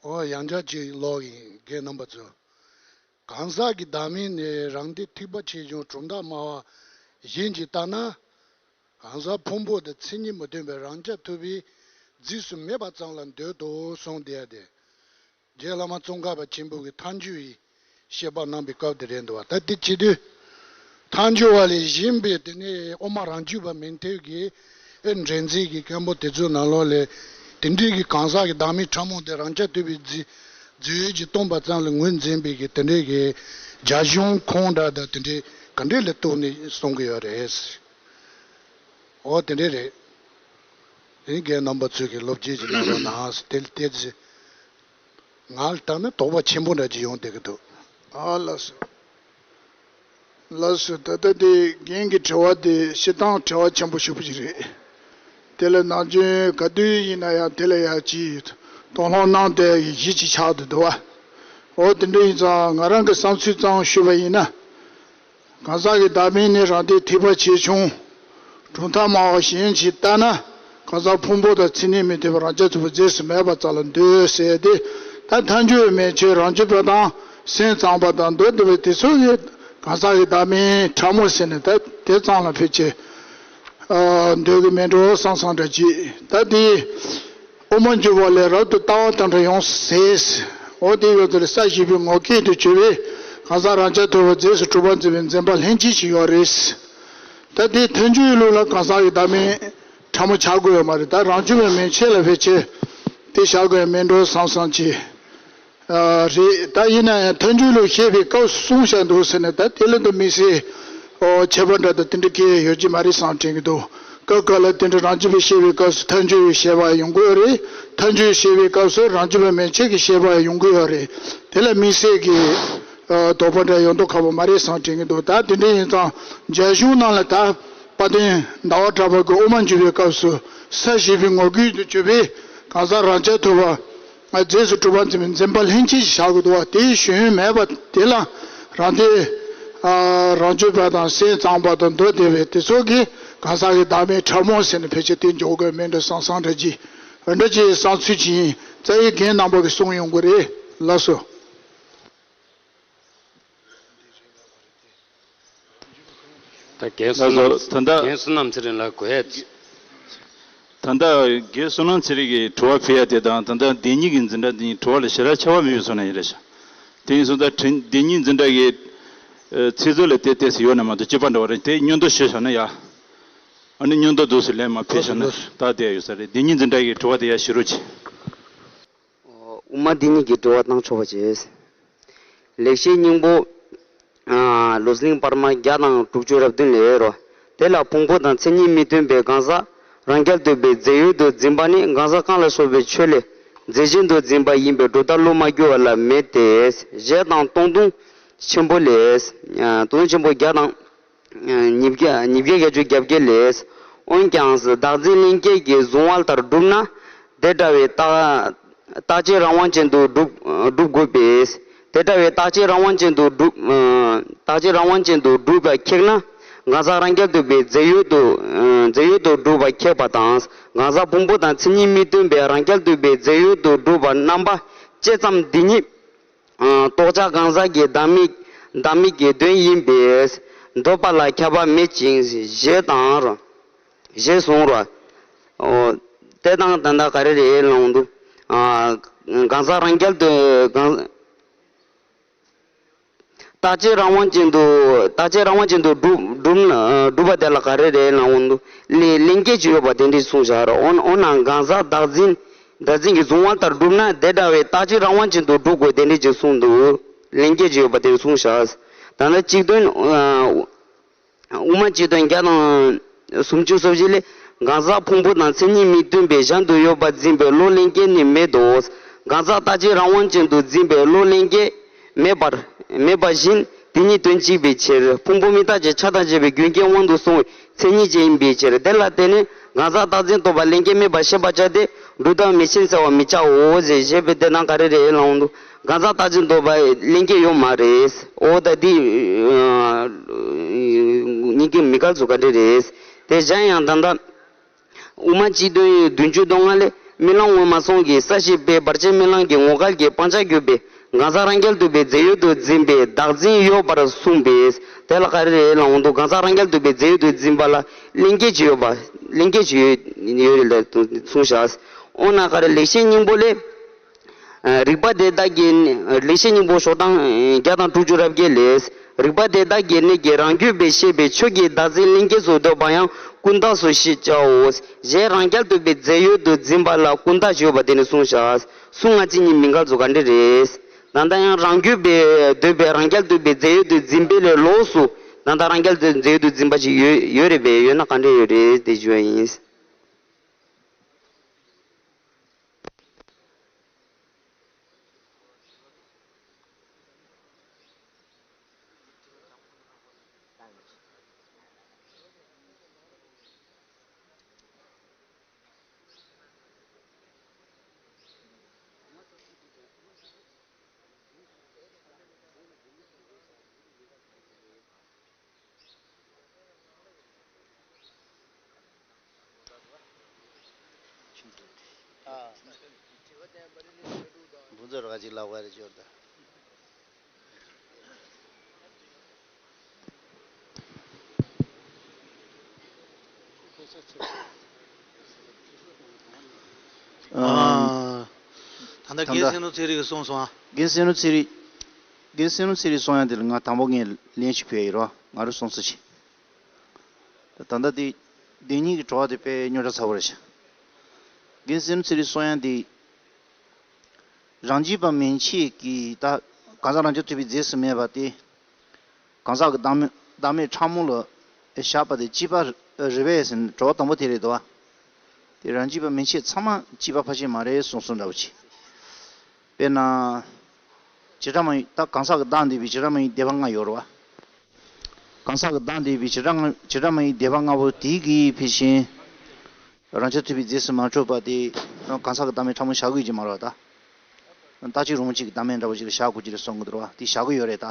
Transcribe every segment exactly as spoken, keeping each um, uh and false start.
ཨོ་ཡང་བསྐྱར་ཅིག་ཀློག་ཡིན། རྒན་རྣམ་པ་ཚོ། གང་ཟག་གི་བདག་མེད་ནི་རང་སྡེ་ཐེག་པ་ཆེ་ཆུང་གྲུབ་མཐའ་སྨྲ་བ་གཞན་གྱིས་ལྟ་ན། གང་ཟག་ཕུང་པོ་དང་མཚན་ཉིད་མི་མཐུན་པའི་རང་རྐྱ་ཐུབ་པའི་རྫས་སུ་མེད་པ་ཙམ་ལ་འདོད་དོ་གསུངས་དེ་ཡ་དེ། རྗེ་བླ་མ་ཙོང་ཁ་པ་ཆེན་པོ་གིས་ཐལ་འགྱུར་བའི་བཤད་པ་གནང་བའི་སྐབས་དེ་རེད་འདུག་བ། ད་དེ་བྱེད་དུས། ཐལ་འགྱུར་བ་ལས་གཞན་པའི་དེ་ནས་དབུ་མ་རང་རྒྱུད་པ་མན་ཐོས་ཀྱི་ཨེ་འགྲན་རྩོད་ཀྱི་སྐད་འབོད་དེ་ཚོའི་ནང་ལོགས་ལས། དེ་འདྲའི་གི་གང་ཟག་གི་བདག་མེད་ཕྲ་མོ་དེ་རང་རྐྱ་ཐུབ་པའི་རྫས་རྫས་ཡོད་ཀྱིས་སྟོན་པ་ཙམ་ལ་ངོས་འཛིན་པའི་གི་དེ་འདྲའི་གི་རྒྱ་གཞུང་ཁུངས་འདྲ་དང་དེ་འདྲའི་ག་འདྲས་ལ་གཏུགས་ནས་གསུང་གི་ཡོད་རེད། འོ་དེ་འདྲས་རེད། དེ་རྒན་རྣམ་པ་ཚོས་ཀྱི་སློབ་ཁྲིད་ཅིག་གནང་རོགས་གནང་། དེ་དེ་ཚེ་ང་ལ་ལྟ་ན་དོགས་པ་ཆེན་པོ་འདྲ་ཅིག་ཡོང་བསྡད་ཀྱི་འདུག་ཨ་ལགས་སོ། ལགས་སོ། ད་ལྟ་དེ་རྒན་གྱི་དྲི་བ་དེ་སྤྱིར་བཏང་དྲི་བ་ཆེན་པོ་ཞེ་པོ་ཅིག་རེད། དེ་ལ་ནམ་རྒྱུན་ག་དུས་ཡིན་ན་ཡང་དེ་ལ་ཡང་ཅིག་དོགས་སློང་གནང་བསྡད་ཡག་གཞི་ཅིག་ཆགས་འདུག་འདུག་བ། འོ་དེ་འདྲ་ཡིན་ཙང་ང་རང་གི་བསམ་ཚུལ་ཙམ་ཞུས་པ་ཡིན་ན། གང་ཟག་གི་བདག་མེད་ནི་རང་སྡེ་ཐེག་པ་ཆེ་ཆུང་གྲུབ་མཐའ་སྨྲ་བ་གཞན་གྱིས་ལྟ་ན། གང་ཟག་ཕུང་པོ་དང་མཚན་ཉིད་མི་མཐུན་པའི་རང་རྐྱ་ཐུབ་པའི་རྫས་སུ་མེད་པ་ཙམ་ལ་འདོད་ཟེར་ཏེ། ད་ཐལ་འགྱུར་བའི་མན་ཆད་རང་རྒྱུད་པ་དང་སེམས་ཙམ་པ་དང་མདོ་སྡེ་པ་དེ་ཚོ་གིས་གང་ཟག་གི་བདག་མེད་ཕྲ་མོ་ཟེར་ནས་ད་དེ་ཙམ་ལ་ཕལ་ཆེར་འདོད་ཀྱི་མེད་འགྲོ་བསམ་བསམ་འདྲ་ཅིག་ད་དེ། དབུ་མ་འཇུག་པ་ལས་རབ་ཏུ་ལྟ་བ་དེ་འདྲ་ཡོང་ཟེར། འོ་དེ་ཡོད་ཚད་ལ་ས་བཞི་པའི་ངོ་སྐལ་དུ་གྱུར་པའི་གང་ཟག་རང་རྐྱ་ཐུབ་པ་རྫས་སུ་གྲུབ་པར་འཛིན་པའི་འཛིན་པ་ལྷན་སྐྱེས་ཤིག་ཡོད་རེད། ད་དེ་ཐལ་འགྱུར་ལུགས་ལ་གང་ཟག་གི་བདག་མེད་ཕྲ་མོ་ཆགས་དགོས་ཡོད་མ་རེད། ད་རང་རྒྱུད་པའི་མན་ཆད་ལ་ཕལ་ཆེར་དེ་བཞག་དགོས་ཡ་མེད་འགྲོ་བསམ་བསམ་གྱིས། རེད། ད་ཡིན་ན་ཡང་ཐལ་འགྱུར་ལུགས་བཤད་པའི་སྐབས་སུ་གསུངས་བཞག་འདུག་ཟེར་ནས། ད་དེ་ལ་ད་དམིགས་བསལ་ཁྱད་པར་འདྲ་དང་དེ་འདྲ་གང་ཡང་ཡོད་ཀྱི་མ་རེད་བསམ་དྲན་གྱི་འདུག་སྐབས་འགའ་ལ་དེ་འདྲ་རང་རྒྱུད་པའི་བཤད་པའི་སྐབས་སུ་ཐལ་འགྱུར་བའི་བཤད་པ་ཡོང་གི་ཡོད་རེད། ཐལ་འགྱུར་བཤད་པའི་སྐབས་སུ་རང་རྒྱུད་པ་མན་ཆད་ཀྱི་བཤད་པ་ཡོང་གི་ཡོད་རེད། དེ་ལ་དམིགས་བསལ་གྱི་དོགས་པ་འདྲ་ཡོང་མདོག་ཁ་པོ་མ་རེད་བསམ་དྲན་གྱི་འདུག་ད་དེ་འདྲ་ཡིན་ཙང་རྒྱ་གཞུང་ནང་ལ་ད་དཔལ་ལྡན་ཟླ་བ་གྲགས་པ་གིས་དབུ་མ་འཇུག་པའི་སྐབས་སུ་ས་བཞི་པའི་ངོ་སྐལ་དུ་གྱུར་པའི་གང་ཟག་རང་རྐྱ་ཐུབ་པ། རྫས་སུ་གྲུབ་པར་འཛིན་པའི་འཛིན་པ་ལྷན་སྐྱེས་ཤིག་བཞག་དགོས་འདུག་བ། དེའི་ཞེན་ཡུལ་མེད་པ་དེ་ལ་རང་སྡེ། རང་རྒྱུད་པ་དང་སེམས་ཙམ་པ་དང་མདོ་སྡེ་པ་དེ་ཚོ་གིས་གང་ཟག་གི་བདག་མེད་ཕྲ་མོ་ཟེར་ནས་ཕལ་ཆེར་དེ་འཇོག་གི་མེད་འགྲོ་བསམ་བསམ་འདྲ་ཅིག་འདྲ་ཅིག་བསམ་ཚུལ་ཅིག་ཡིན། རྩ་བའི་རྒན་རྣམ་པ་གིས་གསུངས་ཡོང་གི་རེད། ལགས་སོ། ད་རྒན་བསོད་ནམས། ལགས་སོ། ད་ལྟ་རྒན་བསོད་ནམས་ཚེ་རིང་ལགས་གོ་ཡ། ད་ལྟ་རྒན་བསོད་ནམས་ཚེ་རིང་གིས་དྲི་བ་ཕུལ་ཡ་དེ་དང་ད་ལྟ་བདེན་གཉིས་ཀྱི་འཛིན་གྲྭ་དེ་གཉིས་དྲི་བ་ལ་ཞེ་དྲག་ཁྱད་པར་མེད་པའི་བཟོ་ན་ཡིན་རེད་ཤག་དེ་ཡིན་སོང་ཙང་བདེན་གཉིས་འཛིན་གྲྭ་གི་ཚིག་མཛོད་ལ་དེ་ཏོག་ཙམ་ཡོད་ན་མ་གཏོགས་གཅིག་པ་འདྲ་བ་རེད། དེ་སྙོན་ཐོ་ཞུས་བཞག་ན་ཡ། ཨ་ནི་སྙོན་ཐོ་འདུག་སེ་ལེན་མ་ཕུལ་བཞག་ན་ད་དེ་ཡོད་ས་རེད། བདེན་གཉིས་འཛིན་གྲྭ་གི་དྲི་བ་དེ་ཡ་ཞུ་རོགས་གྱིས། དབུ་མ་འདི་ཉིད་ཀྱི་དྲི་བ་བཏང་ཆོག་པ་བྱས། ལེགས་བཤད་སྙིང་པོ། ལུས་གླིང་པར་མ་བརྒྱ་དང་དྲུག་ཅུ་རེ་བདུན་ལས་རོ། དེ་ལ་ཕུང་པོ་དང་མཚན་ཉིད་མི་མཐུན་པའི་གང་ཟག་རང་རྐྱར་འདོད་པའི་རྫས་ཡོད་དུ་འཛིན་པ་ནི་གང་ཟག་གང་ལ་སོགས་པའི་ཆོས་ལས་རྫས་གཞན་དུ་འཛིན་པ་ཡིན་པས་སྒྲོ་བཏགས་བློ་མ་འགྱུར་བ་ལ་མེད་དེ། ཞེས་དང་སྟོང་ཐུན་ཆེན་པོ་ལས། སྟོང་ཐུན་ཆེན་པོ་བརྒྱ་དང་། ཉིས་བརྒྱ་ཉིས་བརྒྱ་བརྒྱད་ཅུ་གྱ་བརྒྱད་ལས། འོན་ཀྱང་བདག་འཛིན་ལྷན་སྐྱེས་ཀྱིས་བཟུང་བ་ལྟར་བསྒྲུབས་ན། དེ་འདྲ་བའི་རྟག་རྟག་གཅིག་རང་དབང་ཅན་དུ་སྒྲུབ་སྒྲུབ་དགོས་པས། དེ་འདྲ་བའི་རྟག་གཅིག་རང་དབང་ཅན་དུ་སྒྲུབ། རྟག་གཅིག་རང་དབང་ཅན་དུ་སྒྲུབ་པ་ཁེགས་ན། གང་ཟག་རང་རྐྱར་འདོད་པའི་རྫས་ཡོད་དུ། རྫས་ཡོད་དུ་སྒྲུབ་པ་ཁེགས་པ་དང་། གང་ཟག་ཕུང་པོ་དང་མཚན་ཉིད་མི་མཐུན་པའི་རང་རྐྱར་འདོད་པའི་རྫས་ཡོད་དུ་སྒྲུབ་པ་རྣམ་པ་ཅི་ཙམ་འདི་ཉིད། རྟོགས་བྱ་གང་ཟག་གི་བདག་མེད་བདག་མེད་ཀྱི་དོན་ཡིན་པས་འདོད་པ་ལ་ཁྱབ་པ་མེད་ཅིང་ཞེས་དང་རོ། ཞེས་གསུངས་རོ། དེ་དང་ད་ལྟ་ག་རེ་རེད་ལབ་འདུག་གང་ཟག་རང་རྐྱར་དུ་གང་། རྟག་གཅིག་རང་དབང་ཅན་དུ་རྟག་གཅིག་རང་དབང་ཅན་དུ་སྒྲུབ་སྒྲུབ་སྒྲུབ་པ་དེ་ལ་ག་རེ་རེད་ལབ་འདུག་ལས་ལྷན་སྐྱེས་ཅིག་ཡོད་པ་དེ་འདྲས་གསུངས་བཞག་རོ། འོ་འོ་ན་གང་ཟག་བདག་འཛིན། བདག་འཛིན་གྱིས་བཟུང་བ་ལྟར་བསྒྲུབས་ན་དེ་འདྲ་བའི་རྟག་གཅིག་རང་དབང་ཅན་དུ་སྒྲུབ་དགོས་དེ་འདྲ་ཅིག་གསུངས་འདུག་ལྷན་སྐྱེས་ཅིག་ཡོད་པ་དེ་གསུངས་བཞག་ད་ལྟ་གཅིག་དོན། དབུ་མ་སྤྱི་དོན་བརྒྱ་དང་སུམ་ཅུ་སོ་བཞི་ལས། གང་ཟག་ཕུང་པོ་དང་མཚན་ཉིད་མི་མཐུན་པའི་གཞན་དུ་ཡོད་པར་འཛིན་པའི་བློ་ལྷན་སྐྱེས་ནི་མེད་དོ། གང་ཟག་རྟག་གཅིག་རང་དབང་ཅན་དུ་འཛིན་པའི་བློ་ལྷན་སྐྱེས་མེད་པར་མེད་པ་བཞིན་དེ་གཉིས་དོན་གཅིག་པའི་ཕྱིར། ཕུང་པོ་མི་རྟག་ཅེས་ཆ་དང་བཅས་པའི་རྒྱུ་རྐྱེན་དབང་དུ་སོང་བའི་མཚན་ཉིད་ཅན་ཡིན་པའི་ཕྱིར། དེ་ལ་བརྟེན་ནས་གང་ཟག་རྟག་འཛིན་རྟོག་པ་ལྷན་སྐྱེས་མེད་པར་ཤེས་པར་བྱ་སྟེ། སྒྲུབ་ཐབས་མེད་ཕྱིར་འཚལ་བར་མི་བྱའོ་ཞེས་བཤད་པའི་དེ་ནང་ག་རེ་རེད་ལབ་འདུག་གང་ཟག་རྟག་འཛིན་རྟོག་པ་ལྷན་སྐྱེས་ཡོད་མ་རེད། འོ་ད་འདི་གཉིས་ཀྱི་མི་འགལ་ཚུལ་ག་འདྲ་རེད། དེ་གཞན་ཡང་ད་ལྟ། དབུ་མ་སྤྱི་དོན་བདུན་ཅུ་དོན་ལྔ་ལས། རྨི་ལམ་ངོ་མ་སོང་གི་ས་གཞི་པའི་བར་ཆད་རྨི་ལམ་གྱི་ངོ་སྐལ་གྱི་སྤང་བྱར་གྱུར་པའི་གང་ཟག་རང་རྒྱལ་དུ་བའི་རྫས་ཡོད་དུ་འཛིན་པའི་བདག་འཛིན་ཡོད་པར་གསུངས་པས། དེ་ལ་ག་རེ་རེད་ལབ་འོང་དུས་གང་ཟག་རང་རྒྱལ་དུ་བའི་རྫས་ཡོད་དུ་འཛིན་པ་ལ་ལྷན་སྐྱེས་ཀྱི་ཡོད་པ་ལྷན་སྐྱེས་ཀྱི་ཡོད་ཡོད་རེད་ལ་གསུངས་བཞག་འོ་ན་ག་རེ་ལེགས་བཤད་སྙིང་པོ་ལས། རིགས་པ་དེ་དག་གི་ལེགས་བཤད་སྙིང་པོ་ཤོག་གྲངས་བརྒྱ་དང་དྲུག་ཅུ་རེ་བརྒྱད་ལས། རིགས་པ་དེ་དག་གི་གནད་ཀྱིས་རང་རྒྱུད་པའི་ཤེས་པའི་ཆོས་ཀྱི་བདག་འཛིན་ལྷན་སྐྱེས་སུ་འདོད་པ་ཡང་ཀུན་བཏགས་སུ་ཞེས་བྱའོ། གཞན་རང་རྒྱལ་དུ་བའི་རྫས་ཡོད་དུ་འཛིན་པ་ལ་ཀུན་བཏགས་ཞེས་པ་དེ་ནི་གསུངས་བཞག་གསུང་ང་ཅི་ཉིད་མི་འགལ་ཚོ་ག་འདྲ་རེད། ད་ལྟ་ཡང་རང་རྒྱུད་པའི་འདོད་པའི་རང་རྒྱལ་དུ་བའི་རྫས་ཡོད་དུ་འཛིན་པའི་ལས་ལོགས་སུ་ད་ལྟ་རང་རྒྱལ་དུ་རྫས་ཡོད་དུ་འཛིན་པ་ཞིག་ཡོད་ཡོད་རེད་པས། ཡོད་ན་ག་འདྲ་ཡོད་རེད་དེ་ཞུ་བ་ཡིན། འབུ་ཚོ་ར་ག་ཅིག་ལབ་ག་རེ་ཅོར་ད། ཨ། ད་ལྟ་རྒན་བསམ་གྲུབ་ཚེ་རིང་གིས་གསུངས་སོང་ཨ། རྒན་བསམ་གྲུབ་ཚེ་རིང་། རྒན་བསམ་གྲུབ་ཚེ་རིང་གསུང་ཡ་དེ་ལ་ང་དང་པོ་ངས་ལན་ཞིག་ཕུལ་ཡ་ཡིན་རོགས། ང་རང་གསུང་ས་ཞིག་ད་ལྟ་དེ་བདེན་གཉིས་ཀྱི་བྲོ་བ་དེ་དཔེ་རྙོག་དྲ་ཚ་པོ་རེད་ཤག་རྒན་བསམ་གྲུབ་ཚེ་རིང་གསུང་ཡ་དེ། རང་རྒྱུད་པ་མན་ཆད་ཀྱིས་ད་གང་ཟག་རང་རྐྱ་ཐུབ་པའི་རྫས་སུ་མེད་པ་དེ། གང་ཟག་གི་བདག་མེད་བདག་མེད་ཕྲ་མོ་ལ་བཞག་པ་དེ་གཅིག་པ་རེད་པས་ཟེར་ནས་བྲོ་བ་དང་པོ་དེ་རེད་དོ། དེ་རང་རྒྱུད་པ་མན་ཆད་ཚང་མ་གཅིག་པ་ཕལ་ཆེར་མ་རེད་གསུངས་སོང་འདྲ་བོ་ཅིག་དཔེར་ན། བྱེ་བྲག་སྨྲ་བའི་ད་གང་ཟག་གི་བདག་འདས་པའི་བྱེ་བྲག་སྨྲ་བའི་སྡེ་པ་ལྔ་ཡོད་རེད་བ། གང་ཟག་གི་བདག་འདས་པའི་བྱེ་བྲག་ལྔ་བྱེ་བྲག་སྨྲ་བའི་སྡེ་པ་ལྔ་པོ་དེའི་གི་ཕལ་ཆེར། རང་རྐྱ་ཐུབ་པའི་རྫས་སུ་མ་གྲུབ་པ་དེ། གང་ཟག་གི་བདག་མེད་ཕྲ་མོ་བཞག་དགོས་ཀྱི་མ་རེད་བ་ད། རྟག་གཅིག་རུང་གཅིག་གི་བདག་མེད་འདྲ་བོ་ཅིག་ལ་བཞག་དགོས་ཀྱི་རེད་གསུང་གི་འདུག་རེད་བ་དེ་བཞག་གི་ཡོད་རེད་ད།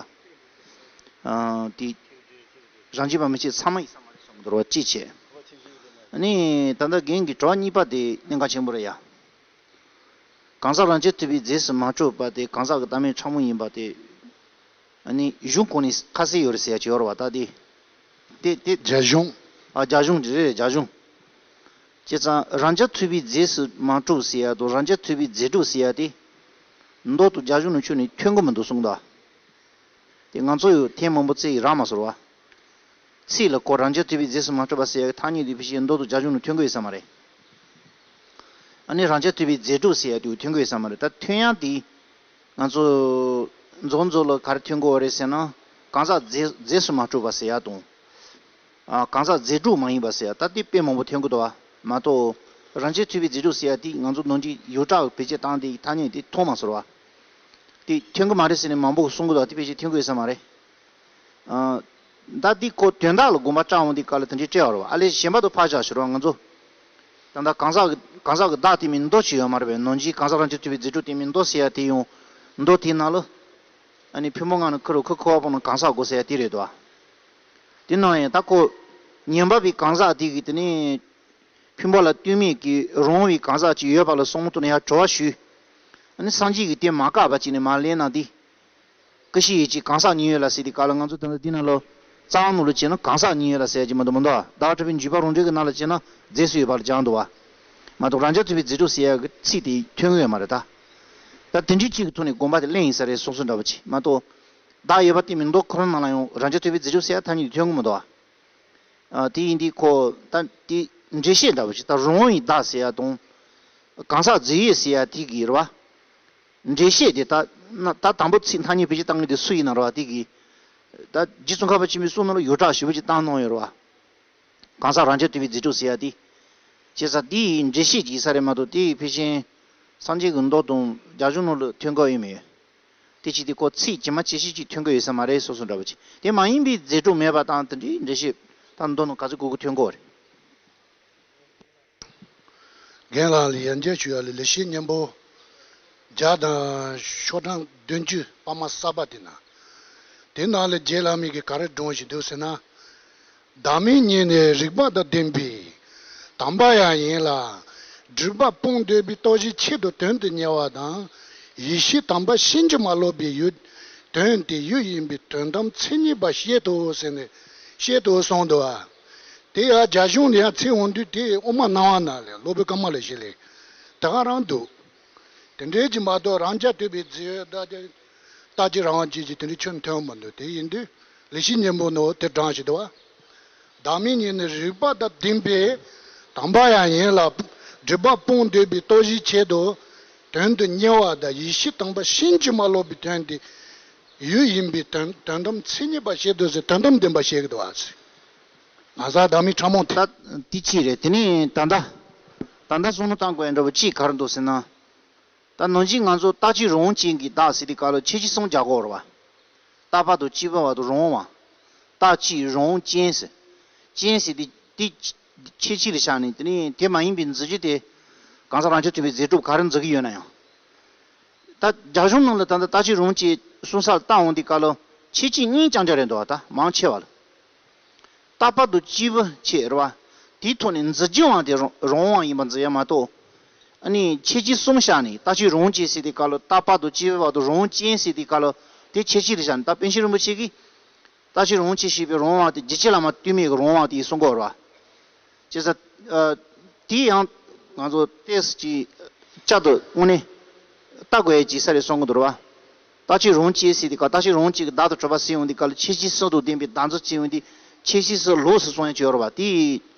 ཨ། དེ། རང་རྒྱུད་པ་མན་ཆད་ཚང་མ་ཡིན་ས་མ་རེད་གསུང་གི་འདུག་རེད་བ་གཅིག་བྱས། ཨ་ནི་ད་ལྟ་རྒན་གྱི་དྲི་བ་གཉིས་པ་དེ་གནད་འགག་ཆེན་པོ་རེད་ཡ། གང་ཟག་རང་རྐྱ་ཐུབ་པའི་རྫས་སུ་མ་གྲུབ་པ་དེ་གང་ཟག་གི་བདག་མེད་ཕྲ་མོ་ཡིན་པ་དེ། ཨ་ནི་གཞུང་གོང་ནས་ཁ་གསལ་ཡོད་རེད་ཟེར་ཡ་ཅིག་ཡོད་རེད་བ་ད་དེ། དེ་དེ། རྒྱ་གཞུང་། ཨ་རྒྱ་གཞུང་དེ་རེད་རྒྱ་གཞུང་། བྱས་ཙང་རང་རྐྱ་ཐུབ་པའི་རྫས་སུ་མ་གྲུབ་ཟེར་ཡ་དང་རང་རྐྱ་ཐུབ་པའི་རྫས་གྲུབ་ཟེར་ཡ་དེ། མདོ་དང་རྒྱ་གཞུང་ནང་ཁྱོན་ནས་ཐོན་གི་མི་འདུག་གསུངས་འདུག་དེ་ང་ཚོ་ཡང་ཐེངས་མང་པོ་བཙལ་ཡི་རག་མ་སོང་བ། ཚིག་ལ་ཁོ་རང་རྐྱ་ཐུབ་པའི་རྫས་སུ་མ་གྲུབ་པ་ཟེར་ཡ་གི་ཐ་སྙད་དེ་ཕལ་ཆེར་མདོ་དང་རྒྱ་གཞུང་ནང་ཐོན་གི་ཡོད་ས་མ་རེད། ཨ་ནི་རང་རྐྱ་ཐུབ་པའི་རྫས་གྲུབ་ཟེར་ཡ་དེ་ཐོན་གི་ཡོད་ས་མ་རེད་ད་ཐོན་ཡག་དེ། ང་ཚོ་རྫོང་རྫོང་ལ་ག་རེ་ཐོན་གི་ཡོད་རེད་ཟེར་ན་གང་ཟག་རྫས་རྫས་སུ་མ་གྲུབ་པ་ཟེར་ཡག་དང་། ཨ་གང་ཟག་རྫས་གྲུབ་མ་ཡིན་པ་ཟེར་ཡག་ད་དེ་དཔེ་མང་པོ་ཐོན་གི་འདུག་བ། མ་གཏོགས་རང་རྐྱ་ཐུབ་པའི་རྫས་གྲུབ་ཟེར་ཡག་དེ་ང་ཚོ་ནོར་འཁྲུལ་ཡོངས་གྲགས་བེད་སྤྱོད་བཏང་དེ་ཐ་སྙད་དེ་མཐོང་མ་སོང་བ། དེ་ཐོན་གི་མ་རེད་ཟེར་ནས་མང་པོ་གསུང་གི་འདུག་བ་དེ་ཕལ་ཆེར་ཐོན་གི་ཡོད་ས་མ་རེད། ཨ། ད་འདི་ཁོ་དོན་དག་ལ་དགོངས་པ་བཅངས་འོང་དུས་སྐབས་ལ་དེ་འདྲའི་སྤྲད་པ་རེད་བ། ཨ་ལས་གཞན་པ་དང་ཕར་བཞག་ཞུ་རོགས་ང་ཚོ། ད་ལྟ་གང་ཟག་གི་གང་ཟག་གི་བདག་དེ་མིན་མདོ་ཅིག་ཡོད་མ་རེད་པས། ནོར་འཁྲུལ་གང་ཟག་རང་རྐྱ་ཐུབ་པའི་རྫས་གྲུབ་དེ་མིན་མདོ་ཟེར་ཡ་དེ་ཡང་། མདོ་དེའི་ནང་ལ། ཨ་ནི་ཕུང་པོ་ལྔ་ནི་ཁུ་རུ་ཁུ་ཁུ་བ་པོ་ནི་གང་ཟག་དགོས་ཟེར་ཡ་དེ་རེད་དོ། དེ་ནང་ཡང་ད་ཁོ། ཉན་པ་པའི་གང་ཟག་དེ་གིས་དེ་ནི། ཕུང་པོ་ལ་ལྟོས་མེད་ཀྱི་རུང་བའི་གང་ཟག་ཅིག་ཡོད་པ་ལ་བསམ་བློ་གཏོང་ནས་ཡར་དྲི་བ་ཞུས། ཨ་ནི་སངས་རྒྱས་ཀྱིས་དེ་མ་བཀག་པ་ཅིག་ནས་མར་ལན་གནང་སྟེ། ཀུན་ཤེས་ཡིད་ཀྱིས་གང་ཟག་ཉིད་ཡོད་ལ་ཟེར་དུས་སྐབས་ལ་ང་ཚོ་ད་ལྟ་འདི་ནང་ལོ། རྩ་བ་ནང་ལོ་བྱས་ན་གང་ཟག་ཉིད་ཡོད་ལ་ཟེར་གྱི་མི་འདུག་མི་འདུག་ཟླ་བ་གྲགས་པའི་འཇུག་པ་རང་འགྲེལ་གྱི་ནང་ལ་བྱས་ན་རྫས་སུ་ཡོད་པ་ལ་སྦྱར་འདུག་བ། མ་གཏོགས་རང་རྐྱ་ཐུབ་པའི་རྫས་གྲུབ་ཟེར་ཡ་གི་ཚིག་དེ་ཐོན་གི་ཡོད་མ་རེད་ད། ད་དེ་འདྲའི་གཅིག་གི་ཐོག་ནས་དགོངས་པ་དེ་གླེང་ཡིན་ས་རེད་གསུངས་སོ་འདྲ་པོ་ཅིག་མ་གཏོགས། བདག་ཡོད་པ་དེ་མིན་མདོ་ཁོ་རང་ནང་ལ་ཡང་རང་རྐྱ་ཐུབ་པའི་རྫས་གྲུབ་ཟེར་ཡ་ཐ་སྙད་དེ་ཐོན་གི་མི་འདུག་བ། ཨ། དེ་ཡིན་དུས་ཁོ་ད་དེ་འགྲེལ་བཤད་འདྲ་པོ་ཞིག་ད་རུང་བའི་བདག་ཟེར་ཡ་དང་། གང་ཟག་རྫས་ཡོད་ཟེར་ཡ་དེ་གི་རེད་བ། འགྲེལ་བཤད་དེ་ད་ན་ད་དང་པོ་ཚིག་ཐ་སྙད་བེད་སྤྱོད་བཏང་གི་དེ་སུ་ཡིན་ན་རེད་བ་དེ་གི། ད་རྗེ་ཙོང་ཁ་པ་ཆེན་པོའི་གསུང་ནང་ལ་ཡོངས་གྲགས་ཞེ་པོ་ཅིག་བཏང་གནང་ཡོད་རེད་བ། གང་ཟག་རང་རྐྱ་ཐུབ་པའི་རྫས་གྲུབ་ཟེར་ཡ་དེ། བྱས་ཙང་དེ་ཡི་འགྲེལ་བཤད་ཅིག་ཡིན་ས་རེད་མ་གཏོགས་དེ་ཕལ་ཆེར། སངས་རྒྱས་ཀྱི་མདོ་དང་རྒྱ་གཞུང་ནང་ལ་ཐོན་གི་ཡོད་མེད། དེ་ཅིག་དེ་ཁོ་ཚིག་ཇི་མ་ཇི་བཞིན་ཅིག་ཐོན་གི་ཡོད་ས་མ་རེད་སོ་སོ་འདྲ་པོ་ཅིག་དེ་མ་ཡིན་པའི་རྫས་གྲུབ་མེད་པ་དང་དེ་འདྲའི་འགྲེལ་བཤད་ད་མདོ་ནང་ག་ཚོད་དགོས་ཀྱི་ཐོན་གི་ཡོད་རེད། རྒན་ལགས་ལ་ཡང་བསྐྱར་ཞུ་ཡ་ལ་ལེགས་བཤད་སྙིང་པོ་བརྒྱ་དང་ཤོག་གྲངས་བདུན་ཅུ་པད་མ་གསར་པ་དེ་ན། དེ་ནང་ལ་རྗེ་བླ་མ་གིས་ག་རེ་སྒྲུང་ཞིག་འདུག་ཟེར་ན། བདག་མེད་ཉིད་ནི་རིགས་པ་དང་ལྡན་པའི་དམ་པ་ཡང་ཡིན་ལ། སྒྲིབ་པ་སྤོང་འདོད་པའི་སྟོབས་བཞིའི་ཆེད་དུ་དོན་དུ་གཉེར་བ་དང་། ཡེ་ཤེས་དམ་པ་ཕྱིན་ཅི་མ་ལོག་པའི་ཡུལ། དོན་དེ་ཡུལ་ཡིན་པའི་དོན་དམ་མཚན་ཉིད་པ་བཤད་དོ་ཟེར་ནས་བཤད་དོ་གསུངས་འདུག་བ། དེ་ཡང་རྒྱ་གཞུང་ལ་ཡང་ཚིག་འོང་དུས་དེ་དབུ་མ་སྣང་བ་ན་ལས་སློབ་དཔོན་ཀ་མ་ལ་ཤཱི་ལའི་དེ་ག་རང་འདུག་དེ་འདྲའི་གྱི་མ་གཏོགས་རང་རྒྱལ་དུད་པའི་རྫི་ཡོད་ད་དེ་ལྟ་ཅི་རང་དབང་ཅན་གྱི་དེ་འདྲའི་ཆོས་མཐོང་མི་འདུག་དེ་ཡིན་དུས་ལེགས་བཤད་སྙིང་པོ་ནོ་དེ་དྲངས་ཞིག་འདུག་བ། བདག་མེད་གཉིས་ནི་རིགས་པ་དང་ལྡན་པའི་དམ་པ་ཡང་ཡིན་ལ། སྒྲིབ་པ་སྤོང་འདོད་པའི་སྟོབས་བཞིའི་ཆེད་དུ་དོན་དུ་གཉེར་བ་དང་ཡེ་ཤེས་དམ་པ་ཕྱིན་ཅི་མ་ལོག་པའི་དོན་དེ་ཡུལ་ཡིན་པའི་དོན་དོན་དམ་མཚན་ཉིད་པ་བཤད་དོ་ཟེར་དོན་དམ་བདེན་པ་བཤད་ཀྱི་འདུག་བ། ང་ཚོ་བདག་མེད་ཕྲ་མོ་དེ། ད་དེ་གཅིག་རེད། དེ་ནས་ད་ལྟ་ད་ལྟ་བསམ་བློ་བཏང་དགོས་ཡ་འདྲ་པོ་གཅིག་ག་རེ་འདུག་ཟེར་ན། ད་ནང་བཞིན་ང་ཚོ་རྟག་གཅིག་རང་དབང་ཅན་གྱི་བདག་ཟེར་དུས་སྐབས་ལ་ཁྱད་ཆོས་གསུམ་རྒྱག་དགོས་རེད་བ། རྟག་པ་དང་སྐྱེས་བུ་བ་དང་རང་དབང་བ། རྟག་གཅིག་རང་དབང་ཅན་ཟེར། ཅན་ཟེར་དེ་དེ་ཁྱད་ཆོས་ལ་བཞག་ནས་དེ་ནས་དེ་མ་ཡིན་པའི་འཛིན་རྒྱུ་དེ་གང་ཟག་རང་རྐྱ་ཐུབ་པའི་རྫས་གྲུབ་ག་རེ་འཛིན་གྱི་ཡོད་ན་ཡང་། ད་རྒྱ་གཞུང་ནང་ལ་ད་ལྟ་རྟག་གཅིག་རང་དབང་ཅན་གསུང་ས་ལ་བལྟ་འོང་དུས་སྐབས་ལ་ཁྱད་ཆོས་གཉིས་རྐྱང་རྐྱང་རེད་འདུག་བ། ད་མང་ཆེ་བ་ལ། རྟག་པ་དང་སྐྱེས་བུ་ཆེ་རེད་བ། དེའི་ཐོག་ནས་འཛིན་རྒྱུ་བ་དེ་རང་རང་དབང་ཡིན་པ་འཛིན་ཡ་མ་གཏོགས། ཨ་ནི་ཁྱད་ཆོས་གསུམ་བཞག་ནས་རྟག་གཅིག་རང་དབང་ཅན་ཟེར་དུས་སྐབས་ལ་རྟག་པ་དང་སྐྱེས་བུ་བ་དང་རང་དབང་ཅན་ཟེར་དུས་སྐབས་ལ་དེ་ཁྱད་ཆོས་རེ་བཞག་ནས། ད་པཎ་ཆེན་རིན་པོ་ཆེ་གིས་རྟག་གཅིག་རང་དབང་ཅན་ཞེས་པའི་རང་དབང་དེ་རྒྱུད་གཅིག་ལ་མ་ལྟོས་མེད་ཀྱི་རང་དབང་དེ་གསུང་གི་ཡོད་རེད་བ། བྱས་ཙང་། ཨ། དེ་ཡང་ང་ཚོ་ཏོག་ཙམ་ཅིག་བསྐྱར་དུ་དངོས་གནས་བལྟ་དགོས་ཡ་ཅིག་ས་རེད་གསུང་གི་འདུག་རེད་བ། རྟག་གཅིག་རང་དབང་ཅན་ཟེར་དུས་སྐབས་རྟག་གཅིག་རང་དབང་ཅན་གྱི་བདག་ཏུ་གྲུབ་པ་ཟེར་ཡོང་དུས་སྐབས་ལ་ཁྱད་ཆོས་གསུམ་དང་ལྡན་པའི་བདག་འཛིན་བྱེད་ཡོང་དུས་ཁྱད་ཆོས་གསུམ་ལོགས་སུ་གསུང་ཡ་ཅིག་ཡོད་རེད་བ། དེ་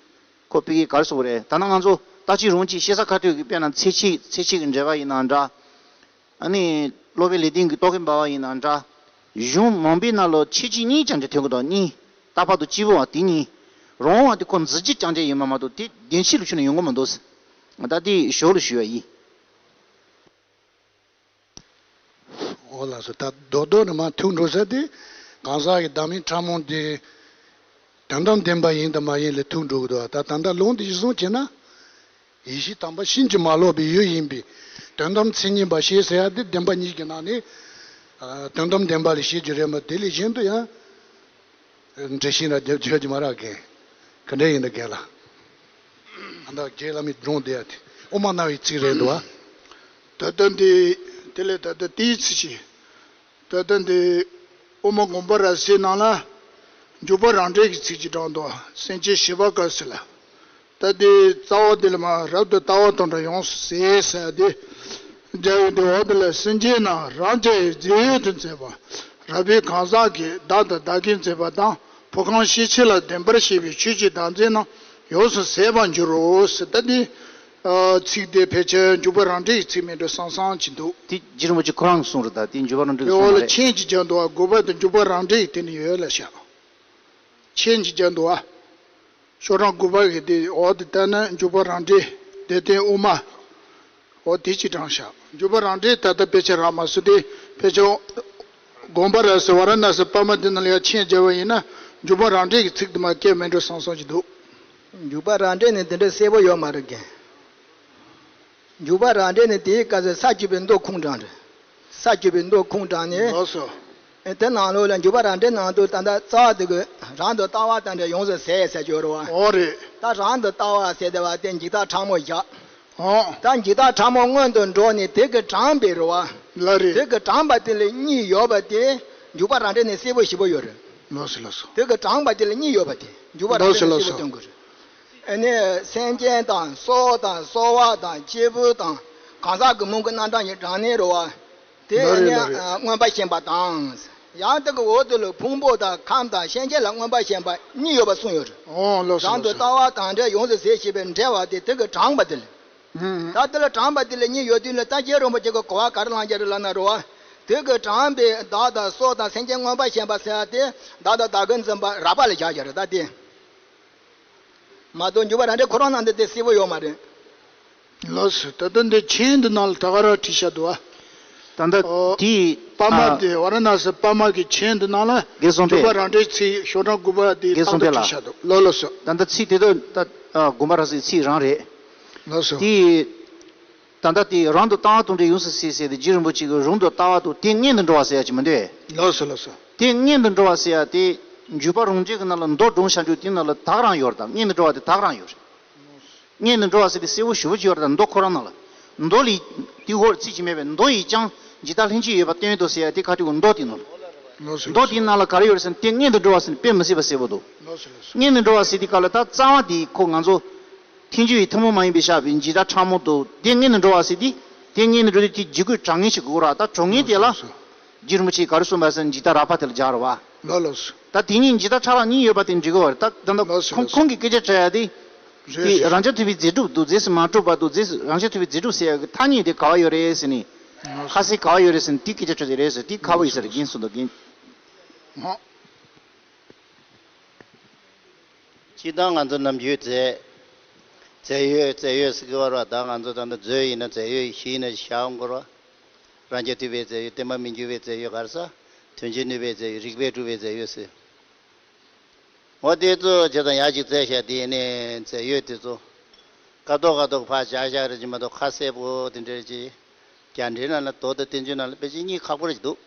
ཁོ་ཕ་གིར་ག་རེ་གསུངས་པ་རེད། ད་ནང་ང་ཚོ་རྟག་གཅིག་རང་དབང་ཅན་ཞེ་ས་ཁ་ཐུག་གི་དཔེར་ན་ཚེ་ཆད་ཚེ་ཆད་ཀྱི་འགྲེལ་པ་ཡིན་ནའང་འདྲ། ཨ་ནི་སློབ་དཔོན་ལེགས་ལྡན་གྱི་རྟོག་གེ་འབར་བ་ཡིན་ནའང་འདྲ། གཞུང་མང་པོའི་ནང་ལ་ཁྱད་ཆོས་གཉིས་རྐྱང་རྐྱང་ཐོན་གྱི་འདུག་གཉིས། རྟག་པ་དང་སྐྱེས་བུ་བ་དེ་གཉིས། རང་དབང་བ་དེ་ཁོ་འཛིན་རྒྱུ་རྐྱང་རྐྱང་ཡིན་པ་མ་གཏོགས་དེ་བདེན་བཞིའི་ལུགས་ཁྱོན་ནས་ཡོང་གི་མི་འདུག་ཟེར། ད་དེ་ཞོར་ལ་ཞུས་པ་ཡིན། འོ་ལགས་སོ། ད་རྡོག་རྡོག་ནས་མར་ཐུག་འགྲོ་ས་དེ་གང་ཟག་གི་བདག་མེད་ཕྲ་མོ་དེ། དོན་དམ་བདེན་པ་ཡིན་དང་མ་ཡིན་ལ་ཐུག་འགྲོ་གི་འདུག་ད་ད་ལྟ་ལུང་དེ་གཞི་བཟུང་བྱས་ན། ཡེ་ཤེས་དམ་པ་ཕྱིན་ཅི་མ་ལོག་པའི་ཡུལ་ཡིན་པས་དོན་དམ་མཚན་ཉིད་པ་ཞེས་ཟེར་ཡ་དེ་བདེན་པ་གཉིས་ཀྱི་ནང་ནས་ཨ། དོན་དམ་བདེན་པ་ལ་བཤད་རྒྱུ་རེད་མ། དེ་ལས་གཞན་དུ་ཡང་འགྲེལ་བཤད་ན་རྒྱབ་བྱེད་ཀྱི་མ་རག་གི། ག་འདྲ་ཡིན་ན་རྒན་ལགས། ཨ་ད་རྗེ་བླ་མའི་སྒྲུང་དེ་ཡ་དེ་དབུ་མ་སྣང་བའི་ཚིག་རེད་འདུག་བ། ད་ལྟ་འདི་དེ་ལས་ད་ལྟ་དེའི་ཚིག་བཞི། ད་ལྟ་འདི་དབུ་མ་དགོངས་པ་རབ་གསལ་ནང་ལ་འཇུག་པ་རང་འགྲེལ་གྱི་ཚིག་ཅིག་དྲངས་འདུག་སེམས་ཅན་ཞི་བ་ཀ་ཟེར་ལ། ད་འདི་རྩ་བ་འདི་ལ་མ་རབ་ཏུ་ལྟ་བ་དང་འདྲ་ཡོངས་སུ་ཟད་ཟེར་ཏེ། འཇའ་ཡི་འདི་འོག་འདི་ལ་སེམས་ཅན་རྣམས་རང་འཇའ་ཡི་རྫས་ཡོད་དུ་མཛད་པ། རབ་པའི་གང་ཟག་གིས་བདག་དང་བདག་གིར་འཛིན་པ་དང་བུ་གང་ཤེས་ཕྱིར་ལ་བདེན་པར་ཤེས་པའི་ཆོས་ཀྱི་བདག་འཛིན་རྣམས་ཡོངས་སུ་ཟད་པར་འགྱུར་རོ་ཟེར། ད་འདི། ཨ། ཚིག་དེ་ཕལ་ཆེར་འཇུག་པ་རང་འགྲེལ་གྱི་ཚིག་མིན་འགྲོ་བསམ་བསམ་གྱི་འདུག་དེ་རྗེ་རིན་པོ་ཆེ་ཁོ་རང་གིས་གསུངས་རེད། ད་དེ་འཇུག་པ་རང་འགྲེལ་གྱི་དེ་འོག་ལ་མ་རེད། མཆན་གྱི་རྒྱན་དུ་བ་དགོས་པ་དང་འཇུག་པ་རང་འགྲེལ་གྱི་དེ་ནི་ཡོད་ལ་བཞག་མཆན་གྱི་རྒྱན་དུ་བ། ཤོག་གྲངས་དགུ་པ་གི་དེ་འོག་དེ་ལྟར་ན་འཇུག་པ་རང་འགྲེལ་དེ་སྟེང་དབུ་མ། འོ་དེ་ཅིག་དྲངས་བཞག་འཇུག་པ་རང་འགྲེལ་ད་ལྟ་དཔེ་ཆ་རག་མ་སོང་སྟེ་དཔེ་ཆ། དགོངས་པ་རབ་གསལ་ཝཱ་ར་ཎ་སི་པར་མ་དེ་ནང་ལ་ཡང་མཆན་སྦྱར་བ་ཡིན་ན་འཇུག་པ་རང་འགྲེལ་གྱི་ཚིག་དེ་མ་སྐད་མིན་འགྲོ་བསམ་བསམ་གྱི་འདུག་འཇུག་པ་རང་འགྲེལ་ནི་དེ་འདྲ་གསལ་པོ་ཡོད་མ་རེད་གན། འཇུག་པ་རང་འགྲེལ་ནི་དེའི་སྐབས་སུ་ས་བཅུ་པའི་མདོ་ཁུངས་དྲངས་རེད། ས་བཅུ་པའི་མདོ་ཁུངས་དྲངས་ནས། ལགས་སོ། དེ་ནང་ལོགས་ལ་འཇུག་པ་རང་འགྲེལ་ནང་དུ་ད་ལྟ་རྩ་བ་དེ་གི་རང་དུ་ལྟ་བ་དང་འདྲ་ཡོངས་སུ་ཟད་ཟེར་གྱི་ཡོད་རེད་བ། འོ་རེད། ད་རང་དུ་ལྟ་བ་ཟེར་དེ་བ་དེ་འཇིག་ལྟ་ཕྲ་མོ་བཞག་འོ། ད་འཇིག་ལྟ་ཕྲ་མོ་སྔོན་དུ་འགྲོ་ནས་དེ་གི་དྲངས་པའི་རེད་བ། ལ་རེད། དེ་གི་དྲངས་པ་དེ་ལ་གཉིས་ཡོད་པ་དེ་འཇུག་པ་རང་འགྲེལ་ནས་གསལ་པོ་ཞེ་པོ་ཡོད་རེད། ལགས་སོ་ལགས་སོ། དེ་གི་དྲངས་པ་དེ་ལ་གཉིས་ཡོད་པ་དེ་འཇུག་པ་རང་ལགས་སོ་འགྲེལ་ནས་ལགས་གསལ་པོ་སོ། སྟོན་དགོས་རེད། ཨ་ནི་སེམས་ཅན་དང་སྲོག་དང་གསོ་བ་དང་སྐྱེས་བུ་དང་གང་ཟག་གི་མིང་གི་རྣམ་གྲངས་ཀྱི་གྲངས་ནི་རེད་བ། དེ་ལ་ཨ་ནི་རེད་ལ་རེད། མངོན་པར་ཞེན་པ་དང་། ཡང་དེ་གི་འོག་དེ་ལ་ཕུང་པོ་དང་ཁམས་དང་སེམས་ཅན་ལ་མངོན་པར་ཞེན་པ་གཉིས་ཡོད་པ་གསུངས་ཡོད་རེད། ཨོ་ལགས་སོ་རང་དུ་ལགས་སོ། ལྟ་བ་དང་འདྲ་ཡོངས་སུ་ཟད་ཞེས་པའི་འགྲེལ་བ་དེ་དེ་གི་དྲངས་པ་དེ་ལ། ཨུམ། ད་དེ་ལ་དྲངས་པ་དེ་ལ་གཉིས་ཡོད་དུས་ལ་ད་རྗེ་རིན་པོ་ཆེ་གི་གོ་བ་ག་རེ་བླང་རྒྱུ་རེད་ལབ་ན་རེད་བ། དེ་གི་དྲངས་པའི་བདག་དང་སྲོག་དང་སེམས་ཅན་མངོན་པར་ཞེན་པ་ཟེར་བ་དེ་བདག་དང་བདག་གིར་འཛིན་པ་རགས་པ་ལ་བཞག་རྒྱུ་རེད་ད་དེ། མ་གཏོགས་འཇུག་པ་རང་འགྲེལ་ཁོ་རང་ནང་དུ་དེ་གསལ་པོ་ཡོད་མ་རེད། ལགས་སོ། ད་ལྟ་འདི་མཆན་འདི་ནང་ལ་ད་ག་རང་བྲིས་བཞག་འདུག་ཨ། ད་ལྟ་ཨོ། དེའི་པར་མ་ཨ། དེ་ཝཱ་ར་ཎ་སི་པར་མ་གི་མཆན་འདི་ནང་ལ་དགེ་སོང་འཇུག་པ་པས། རང་འགྲེལ་ཚིག་ཤོག་གྲངས་དགུ་པ་དེ་དགེ་སོང་དང་དུ་པས་ལ། བྲིས་བཞག་འདུག་ལགས་ལགས་སོ། ད་ལྟ་ཚིག་དེ་དག་ད་ཨ། དགོངས་པ་རབ་གསལ་ཚིག་རང་རེད། ལགས་སོ། དེའི། ད་ལྟ་དེ་རང་དུ་ལྟ་བ་དང་འདྲ་ཡོངས་སུ་ཟད་ཟེར་ཏེ་རྗེ་རིན་པོ་ཆེ་གིས་རང་དུ་ལྟ་བ་དང་དེ་མངོན་དུ་འགྲོ་བ་ཟེར་ཡ་ཅིག་མི་འདུག་གས། ལགས་སོ་ལགས་སོ། དེ་མངོན་དུ་འགྲོ་བ་ཟེར་ཡ་དེ་འཇུག་པ་རང་འགྲེལ་གྱི་ནང་ལ་མདོ་སྒྲུང་བྱ་འཇུག་དེ་ནང་ལ་དག་རང་ཡོད་རེད། ད་མངོན་དུ་འགྲོ་བ་དེ་དག་རང་ཡོད་རེད། མངོན་དུ་འགྲོ་བ་ཟེར་དེ་གསལ་པོ་ཞེ་པོ་ཅིག་ཡོད་རེད། ད་མདོ་ཁོ་རང་ནང་ལ། མདོ་ལས་དེ་ཧོར་ཚིག་ཅིག་མེད་པས། མདོ་ཡིས་ཀྱང་ཇི་ལྟར་ལྷན་སྐྱེས་ཡོད་པ་སྟོན་ཏོ་ཟེར་ཡ་དེ་ག་དུས་མདོ་དེ་ནང་ལ། མདོ་དེའི་ནང་ལ་ག་རེ་ཡོད་རེད་ཟེར་ན་དེ་མངོན་དུ་འགྲོ་བ་ཟེར་ནས་དཔེ་མི་སྲིད་པ་གསལ་པོ་འདུག། མངོན་དུ་འགྲོ་བ་ཟེར་དེ་ག་ལ་ད་རྩ་བ་དེ་ཁོ་ང་ཚོ་ཐལ་འགྱུར་བའི་ཐུན་མོང་མ་ཡིན་པའི་བཞག་པའི་འཇིག་ལྟ་ཕྲ་མོ་འདུག། དེ་མངོན་དུ་འགྲོ་བ་ཟེར་དེ་དེ་མངོན་དུ་འགྲོ་དུས་དེ་ཇི་དགོས་གྲངས་ངེས་ཤིག་དགོས་ར། ད་གྲངས་ངེས་དེ་ལ་རྗེ་རིན་པོ་ཆེས་ག་རེ་གསུངས་པ་ཟེར་ན་འཇིག་ལྟ་རགས་པ་དེ་ལ་སྦྱར་བ། ལགས་ལགས་སོ། ད་དེ་གཉིས་འཇིག་ལྟ་ཕྲ་རགས་གཉིས་ཡོད་པ་དེ་འགྲིག་གི་བ་རེད། ད་ད་ལྟ་ལགས་སོ་ཁོང་ལགས་སོ། ཁོང་གི་སྐད་ཆ་དྲི་ཡ་དེ། རེད་དེ་རེད། རང་རྐྱ་ཐུབ་པའི་རྫས་གྲུབ་འདུག། རྫས་སུ་མ་གྲུབ་པ་འདུག། རྫས་སུ་རང་རྐྱ་ཐུབ་པའི་རྫས་གྲུབ་ཟེར་ཡ་གི་ཐ་སྙད་དེ་ག་བ་ཡོད་རེད་ཟེར་ནས། ལགས་སོ། ཁ་གསལ་ག་བ་ཡོད་རེད་ཟེར་ནས་དེ་སྐད་ཆ་དྲི་ཡ་རེད་ཟེར། དེ་ཁག་པོ་ཡིན་ས་རེད། རྒན་གསུངས་འདུག། རྒན། ཧོ། སྤྱིར་བཏང་ང་ཚོ་ནམ་རྒྱུན་རྫས། རྫས་ཡོད་རྫས་ཡོད་ཟེར་གི་བ་ར། ད་ང་ཚོ་ད་ལྟ་མཛོད་ཡིན་ན་རྫས་ཡོད། གཞི་ཡིན་ན་གཞི་ཡོང་གི་ར། རང་རྐྱ་ཐུབ་པའི་རྫས་ཡོད། བརྟན་པར་མི་འགྱུར་བའི་རྫས་ཡོད། ག་རེ་ཟ། དོན་བྱེད་ནུས་པའི་རྫས་ཡོད། རིགས་པས་གྲུབ་པའི་རྫས་ཡོད་ཟེར། འོ་དེ་ཚོ་བྱས་ཙང་ཡར་ཅིག་བཙལ་བཞག་དེ་ནས་རྫས་ཡོད་དེ་ཚོ། སྐབས་ཐོག་སྐབས་ཐོག་ཕར་བཞག་བཞག་རེད་ཅེས་མ་གཏོགས་ཁ་གསལ་པོ་དེ་འདྲ་ཅིག། རྒྱ་འགྲེལ་ནང་ལ་མདོ་དང་བསྟན་བཅོས་ནང་ལ་དཔེ་ཅིག་གཉིས་ཁག་པོ་རེ་ཅིག་འདུག།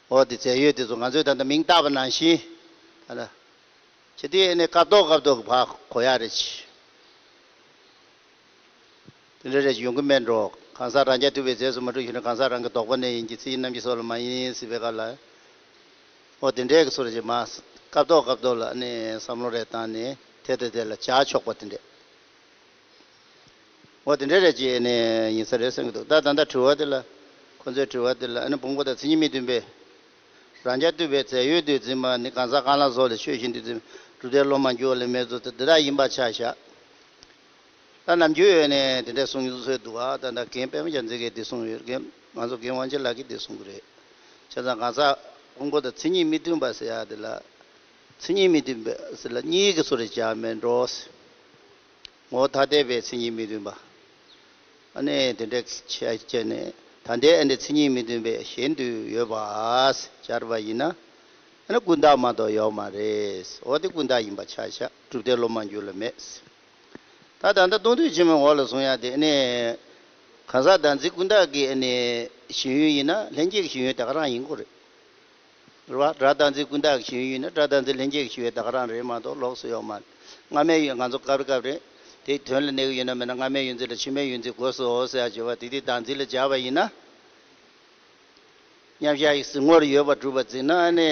འོ་དེ་རྫས་ཡོད་དེ་ཚོ་ང་ཚོས་ད་ལྟ་མིང་བཏགས་པ་ནང་བཞིན། ད་ལྟ། ཇི་སྟེ་ནས་སྐབས་ཐོག་སྐབས་ཐོག་གི་བར་གོ་ཡག་རེད། དེ་འདྲ་རེ་ཡོང་གི་མེད་འགྲོ། གང་ཟག་རང་རྐྱ་ཐུབ་པའི་རྫས་སུ་མ་གྲུབ་ཞུ་ན་གང་ཟག་རང་གི་ལྡོག་པ་ནས་ཡིན་གྱི། ཚིག་རྣམ་འགྱུར་སོགས་ལ་མ་ཡིན་ཟེར་བའི་སྐབས་ལ། འོ་དེ་འདྲའི་གི་ཚོ་རེ་ཅིག་མ། སྐབས་ཐོག་སྐབས་ཐོག་ལ་ནི་བསམ་བློ་རེ་བཏང་ནས་དེ་དང་དེ་ལ་སྦྱར་ཆོག་པ་དེ་འདྲས། འོ་དེ་འདྲ་རེ་ཅིག་ནི་ཡིན་ས་རེད་བསམ་གྱི་འདུག། ད་ད་ལྟ་དྲི་བ་དེ་ལ། ཁོ་ཚོའི་དྲི་བ་དེ་ལ་ཨ་ནི་ཕུང་པོ་དང་མཚན་ཉིད་མི་མཐུན་པའི། རང་རྐྱ་ཐུབ་པའི་རྫས་ཡོད་དུ་འཛིན་པ་ནི་གང་ཟག་རྐང་ལག་སོགས་ལ་ཆོས་བཞིན་དུ་འཛིན་པའི་གྲུབ་མཐས་བློ་མ་འགྱུར་བ་ལས་མེད་ཚུལ་དེ་འདི་དག་ཡིན་པར་ཆ་བཞག། ད་ནམ་རྒྱུན་ཡོད་ནས་དེ་འདྲ་གསུང་སྲོལ་འདུག་ཨ། ད་ལྟ་རྒན་པད་མ་རྒྱལ་མཚན་གྱིས་འདི་གསུངས་ཡོད། རྒན། ང་ཚོ་རྒན་དབང་ཆེན་ལགས་ཀྱིས་འདི་གསུང་གི་རེད། བྱས་ཙང་གང་ཟག་ཕུང་པོ་དང་མཚན་ཉིད་མི་མཐུན་པ་ཟེར་ཡ་དེ་ལ། མཚན་ཉིད་མི་མཐུན་པ་ཟེར་ལ་གཉིས་ཀྱི་ཚོ་རེ་སྦྱར་མེད་འགྲོ། ངོ་བོ་ཐ་དད་པའི་མཚན་ཉིད་མི་མཐུན་པ། ཨ་ནི་དེ་འདྲ་བྱས་བྱས་ནས་ད་ལྟའི་ཨ་ནི་མཚན་ཉིད་མི་མཐུན་པའི་གཞན་དུ་ཡོད་པ་སྦྱར་བ་ཡིན་ན། ཨ་ནི་ཀུན་བརྟགས་མ་གཏོགས་ཡོད་མ་རེད། འོ་དེ་ཀུན་བརྟགས་ཡིན་པ་ཆ་བཞག། གྲུབ་མཐས་བློ་མ་འགྱུར་ལ་མེད། ད་ད་ལྟ་སྟོང་ཐུན་ཆེན་མོའི་འོག་ལ་གསུང་ཡ་དེ་ནི། གང་ཟག་བདག་འཛིན་ཀུན་བརྟགས་ཀྱི་ཨ་ནི་ཞེན་ཡུལ་ཡིན་ན་ལྷན་སྐྱེས་ཀྱི་ཞེན་ཡུལ་དེ་ག་རང་ཡིན་དགོས་རེད། རེད་བ། སྒྲ་བདག་འཛིན་ཀུན་བརྟགས་ཀྱི་ཞེན་ཡུལ་ཡིན་ན་སྒྲ་བདག་འཛིན་ལྷན་སྐྱེས་ཀྱི་ཞེན་ཡུལ་དེ་ག་རང་རེད་མ་གཏོགས་ལོགས་སུ་ཡོད་མ་རེད། སྔ་མའི་ཡུལ། ང་ཚོ་སྐབས་རེ་སྐབས་རེ་དེའི་དོན་ལ་གནས་ཀྱི་ཡོད་ན་མེད་ན་སྔ་མའི་ཡུལ་འཛིན་ལ་ཕྱི་མའི་ཡུལ་འཛིན་དགོས་སོ་ཟེར་ཡ་བརྗོད་པ་དེ་དེ་བདག་འཛིན་ལ་སྦྱར་བ་ཡིན་ན། མཉམ་གཞག་གི་གཟིགས་ངོར་ཡོད་པར་གྲུབ་པར་འཛིན་ན་ཨ་ནི་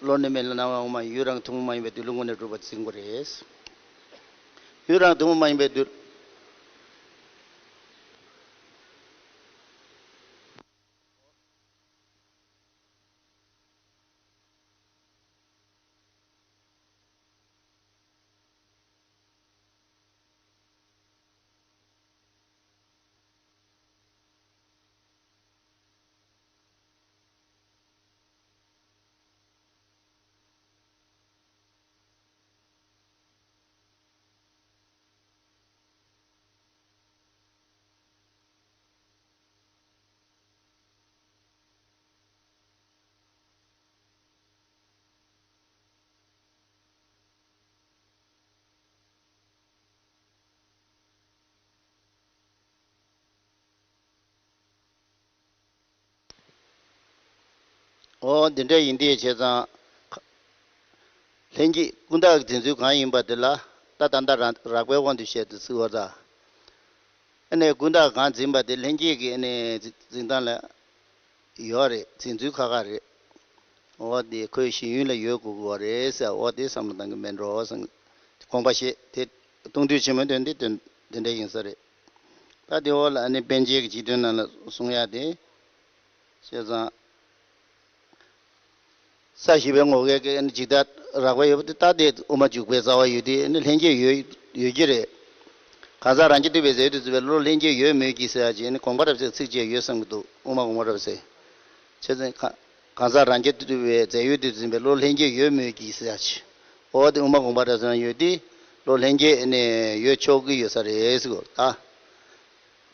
བློ་ནི་མེད་ལ་སྣང་བ་ངོ་མ་ཡུལ་རང་ཐུན་མོང་མ་ཡིན་པའི་དུས་ལ་དངོས་གནས་གྲུབ་པར་འཛིན་དགོས་རེད། ཡུལ་རང་ཐུན་མོང་མ་ཡིན་པའི་དུས། འོ་འདི་འདྲ་ཡིན་དུས་བྱས་ཙང་། ལྷན་སྐྱེས་ཀུན་བརྟགས་ཀྱི་འཛིན་ཚུལ་གང་ཡིན་པ་དེ་ལ་ད་ད་ལྟ་རང་རགས་པའི་དབང་དུ་བྱས་ཏེ་ཚིག་བར་ད། ཨ་ནི་ཀུན་བརྟགས་གང་འཛིན་པ་དེ་ལྷན་སྐྱེས་ཀྱི་ཨ་ནི་འཛིན་སྟངས་ལ་ཡོད་རེད། འཛིན་ཚུལ་ཁག་ཁག་རེད། འོ་དེ་ཁོའི་ཞེན་ཡུལ་ལ་ཡོད་དགོས་ཀྱི་ཡོད་རེད་ཟེར། འོ་དེ་བསམ་བློ་གཏང་གི་མེད་འགྲོ་བསམ། དགོངས་པ་བཞེས་དེ་སྟོང་ཐུན་ཆེན་མོའི་དོན་དེ་དོན་དེ་འདྲ་ཡིན་ས་རེད། ད་དེ་འོག་ལ་ཨ་ནི་པཎ་ཆེན་གྱི་སྤྱི་དོན་ནང་ལ་གསུང་ཡ་དེ། བྱས་ཙང་། ས་བཞི་པའི་ངོ་སྐལ་གྱི་ཨ་ནི་འཇིག་ལྟ་རགས་པ་ཡོད་པ་དེ་ལྟ་སྟེ་དབུ་མ་འཇུག་པའི་རྩ་བ་ཡོད་དེ་ཨ་ནི་ལྷན་སྐྱེས་ཡོད་ཡོད་ཀྱི་རེད། གང་ཟག་རང་རྐྱ་ཐུབ་པའི་རྫས་ཡོད་དུ་འཛིན་པའི་བློ་ལྷན་སྐྱེས་ཡོད་མོད་ཀྱི་ཟེར་ཡ་ཅིག་ཨ་ནི་དགོངས་པ་རབ་གསལ་ཚིགས་བཅད་ཡོད་བསམ་གྱི་འདུག། དབུ་མ་དགོངས་པ་རབ་གསལ། བྱས་ཙང་གང་གང་ཟག་རང་རྐྱ་ཐུབ་པའི་རྫས་ཡོད་དུ་འཛིན་པའི་བློ་ལྷན་སྐྱེས་ཡོད་མོད་ཀྱི་ཟེར་ཡ་ཅིག། འོ་དེ་དབུ་མ་དགོངས་པ་རབ་གསལ་ཡོད་དེ་བློ་ལྷན་སྐྱེས་ཨ་ནི་ཡོད་ཆོག་གི་ཡོད་ས་རེད་ཟེར་གོ་ད།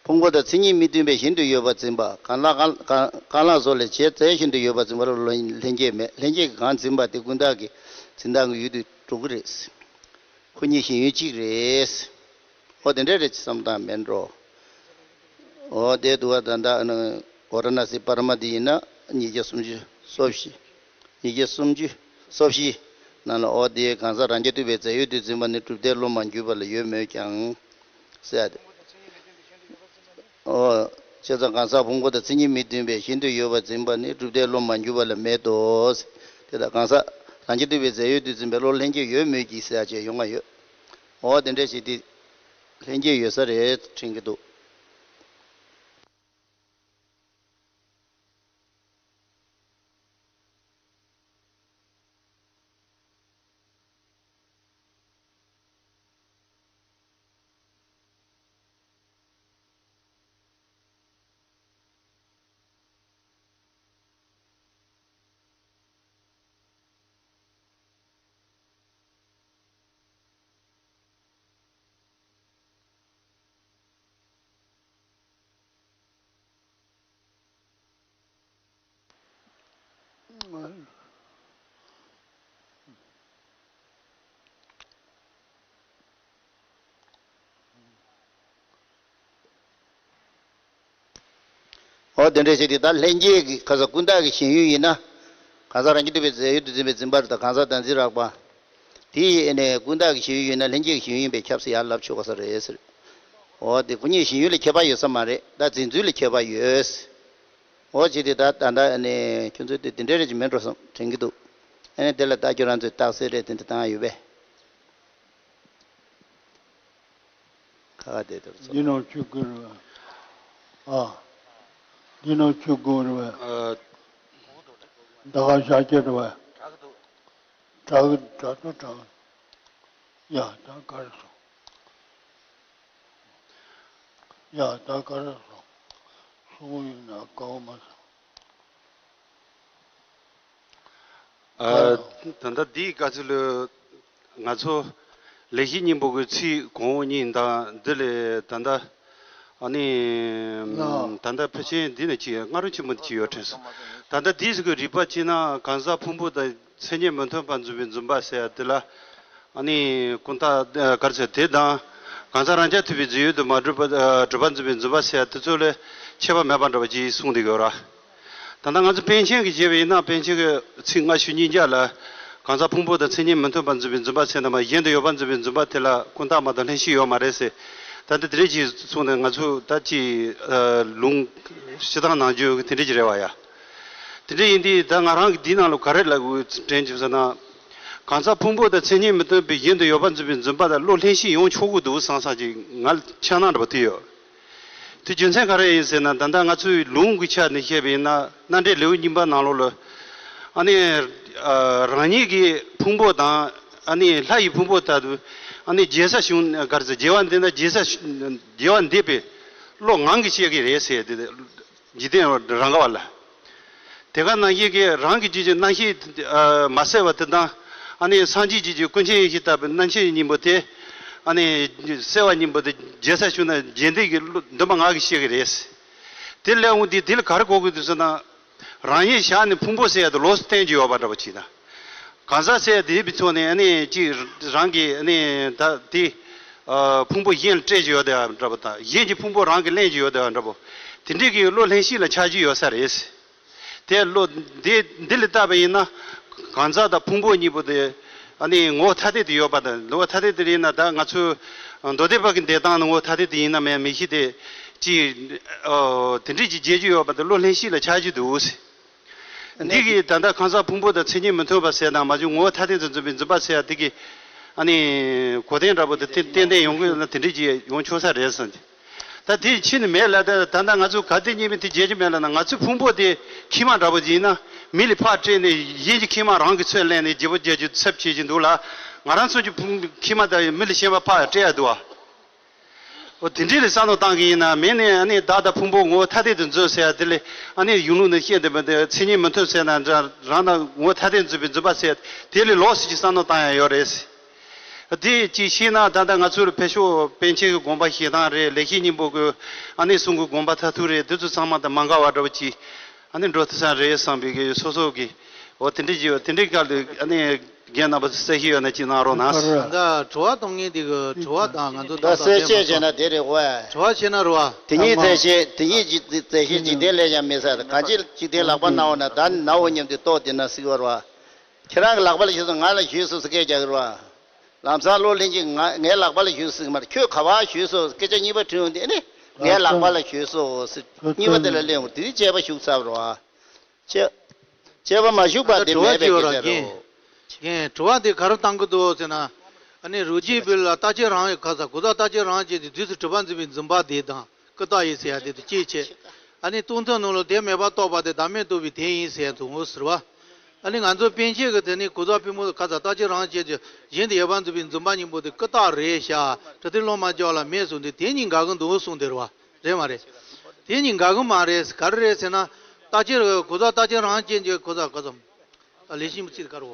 ཕུང་པོ་དང་མཚན་ཉིད་མི་མཐུན་པའི་ཞེན་དུ་ཡོད་པར་འཛིན་པ། གང་ལ་གང་གང་གང་ལ་སོགས་ལས་བྱས་རྫས་ཞེན་དུ་ཡོད་པར་འཛིན་པ་ལ་ལྷན་སྐྱེས་མེད། ལྷན་སྐྱེས་ཀྱིས་གང་འཛིན་པ་དེ་ཀུན་བརྟགས་ཀྱི་འཛིན་སྟངས་ཀྱི་ཡུལ་དུ་འགྲོ་གི་རེད། ཁོ་གཉིས་ཞེན་ཡུལ་གཅིག་རེད། འོ་དེ་འདྲ་རེད་བསམ་སྟངས་མེད་འགྲོ། འོ་དེ་འདུག་བ། ད་ལྟ་ཨ་ནི་གོ་ར་ན་སི་པར་མ་དེ་ཡིན་ན་ཉིས་བརྒྱ་སུམ་ཅུ་སོ་བཞི། ཉིས་བརྒྱ་སུམ་ཅུ་སོ་བཞི། ནང་ལ། འོ་དེ་གང་ཟག་རང་རྐྱ་ཐུབ་པའི་རྫས་ཡོད་དུ་འཛིན་པ་ནི་གྲུབ་མཐས་བློ་མ་འགྱུར་བ་ལ་ཡོད་མོད་ཀྱང་། ཟེར་ཡ་དེ། འོ། བྱས་ཙང་གང་ཟག་ཕུང་པོ་དང་མཚན་ཉིད་མི་མཐུན་པའི་ཤིན་ཏུ་ཡོད་པར་འཛིན་པ་ནི་གྲུབ་མཐས་བློ་མ་འགྱུར་བ་ལ་མེད་དོ། དེ་ལྟར་གང་ཟག་རང་རྐྱ་ཐུབ་པའི་རྫས་ཡོད་དུ་འཛིན་པའི་བློ་ལྷན་སྐྱེས་ཡོད་མོད་ཀྱི་ཟེར་ཡ་ཅིག་ཡོང་བ་ཡོད། འོ་དེ་འདྲ་ཞིག་དེ། ལྷན་སྐྱེས་ཡོད་ས་རེད་དྲན་གྱི་འདུག། འོ་དེ་འདྲ་བྱས་ཏེ་ད་ལྷན་སྐྱེས་ཀྱི་ཁ་ས་ཀུན་བརྟགས་ཀྱི་ཞེན་ཡུལ་ཡིན་ན། གང་ཟག་རང་རྐྱ་ཐུབ་པའི་རྫས་ཡོད་དུ་འཛིན་པའི་འཛིན་པ་རེད། ད་གང་ཟག་བདག་འཛིན་རགས་པ། དེ་ཡི་ནས་ཀུན་བརྟགས་ཀྱི་ཞེན་ཡུལ་ཡིན་ན་ལྷན་སྐྱེས་ཀྱི་ཞེན་ཡུལ་ཡིན་པས་ཁྱབ་ཟེར་ཡར་ལབ་ཆོག་ག་ས་རེད་ཟེར། འོ་དེ་སྐུ་གཉིས་ཞེན་ཡུལ་ལ་ཁྱད་པར་ཡོད་ས་མ་རེད། ད་འཛིན་ཚུལ་ལ་ཁྱད་པར་ཡོད། འོ་བྱས་ཏེ་ད་ད་ལྟ་ནས་ཁྱོད་ཚོས་དེ་དེ་འདྲའི་རེ་ཅིག་མིན་འགྲོ་བསམ་དྲན་གྱི་འདུག། ཨ་ནི་དེ་ལ་ད་ཁྱོད་རང་ཚོས་རྟགས་གསལ་རེ་དེ་འདྲ་བཏང་ཡོད་པས། ཁ་ཁ་བསྡད་དུ་ཚོ། འདི་ནང་བཅུ་དགུ་རེད་བ། ཨ། འདི་ནང་བཅུ་དགུ་རེད་བ། ཨ། ད་ག་ཤ་སྐྱེ་རེད་བ། དྲག་དྲག་ཏུ་དྲག། ཡ་ད་ག་རེ་སོང་། ཡ་ད་ག་རེ་སོང་། སོང་ཡིན་ན་དཀའ་བ་མ་སོང་། ཨ། ད་ལྟ་འདིའི་སྐབས་སུ་ལ་ང་ཚོ་ལེགས་བཤད་སྙིང་པོ་གི་ཚིག་གོང་འོག་གཉིས་དང་འདི་ལས་ད་ལྟ་ཨ་ནི་ལགས། ད་ལྟ་ཕལ་ཆེར་འདི་ནས་ཅིག་སྔ་རོལ་ཆེན་པོ་འདི་ཅིག་ཡོད་དྲན་སོང་། ད་ལྟ་འདིའི་གཟུགས་ཀྱི་རིགས་པ་ཅིག་ན་གང་ཟག་ཕུང་པོ་དང་མཚན་ཉིད་མི་མཐུན་པར་འཛིན་པའི་འཛིན་པ་ཟེར་ཡ་འདི་ལ། ཨ་ནི་ཀུན་བརྟགས་ག་རེ་ཟེར་དེ་དང་གང་ཟག་རང་རྐྱ་ཐུབ་པའི་རྫས་ཡོད་དུ་མ་གྲུབ་པ་གྲུབ་པར་འཛིན་པའི་འཛིན་པ་ཟེར་ཡ་དེ་ཚོ་ལ་ཁྱད་པར་མེད་པ་འདྲ་བ་ཅིག་གསུངས་བསྡད་ཡོད་ར། ད་ལྟ་ང་ཚོ་པཎ་ཆེན་གྱི་བྱས་པ་ཡིན་ན་པཎ་ཆེན་གྱི་ཚིག་ལྔ་བཅུ་ཉིས་བརྒྱ་ལ་གང་ཟག་ཕུང་པོ་དང་མཚན་ཉིད་མི་མཐུན་པར་འཛིན་པའི་འཛིན་པ་ཟེར་ན་མ་གཞན་དུ་ཡོད་པར་འཛིན་པའི་འཛིན་པ་དེ་ལ་ཀུན་བརྟགས་མ་གཏོགས་ལྷན་སྐྱེས་ཡོད་མ་རེད་ཟེར། ད་ལྟ་དེ་འདྲས་ཅིག་གསུངས་ནས་ང་ཚོ་ད་ཅིག་ལུང་སྤྱི་བཏང་ནང་བརྗོད་ཀྱི་དེ་འདྲས་ཅིག་རེད་བ་ཡ། དེ་འདྲ་ཡིན་དུས་ད་ང་རང་གིས་འདིའི་ནང་ལ་ག་རེ་ལབ་དགོས་དྲན་བྱུང་ཟེར་ན། གང་ཟག་ཕུང་པོ་དང་མཚན་ཉིད་མི་མཐུན་པའི་གཞན་དུ་ཡོད་པར་འཛིན་པའི་འཛིན་པ་དང་བློ་ལྷན་སྐྱེས་ཡོང་ཆོག་གི་འདུག་བསམ་བསམ་ཅིག་ང་ལ་འཆར་སྣང་འདྲ་པོ་དེ་ཡོད། དེ་རྒྱུ་མཚན་ག་རེ་ཡིན་ཟེར་ན་ད་ལྟ་ང་ཚོའི་ལུང་གི་ཆ་ནས་བཤད་པ་ཡིན་ན་རྣམ་འགྲེལ་ལེའུ་གཉིས་པ་ནང་ལོགས་ལ། ཨ་ནི། རང་ཉིད་ཀྱི་ཕུང་པོ་དང་ཨ་ནི་ལྷ་ཡི་ཕུང་པོ་ལྟ་བུ། ཨ་ནི་རྒྱལ་ས་བྱུང་ག་རེ་ཟེར་རྒྱལ་བ་འདི་ན་རྒྱལ་ས་རྒྱལ་བ་འདེབས་པའི་བློ་ངང་གིས་སྐྱེ་གི་རེད་ཟེར་དེ། འཇིག་རྟེན་རང་ག་བ་ལ། དེ་ག་ནང་བཞིན་གྱི་རང་གི་རྒྱུད་ཀྱི་རྣམ་ཤེས་མ་གསལ་བ་དེ་དང་། ཨ་ནི་སངས་རྒྱས་རྒྱུད་ཀྱི་ཀུན་མཁྱེན་ཡེ་ཤེས་ལྟ་བུའི་རྣམ་མཁྱེན་གཉིས་པོ་དེ། ཨ་ནི་གསལ་བ་གཉིས་པོ་དེ་རྒྱལ་ས་བྱུང་ན་རྒྱལ་འདེབས་ཀྱི་བློ་འདུན་པ་ངག་གིས་བཤད་ཀྱི་རེད། དེ་ལས་འོང་དུས་དེ་ལ་ག་རེ་གོ་དགོས་འདུག་ཟེར་ན། རང་ཉིད་བཞག་ནས་ཕུང་པོ་ཟེར་ཡ་དེ་ལོགས་སུ་བསྟན་གྱི་ཡོད་པ་འདྲ་པོ་ཅིག་དང་། གང་ཟག་ཟེར་ཡ་དེ་བའི་ཐོག་ནས་ཨ་ནི་ཅིག་རང་གི་ཨ་ནི་ད་དེ། ཕུང་པོ་གཞན་ལ་སྤྲད་ཀྱི་ཡོད་དེ་འདྲ་པོ་དང་གཞན་གྱི་ཕུང་པོ་རང་གིས་ལེན་གྱི་ཡོད་དེ་འདྲ་པོ། དེ་འདྲའི་གི་བློ་ལྷན་སྐྱེས་ལ་ཆགས་ཀྱི་ཡོད་ས་རེད། དེ་བློ་འདི་འདི་ལ་བལྟས་པ་ཡིན་ན། གང་ཟག་དང་ཕུང་པོ་གཉིས་པོ་དེ་ཨ་ནི་ངོ་བོ་ཐ་དད་དུ་ཡོད་པ་དང་ངོ་བོ་ཐ་དད་དུ་ཡིན་ན་ད་ང་ཚོའི་མདོ་སྡེ་པ་གི་འདོད་སྟངས་ནི་ངོ་བོ་ཐ་དད་དུ་ཡིན་ན་མེད་མི་ཤེས་ཏེ། ཅིག་དེ་འདྲས་ཀྱི་བྱེད་རྒྱུ་ཡོད་པ་དེ་བློ་ལྷན་སྐྱེས་ལ་ཆགས་ཀྱི་འདུག། འདི་གིས་ད་ལྟ་གང་ཟག་ཕུང་པོ་དང་མཚན་ཉིད་མི་མཐུན་པ་ཟེར་ན་མ་བྱུང་ངོ་བོ་ཐ་དད་དུ་འཛིན་པའི་འཛིན་པ་ཟེར་ཡ་འདི་གི་ཨ་ནི་གོ་དོན་འདྲ་པོ་དེ་ཏན་ཏན་ཡོང་གི་ཡོད་ན་དེ་འདྲས་ཀྱི་ཡོང་ཆོག་ས་རེད་བསམ་གྱི། ད་དེ་ཕྱི་ནས་མེད་ལ་ད་ད་ལྟ་ང་ཚོ་ག་དེ་རྙེད་མིན་དེ་བརྗེད་ཀྱི་མེད་ལ་ན་ང་ཚོའི་ཕུང་པོ་དེ་མཁལ་མ་འདྲ་པོ་ཡིན་ན་མི་ལ་ཕར་སྤྲད་ནས་གཞན་གྱི་མཁལ་མ་རང་གི་ཚོས་ལེན་ནས་བརྗེ་པོ་རྒྱག་རྒྱུ་ཚབ་བྱེད་ཀྱི་འདུག་ལ། ང་རང་ཚོ་གི་ཕུང་མཁལ་མ་དང་མི་ལ་གཞན་པ་ཕར་སྤྲད་ཡ་འདུག་ཨ། འོ་དེ་འདྲའི་ལ་བསམ་བློ་བཏང་གི་ཡིན་ན་མེད་ནས་ཨ་ནི་བདག་དང་ཕུང་པོ་ངོ་བོ་ཐ་དད་དུ་འཛིན་ཟེར་ཡ་དེ་ལས་ཨ་ནི་ཡུལ་ལུགས་ནས་བཤད་བསྡད་པ་དེ་མཚན་ཉིད་མི་མཐུན་ཟེར་ན་འདྲ་རང་དང་ངོ་བོ་ཐ་དད་འཛིན་པའི་འཛིན་པ་ཟེར་དེ་ལས་ལོགས་སུ་ཅིག་བསམ་བློ་བཏང་ཡ་ཡོད་རེད། དེ་ཅིག་ཤེས་ན་ད་ལྟ་ང་ཚོ་ལ་ཕེབས་ཤོག་པཎ་ཆེན་གྱི་དགོངས་པ་བཞེས་སྟངས་རེད། ལེགས་བཤད་སྙིང་པོ་གི་ཨ་ནི་གསུང་གི་དགོངས་པ་མཐར་ཐུག་རེད། དེ་ཚོ་ཚང་མ་དང་མ་འགལ་བ་འདྲ་བོ་ཅིག་ཨ་ནི་འགྲོ་ཐུབ་ས་རེད་བསམ་པའི་གི་སོ་སོ་གི་འོ་དེ་འདྲ་ཅིག་ཡོད། དེ་འདྲའི་སྐབས་ལ་ཨ་ནི་རྒན་རྣམ་པ་ཚོ་གསལ་བཤད་ཡོད་ན་ཅིག་གནང་རོགས་གནང་། ད་དྲི་བ་གཏོང་མཁན་དེ་གི་དྲི་བ་དང་ང་ཚོ་ད་ད་གསལ་བཤད་བྱས་ན་དེ་རེད་བ། དྲི་བ་བྱས་ན་རེད་བ། དེ་ཉིད་རྩད་བཤད་དེ་ཉིད་ཀྱི་རྩད་བཤད་འཇིག་རྟེན་ལས་ཀྱང་མེད་ས་གང་ཅི་འཇིག་རྟེན་ལག་པ་ན་འོ་ན་ད་ནི་ན་འོ་སྙམ་དུ་རྟོག་དེ་ན་སྲིད་པར་བ། ཁྱེད་རང་གི་ལག་པ་ལ་ཞུས་སོང་། ང་ལ་ཞུས་སོང་ཟེར་སྐད་རྒྱག་གི་རེད་བ། ལམ་སང་བློ་ལྷན་ཅིག་ང་ངའི་ལག་པ་ལ་ཞུས་སོང་ཟེར་གི་མ་རེད། ཁྱོད་ག་པར་ཞུས་སོང་ཟེར་སྐད་ཆ་གཉིས་པ་དྲིས་ཡོང་དུས། ཨ་ནི་ངའི་ལག་པ་ལ་ཞུས་སོང་ཟེར། གཉིས་པ་དེ་ལ་སླེབས་ཡོང་། དེ་དུས་དཔྱད་པ་ཞུགས་ཚར་བ་རེད་བ། དཔྱད་དཔྱད་པ་མ་ཞུགས་པ་དེ་མེད་པའི་སྐད་ཆ་རེད་བ། རྒན། རྒན། དྲི་བ་དེ་ག་རེ་བཏང་གི་འདུག་ཟེར་ན། ཨ་ནི་རུ་སྐྱེས་བུ་ལ་རྟག་གཅིག་རང་གི་ཁ་ས་གོ་ས་རྟག་གཅིག་རང་བྱས་ཏེ་རྗེས་སུ་གྲུབ་པ་འཛིན་པའི་འཛིན་པ་དེ་དང་ཀུན་བརྟགས་ཡིན་ཟེར་ཡ་དེ་དང་གཅིག་བྱས། ཨ་ནི་སྟོང་ཐུན་ནང་ལ་དེ་མེད་པར་རྟོགས་པ་དེ་བདག་མེད་རྟོགས་པའི་དེ་ཡིན་ཟེར་ཡ་འདུག་འོ་ཟེར་བ། ཨ་ནི་ང་ཚོ་པཎ་ཆེན་གྱི་དེ་ནི་གོ་ས་ཕུང་པོ་ཁ་ས་རྟག་གཅིག་རང་བྱས་ཏེ་གཞན་དུ་ཡོད་པར་འཛིན་པའི་འཛིན་པ་གཉིས་པོ་དེ་ཀུན་བརྟགས་རེད་ཤག་གྲུབ་མཐས་བློ་མ་བཅོས་པ་ལ་མེད་གསུངས་ཏེ། དེ་གཉིས་འགལ་གྱི་འདུག་གསུངས་དེ་རེད་བ། རེད་མ་རེད། དེ་གཉིས་འགལ་གྱི་མ་རེད། ག་རེ་རེད་ཟེར་ན། རྟག་གཅིག་གོ་ས་རྟག་གཅིག་རང་བྱས་ཀྱི་གོ་ས་གོ་ས། ལེགས་ཤོམ་ཚིག་ག་རེ།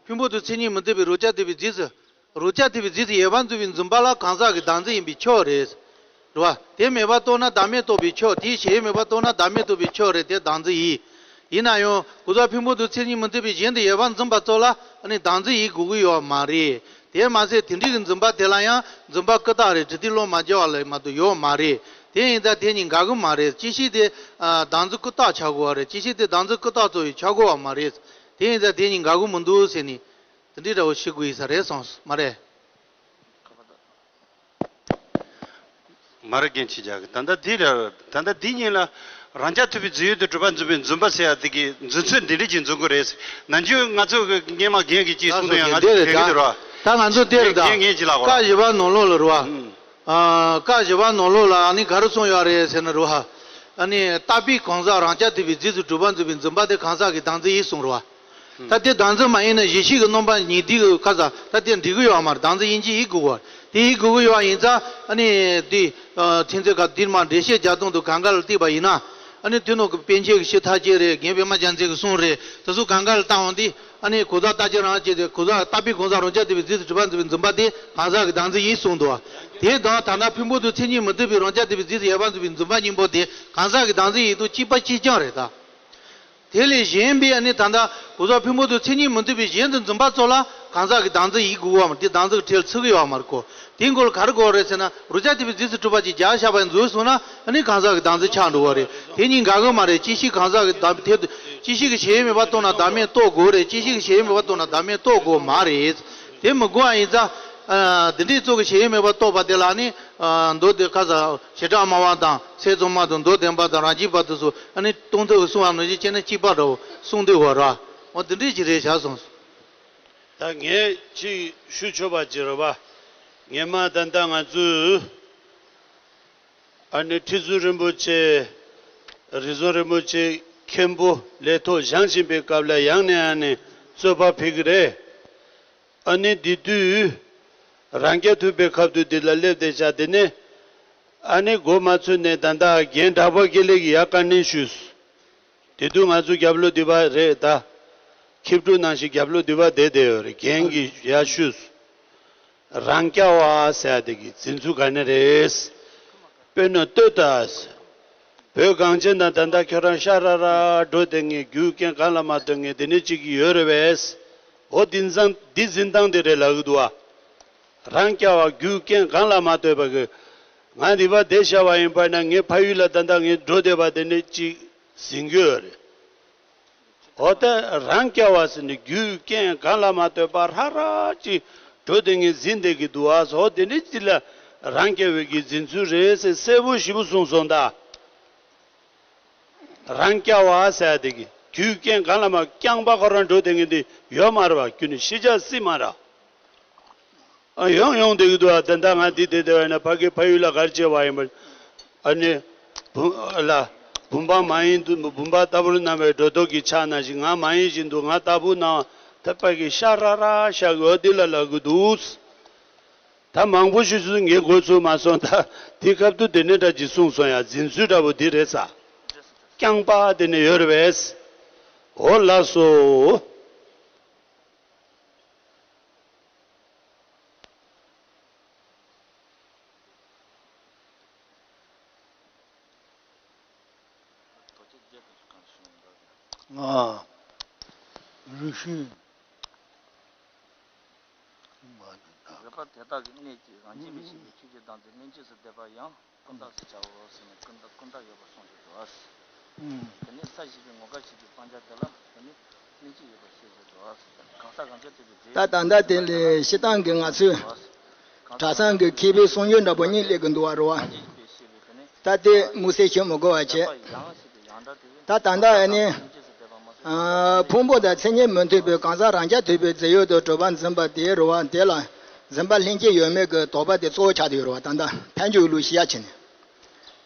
ཕུང་པོ་དང་མཚན་ཉིད་མི་མཐུན་པའི་རང་རྐྱ་ཐུབ་པའི་རྗེས་སུ། རང་རྐྱ་ཐུབ་པའི་རྗེས་སུ་ཡོད་པར་འཛིན་པའི་འཛིན་པ་ལ་གང་ཟག་གི་བདག་འཛིན་ཡིན་པའི་ཕྱིར་རེད། རེད་བ། དེ་མེད་པར་རྟོགས་ན་བདག་མེད་རྟོགས་པའི་ཕྱིར། དེའི་གཞན་མེད་པར་རྟོགས་ན་བདག་མེད་རྟོགས་པའི་ཕྱིར་རེད། དེ་བདག་འཛིན་ཡིན། ཡིན་ན་ཡང་གོ་ས་ཕུང་པོ་དང་མཚན་ཉིད་མི་མཐུན་པའི་གཞན་དུ་ཡོད་པར་འཛིན་པ་ཙམ་ལ་ཨ་ནི་བདག་འཛིན་ཡིན་དགོས་ཀྱི་ཡོད་མ་རེད། དེ་མ་ཟད་དེ་འདྲའི་གི་འཛིན་པ་དེ་ལ་ཡང་འཛིན་པ་ཀུན་བརྟགས་རེད། གྲུབ་མཐས་བློ་མ་བཅོས་པ་ལ་མ་གཏོགས་ཡོད་མ་རེད། དེ་ཡིན་ཙང་དེ་གཉིས་འགལ་གྱི་མ་རེད། གཅིག་ཤོས་དེ་ཨ་བདག་འཛིན་ཀུན་བརྟགས་ཆགས་དགོས་པ་རེད། གཅིག་ཤོས་དེ་བདག་འཛིན་ཀུན་བརྟགས་ཚོ་ཡི་ཆགས་དགོས་པ་མ་རེད། དེ་ཡིན་ཙང་དེ་གཉིས་འགལ་གྱི་མི་འདུག་ཟེར་ནས་དེ་འདྲའི་འདྲ་བོ་ཞུ་དགོས་ཡིན་ས་རེད་གསུངས་སོང་མ་རེད། མ་རེད། རྒན་ཆོས་རྒྱལ་གྱིས་ད་ལྟ་འདི་རེད། ད་ལྟ་འདི་གཉིས་ལ་རང་རྐྱ་ཐུབ་པའི་རྫས་ཡོད་དུ་གྲུབ་པ་འཛིན་པའི་འཛིན་པ་ཟེར་ཡ་དེ་གི་འཛིན་ཚུལ་འདི་འདྲ་ཅིག་འཛིན་དགོས་རེད། ནམ་རྒྱུན་ང་ཚོ་གི་སྔོན་མ་རྒན་གྱིས་ཅིག་གསུངས་དུས་ཡང་ང་ཚོ་དྲན་གྱི་འདུག་ར། ད་ང་ཚོ་དེ་རེད་ད། རྒན་རྒན་གྱིས་ལབ་པ་ཀ་བཞི་པ་ནང་ལོགས་ལ་རེད་བ། ཨ་ཀ་བཞི་པ་ནང་ལོགས་ལ་ཨ་ནི་ག་རེ་གསུངས་ཡོད་རེད་ཟེར་ན་རེད་བ། ཨ་ནི་རྟག་པའི་གང་ཟག་རང་རྐྱ་ཐུབ་པའི་རྫས་སུ་གྲུབ་པ་འཛིན་པའི་འཛིན་པ་དེ་གང་ཟག་གི་བདག་འཛིན་ཡིན་གསུངས་རེད་བ། ད་དེ་བདག་འཛིན་མ་ཡིན་ན་གཞི་ཤེས་ཀྱི་རྣམ་པ་གཉིས་འདི་གི་ཁ་ས་ད་དེ་འགྲིག་གི་ཡོད་མ་རེད། བདག་འཛིན་ཡིན་གཅིག་ཡིན་དགོས་པ། དེ་ཡིན་དགོས་ཀྱི་ཡོད་ཡིན་ཙང་ཨ་ནི་དེ་ཨ་ཐེངས་ཚེ་ག་འདིར་མ་འགྲེལ་བཤད་རྒྱག་སྟངས་དུ་གང་ག་ལ་བལྟས་པ་ཡིན་ན། ཨ་ནི་དེ་ནང་གི་པཎ་ཆེན་གྱི་ཤེས་ཐག་བཅད་རེད། རྒན་པད་མ་རྒྱལ་མཚན་གྱི་གསུང་རེད། དེ་ཚོ་གང་ག་ལ་བལྟ་འོང་དུས་ཨ་ནི་གོ་ས་རྟག་གཅིག་རང་བྱས་ཏེ་གོ་ས་རྟག་པའི་གང་ཟག་རང་རྐྱ་ཐུབ་པའི་རྫས་སུ་གྲུབ་པ་འཛིན་པའི་འཛིན་པ་དེ་གང་ཟག་གི་བདག་འཛིན་ཡིན་གསུངས་འདུག་བ། དེ་དང་ད་ལྟ་ཕུང་པོ་དང་མཚན་ཉིད་མི་མཐུན་པའི་རང་རྐྱ་ཐུབ་པའི་རྫས་སུ་ཡོད་པར་འཛིན་པའི་འཛིན་པ་གཉིས་པོ་དེ་གང་ཟག་གི་བདག་འཛིན་ཡིན་དུས་གཅིག་པ་གཅིག་རྐྱང་རེད་ད། དེ་ལས་གཞན་པའི་ཨ་ནི་ད་ལྟ་གོ་ས་ཕུང་པོ་དང་མཚན་ཉིད་མི་མཐུན་པའི་གཞན་དུ་འཛིན་པ་ཚོ་ལ་གང་ཟག་གི་བདག་འཛིན་ཡིན་དགོས་པ་མ་རེད། དེ་བདག་འཛིན་གྱི་ཁྲལ་ཚུད་ཀྱི་ཡོད་མ་རེད་གོ། དེའི་མགོ་ལ་ག་རེ་དགོས་རེད་ཟེར་ན། རང་རྐྱ་ཐུབ་པའི་རྫས་སུ་གྲུབ་པ་ཅིག་རྒྱག་བཞག་པ་འཛུལ་སོང་ན་ཨ་ནི་གང་ཟག་གི་བདག་འཛིན་ཆགས་འགྲོ་བ་རེད། དེ་གཉིས་འགལ་གྱི་མ་རེད། གཅིག་ཤེས་གང་ཟག་གི་བདག་དེ་གཅིག་ཤེས་ཀྱི་ཞེན་ཡུལ་མེད་པར་རྟོགས་ན་བདག་མེད་རྟོགས་དགོས་རེད། གཅིག་ཤེས་ཀྱི་ཞེན་ཡུལ་མེད་པར་རྟོགས་ན་བདག་མེད་རྟོགས་དགོས་མ་རེད། དེ་མི་དགོས་པ་ཡིན་ཙང་། ཨ་འདི་འདྲའི་ཚོགས་ཀྱི་ཞེན་ཡུལ་མེད་པར་རྟོགས་པ་དེ་ལ་ནི། ཨ་མདོ་སྡེ་ཁ་ས་བྱེ་བྲག་སྨྲ་བ་དང་ཚད་མཚོན་མ་དང་མདོ་བདེན་པ་དང་རང་རྒྱུད་པ་དེ་ཚོ་ཨ་ནི་སྟོང་ཐུན་གྱི་གསུང་བ་ནང་བཞིན་བྱས་ན་གཅིག་པ་འདྲ་བོ་གསུང་འདོད་བ་ར། འོ་འདི་འདྲའི་ཅིག་རེད་བཞག་སོང་། ད་ངས་ཅིག་ཞུ་ཆོག་པ་ཅིག་རེད་པ། ངས་མ་ད་ལྟ་ང་ཚོས་ཨ་ནི་ཁྲི་ཟུར་རིན་པོ་ཆེ། རི་ཟུར་རིན་པོ་ཆེ་མཁན་པོ་ལས་ཐོག་བཞེངས་བཞིན་པའི་སྐབས་ལ་ཡང་ནས་ཡང་ནས་རྩོད་པ་འཕེལ་གི་རེད། ཨ་ནི་འདི་དུས་རང་རྐྱ་ཐུབ་པའི་ཁ་ཐུག་འདི་ལ་སླེབས་བསྡད་ཤག་དེ་ནས་ཨ་ནི་མགོ་མ་ཚོས་ནས་ད་ལྟ་རྒན་གྲགས་པ་དགེ་ལེགས་ཀྱིས་ཡར་བཀའ་འདྲི་ཞུས། དེ་དུས་ང་ཚོ་རྒྱབ་ལོགས་འདི་པ་རེད་ད། ཁྱི་ཕྲུག་ནང་བཞིན་རྒྱབ་ལོགས་འདི་པ་བསྡད་བསྡད་ཡོད་རེད། རྒན་གྱིས་ཡར་ཞུས། རང་རྐྱ་བ་ཟེར་ཡ་དེ་གི་འཛིན་ཚུལ་ག་ནས་རེད། དཔེར་ན་ལྟོས་དང་། བོད་གངས་ཅན་ན་ད་ལྟ་ཁྱོད་རང་ཤ་ར་ར་འགྲོ་བསྡད་མཁན་རྒྱུ་རྐྱེན་གང་ལ་མ་ལྟོས་མཁན་དེ་འདྲ་ཅིག་ཡོད་རེད་པས། འོ་འདི་འཛིན་འདི་འཛིན་སྟངས་དེ་རེད་ལབ་གི་འདུག་བ། རང་རྐྱ་བ་རྒྱུ་རྐྱེན་གང་ལ་མ་ལྟོས་པ་གི། ང་འདི་པ་བསྡད་བཞག་པ་ཡིན་པ་ན་ངའི་ཕ་ཡུལ་ལ་ད་ལྟ་ངས་འགྲོ་བསྡད་པ་དེ་འདྲ་ཅིག་འཛིན་གྱི་ཡོད་རེད། འོ་ད་རང་རྐྱ་བ་ཟེར་ནས་རྒྱུ་རྐྱེན་གང་ལ་མ་ལྟོས་པ་ཧྲ་ཧྲ་ཅིག་འགྲོ་བསྡད་མཁན་འཛིན་བསྡད་ཀྱི་འདུག་ཨ། འོ་དེ་འདྲ་ཅིག་ལ་རང་རྐྱ་བའི་གི་འཛིན་ཚུལ་རེད་ཟེར་གསལ་པོ་ཞེ་པོ་གསུངས་སོང་ད། རང་རྐྱ་བ་ཟེར་དེ་གི་རྒྱུ་རྐྱེན་གང་ལ་མ་རྐྱང་པ་ཁོ་རང་འགྲོ་བསྡད་མཁན་དེ་ཡོད་མ་རེད་པ། ཁྱོད་ནི་ཤི་ཆ་སྲིད་མ་རེད། ཨ་ཡོང་ཡོང་བསྡད་ཀྱི་འདུག་ཨ། ད་ལྟ་ང་འདི་བསྡད་བསྡད་པ་ཡིན་ན་ཕ་གི་ཕ་ཡུལ་ལ་ག་རེ་བྱས་པ་ཡིན་པ། ཨ་ནི། བུ་ལ། བུམ་པ་མ་ཡིན་དུ་བུམ་པ་ལྟ་བུར་སྣང་བའི་སྒྲོ་འདོགས་ཀྱི་ཆ་ནང་བཞིན་ང་མ་ཡིན་བཞིན་དུ་ང་ལྟ་བུ་སྣང་བ་ད་ཕ་གི་ཤ་ར་ར་ཤ་གི་འོ་འདི་ལ་ལབ་ཀྱི་འདུག་ད་མང་པོ་ཞུ་ཚུལ་ངས་གོ་ཚུལ་མ་སོང་ད་དེ་སྐབས་དུ་དེ་ནས་འདྲ་ཅིག་གསུངས་སོང་ཡ། འཛིན་ཚུལ་འདྲ་པོ་འདི་རེད་ས། རྐྱང་པ་དེ་ནས་ཡོད་རེད་པས། འོ་ལགས་སོ། ང་། རུ་ཤི། ཡོད་པ་དེ་དག་གི་གནས་ཀྱིས་རང་བཞིན་མེད་པའི་ཆོས་ཅན་དང་དེ་ལྷན་ཅིག་ཏུ་བསྡད་པ་ཡང་ཀུན་བརྟགས་སུ་བྱའོ་ཟེར་ནས་ཀུན་བརྟགས་ཀུན་བརྟགས་ཡོད་པར་གསུངས་ཏེ་འདུག་ཨ། དེ་ནས་ས་བཞི་པའི་ངོ་སྐལ་བྱེད་པའི་སྤང་བྱ་དེ་ལ་དེ་ནི། ད་ད་ལྟ་དེ་ལས་སྤྱིར་བཏང་གི་ང་ཚོའི་གྲྭ་ཚང་གི་མཁས་པའི་གསུང་ཡོན་འདྲ་པོ་གཉིས་སླེབས་ཀྱི་འདུག་བ་རེད་བ། ད་དེ་དམིགས་བསལ་ཞུ་མི་དགོས་པ་བྱས། ད་ད་ལྟ་ཨ་ནི། ཨ། ཕུང་པོ་དང་མཚན་ཉིད་མི་མཐུན་པའི་གང་ཟག་རང་རྐྱ་ཐུབ་པའི་རྫས་ཡོད་དུ་གྲུབ་པ་འཛིན་པ་དེའི་རེད་བ། དེ་ལ་འཛིན་པ་ལྷན་སྐྱེས་ཡོད་མེད་ཀྱི་དོགས་པ་དེ་གཙོ་བོ་ཆགས་བསྡད་ཡོད་རེད་བ། ད་ལྟ་ཐལ་འགྱུར་ལུགས་བཞི་ཡ་བྱས་ནས།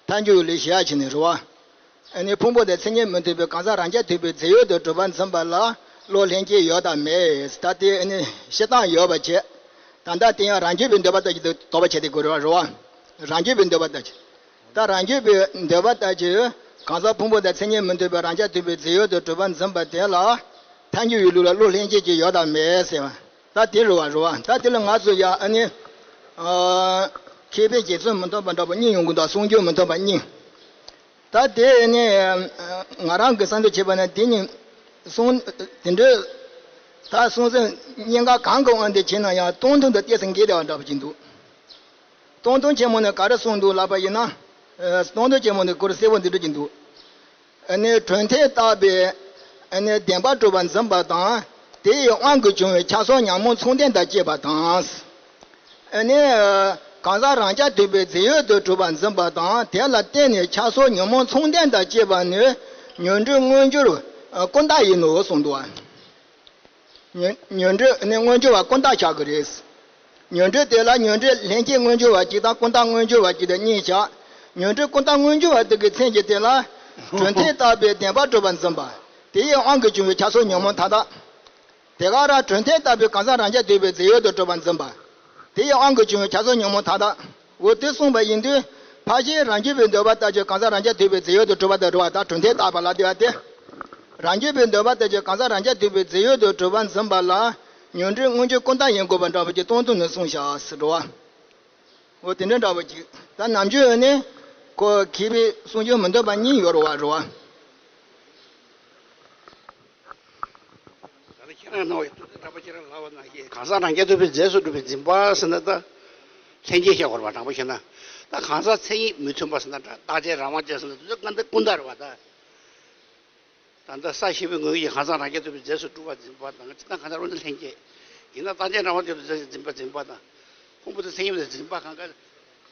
ཐལ་འགྱུར་ལུགས་བཞི་ཡ་བྱས་ནས་རེད་བ། ཨ་ནི་ཕུང་པོ་དང་མཚན་ཉིད་མི་མཐུན་པའི་གང་ཟག་རང་རྐྱ་ཐུབ་པའི་རྫས་ཡོད་དུ་གྲུབ་པ་འཛིན་པ་ལ་བློ་ལྷན་སྐྱེས་ཡོད་དམ་མེད། ད་དེ་ཨ་ནི་སྤྱིར་བཏང་ཡོད་པ་བྱས། ད་ལྟ་དེ་ཡང་རང་རྒྱུད་པའི་འདོད་པ་ལྟར་གྱི་དོགས་པ་བྱས་ཏེ་དགོས་རེད་བ། རེད་བ། རང་རྒྱུད་པའི་འདོད་པ་ལྟར་གྱི། ད་རང་རྒྱུད་པའི་འདོད་པ་ལྟར་གྱི་གང་ཟག་ཕུང་པོ་དང་མཚན་ཉིད་མི་མཐུན་པའི་རང་རྐྱ་ཐུབ་པའི་རྫས་ཡོད་དུ་གྲུབ་པ་འཛིན་པ་དེ་ལ་ཐལ་འགྱུར་བའི་ལུགས་ལ་བློ་ལྷན་སྐྱེས་ཀྱི་ཡོད་དམ་མེད་ཟེར་བ། ད་དེ་རེད་བ། རེད་བ། ད་དེ་ལ་ང་ཚོ་ཡ་ཨ་ནི། ཨ། མཁས་པའི་རྗེ་བཙུན་མི་མཐུན་པ་འདྲ་པོ་གཉིས་ཡོང་གི་འདུག་གསུང་སྒྱུར་མི་མཐུན་པ་གཉིས། ད་དེ་ནི་ང་རང་གི་བསམ་ཚུལ་བྱས་པ་ན་དེ་གཉིས་གསུང་དེ་འདྲའི་ད་གསུང་ཚུལ་གཉིས་ཀ་གང་གི་དབང་དུ་བྱས་ན་ཡང་སྟོང་ཐུན་དང་ཏོག་ཙམ་འགལ་བསྡད་པ་འདྲ་པོ་ཅིག་འདུག་སྟོང་ཐུན་ཆེན་མོ་ནས་ག་རེ་གསུངས་འདུག་ལབ་པ་ཡིན་ན། ཨ། སྟོང་ཐུན་ཆེན་མོ་ནས་ཁོ་རང་གསལ་པོ་འདི་འདྲ་ཅིག་འདུག་ཨ་ནི་གྲུབ་མཐས་བཏགས་པའི་ཨ་ནི་བདེན་པ་གྲུབ་པར་འཛིན་པ་དང་། དེ་ཡི་དབང་གིས་བྱུང་བའི་ཆགས་སོགས་ཉོན་མོངས་མཚུངས་ལྡན་དང་བཅས་པ་དང་། ཨ་ནི་གང་ཟག་རང་རྐྱ་ཐུབ་པའི་རྫས་ཡོད་དུ་གྲུབ་པར་འཛིན་པ་དང་། དེ་ལ་བརྟེན་ནས་ཆགས་སོགས་ཉོན་མོངས་མཚུངས་ལྡན་དང་བཅས་པ་ནི་ཉོན་སྒྲིབ་མངོན་གྱུར་ཀུན་བརྟགས་ཡིན་ནོ་གསུངས་འདུག་བ། ཉོན་ཉོན་སྒྲིབ་ནི་མངོན་གྱུར་བ་ཀུན་བརྟགས་ཆགས་ཀྱི་རེད། ཉོན་སྒྲིབ་དེ་ལ་ཉོན་སྒྲིབ་ལྷན་སྐྱེས་མངོན་གྱུར་བ་གཅིག་དང་ཀུན་བརྟགས་མངོན་གྱུར་བ་གཅིག་དང་གཉིས་ཆགས། ཉོན་སྒྲིབ་ཀུན་བརྟགས་མངོན་གྱུར་བ་དེ་གི་མཚན་གྱི་དེ་ལ་གྲུབ་མཐས་བཏགས་པའི་བདེན་པ་གྲུབ་པར་འཛིན་པ། དེ་ཡི་དབང་གིས་བྱུང་བའི་ཆགས་སོགས་ཉོན་མོངས་མཐའ་དག་དེ་ག་རང་གྲུབ་མཐས་བཏགས་པའི་གང་ཟག་རང་རྐྱ་ཐུབ་པའི་རྫས་ཡོད་དུ་གྲུབ་པར་འཛིན་པ། དེ་ཡི་དབང་གིས་བྱུང་བའི་ཆགས་སོགས་ཉོན་མོངས་མཐའ་དག་འོ་དེ་གསུངས་པ་ཡིན་དུས། ཕར་ཕྱིན་རང་རྒྱུད་པའི་འདོད་པ་ལྟར་གྱི་གང་ཟག་རང་རྐྱ་ཐུབ་པའི་རྫས་ཡོད་དུ་གྲུབ་པ་དང་འགྲོ་བ་དང་གྲུབ་མཐས་བཏགས་པ་ལ་དེ་བ་སྟེ། རང་རྒྱུད་པའི་འདོད་པ་ལྟར་གྱི་གང་ཟག་རང་རྐྱ་ཐུབ་པའི་རྫས་ཡོད་དུ་གྲུབ་པར་འཛིན་པ་ལ། ཉོན་སྒྲིབ་མངོན་གྱུར་ཀུན་བརྟགས་ཡིན་དགོས་པ་འདྲ་བོ་ཅིག་སྟོང་ཐུན་ནས་གསུངས་བཞག་ཟེར་འགྲོ་བ། འོ་དེ་འདྲ་འདྲ་བོ་ཅིག་ད་ནམ་རྒྱུན་ནི་ཁོ་མཁས་པའི་གསུང་སྒྱུར་མི་མཐུན་པ་གཉིས་ཡོད་རེད་བ། རེད་བ། ད་ནི་ཁྱེད་རང་རྣ་བ་ཡི་དུས་ཚོད་གྲྭ་པ་ཁྱེད་རང་ལབ་པ་ནང་བཞིན་གང་ཟག་རང་རྐྱ་ཐུབ་པའི་རྫས་སུ་གྲུབ་པའི་འཛིན་པ་ཟེར་ན་ད། ལྷན་སྐྱེས་བཤད་དགོས་རེད་བ། དྲང་པོ་བཤད་ན། ད་གང་ཟག་མཚན་ཉིད་མི་མཐུན་པ་ཟེར་ན་འདྲ། རྟག་ཆད་རང་དབང་ཅན་ཟེར་ན་དེ་ཚོ་གང་ལྟར་ཀུན་བརྟགས་རེད་བ་ད། ད་ལྟ་ས་བཞི་པའི་ངོས་ཀྱི་གང་ཟག་རང་རྐྱ་ཐུབ་པའི་རྫས་སུ་གྲུབ་པ་འཛིན་པ་དང་སྤྱིར་བཏང་གང་ཟག་རང་ལ་ལྷན་སྐྱེས། ཡིན་ན་རྟག་ཆད་རང་དབང་ཅན་དུ་རྫས་སུ་འཛིན་པ་འཛིན་པ་དང་། ཕུང་པོ་དང་མཚན་ཉིད་དུ་འཛིན་པ་གང་ག་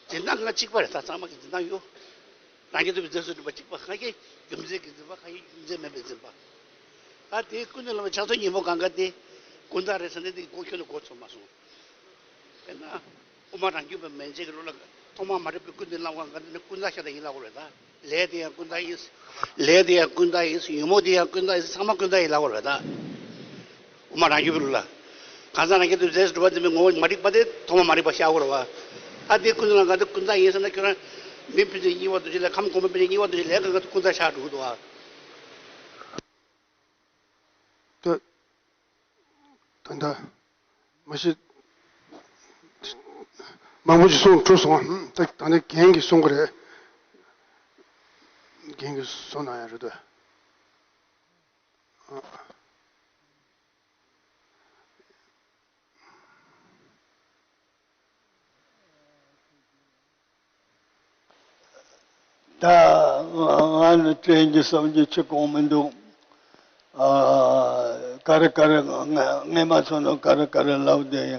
འཛིན་སྟངས་གང་ག་གཅིག་པ་རེད། ད་ཚང་མ་གི་འཛིན་སྟངས་ཡོད། རང་རྐྱ་ཐུབ་པའི་རྫས་སུ་གྲུབ་པ་གཅིག་པ། གང་གི་རྒྱུ་མཚན་གྱི་འཛིན་པ། གང་གི་རྒྱུ་མཚན་མེད་པའི་འཛིན་པ། ད་དེའི་ཀུན་ནས་བསླངས་པའི་ཆགས་སོགས་ཉོན་མོངས་གང་ག་དེ་ཀུན་བརྟགས་རེད་ཟེར་ན་དེ་གོ་ཁྱོན་ནས་གོ་ཚོད་མ་སོང་། དཔེར་ན། དབུ་མ་རང་རྒྱུད་པ་མན་ཆད་ཀྱི་ལུགས་ལ་ཐོག་མ་མ་རིག་པའི་ཀུན་ནས་བསླངས་པ་གང་ག་དེ་ནི་ཀུན་བརྟགས་ཤ་སྟག་ཡིན་ལབ་དགོས་རེད་ད། ལས་དེ་ཡང་ཀུན་བརྟགས་ཡིན། ལས་དེ་ཡང་ཀུན་བརྟགས་ཡིན། ཉོན་མོངས་དེ་ཡང་ཀུན་བརྟགས་ཡིན། ཚང་མ་ཀུན་བརྟགས་ཡིན་ལབ་དགོས་རེད་ད། དབུ་མ་རང་རྒྱུད་པའི་ལུགས་ལ། གང་ཟག་རང་རྐྱ་ཐུབ་པའི་རྫས་སུ་གྲུབ་པ་འཛིན་པའི་ངོ་བོ་མ་རིག་པ་དེ་ཐོག་མ་མ་རིག་པ་ཤར་དགོས་རེད་བ། ད་དེ་ཀུན་ནས་བསླངས་གང་དེ་ཀུན་བརྟགས་ཡིན་ཟེར་ན་ཁྱོད་རང་མི་ཕན་ཚུན་གཉིས་པ་དུ་ཅི་ལས་ཁམས་གོང་མ་ཕན་ཚུན་གཉིས་པ་དུ་ཅི་ལས་གང་ག་ཀུན་བརྟགས་ཤར་འགྲོ་གི་འདུག་བ། ད་ད་ད་མ་གཞི་མང་པོ་ཅིག་གསུངས་གྲུབ་སོང་བ། ད་ད་ནི་རྒན་གྱིས་གསུང་གི་རེད། རྒན་གྱིས་གསུང་གནང་ཡ་རེད་དོ། ད་ང་ནི་དྲན་རྒྱུ་བསམ་རྒྱུ་ཅི་གང་མི་འདུག་ཨ། ག་རེ་ག་རེ་ངས་མ་ཚོར་ན་ག་རེ་ག་རེ་ལབ་བསྡད་ཡ་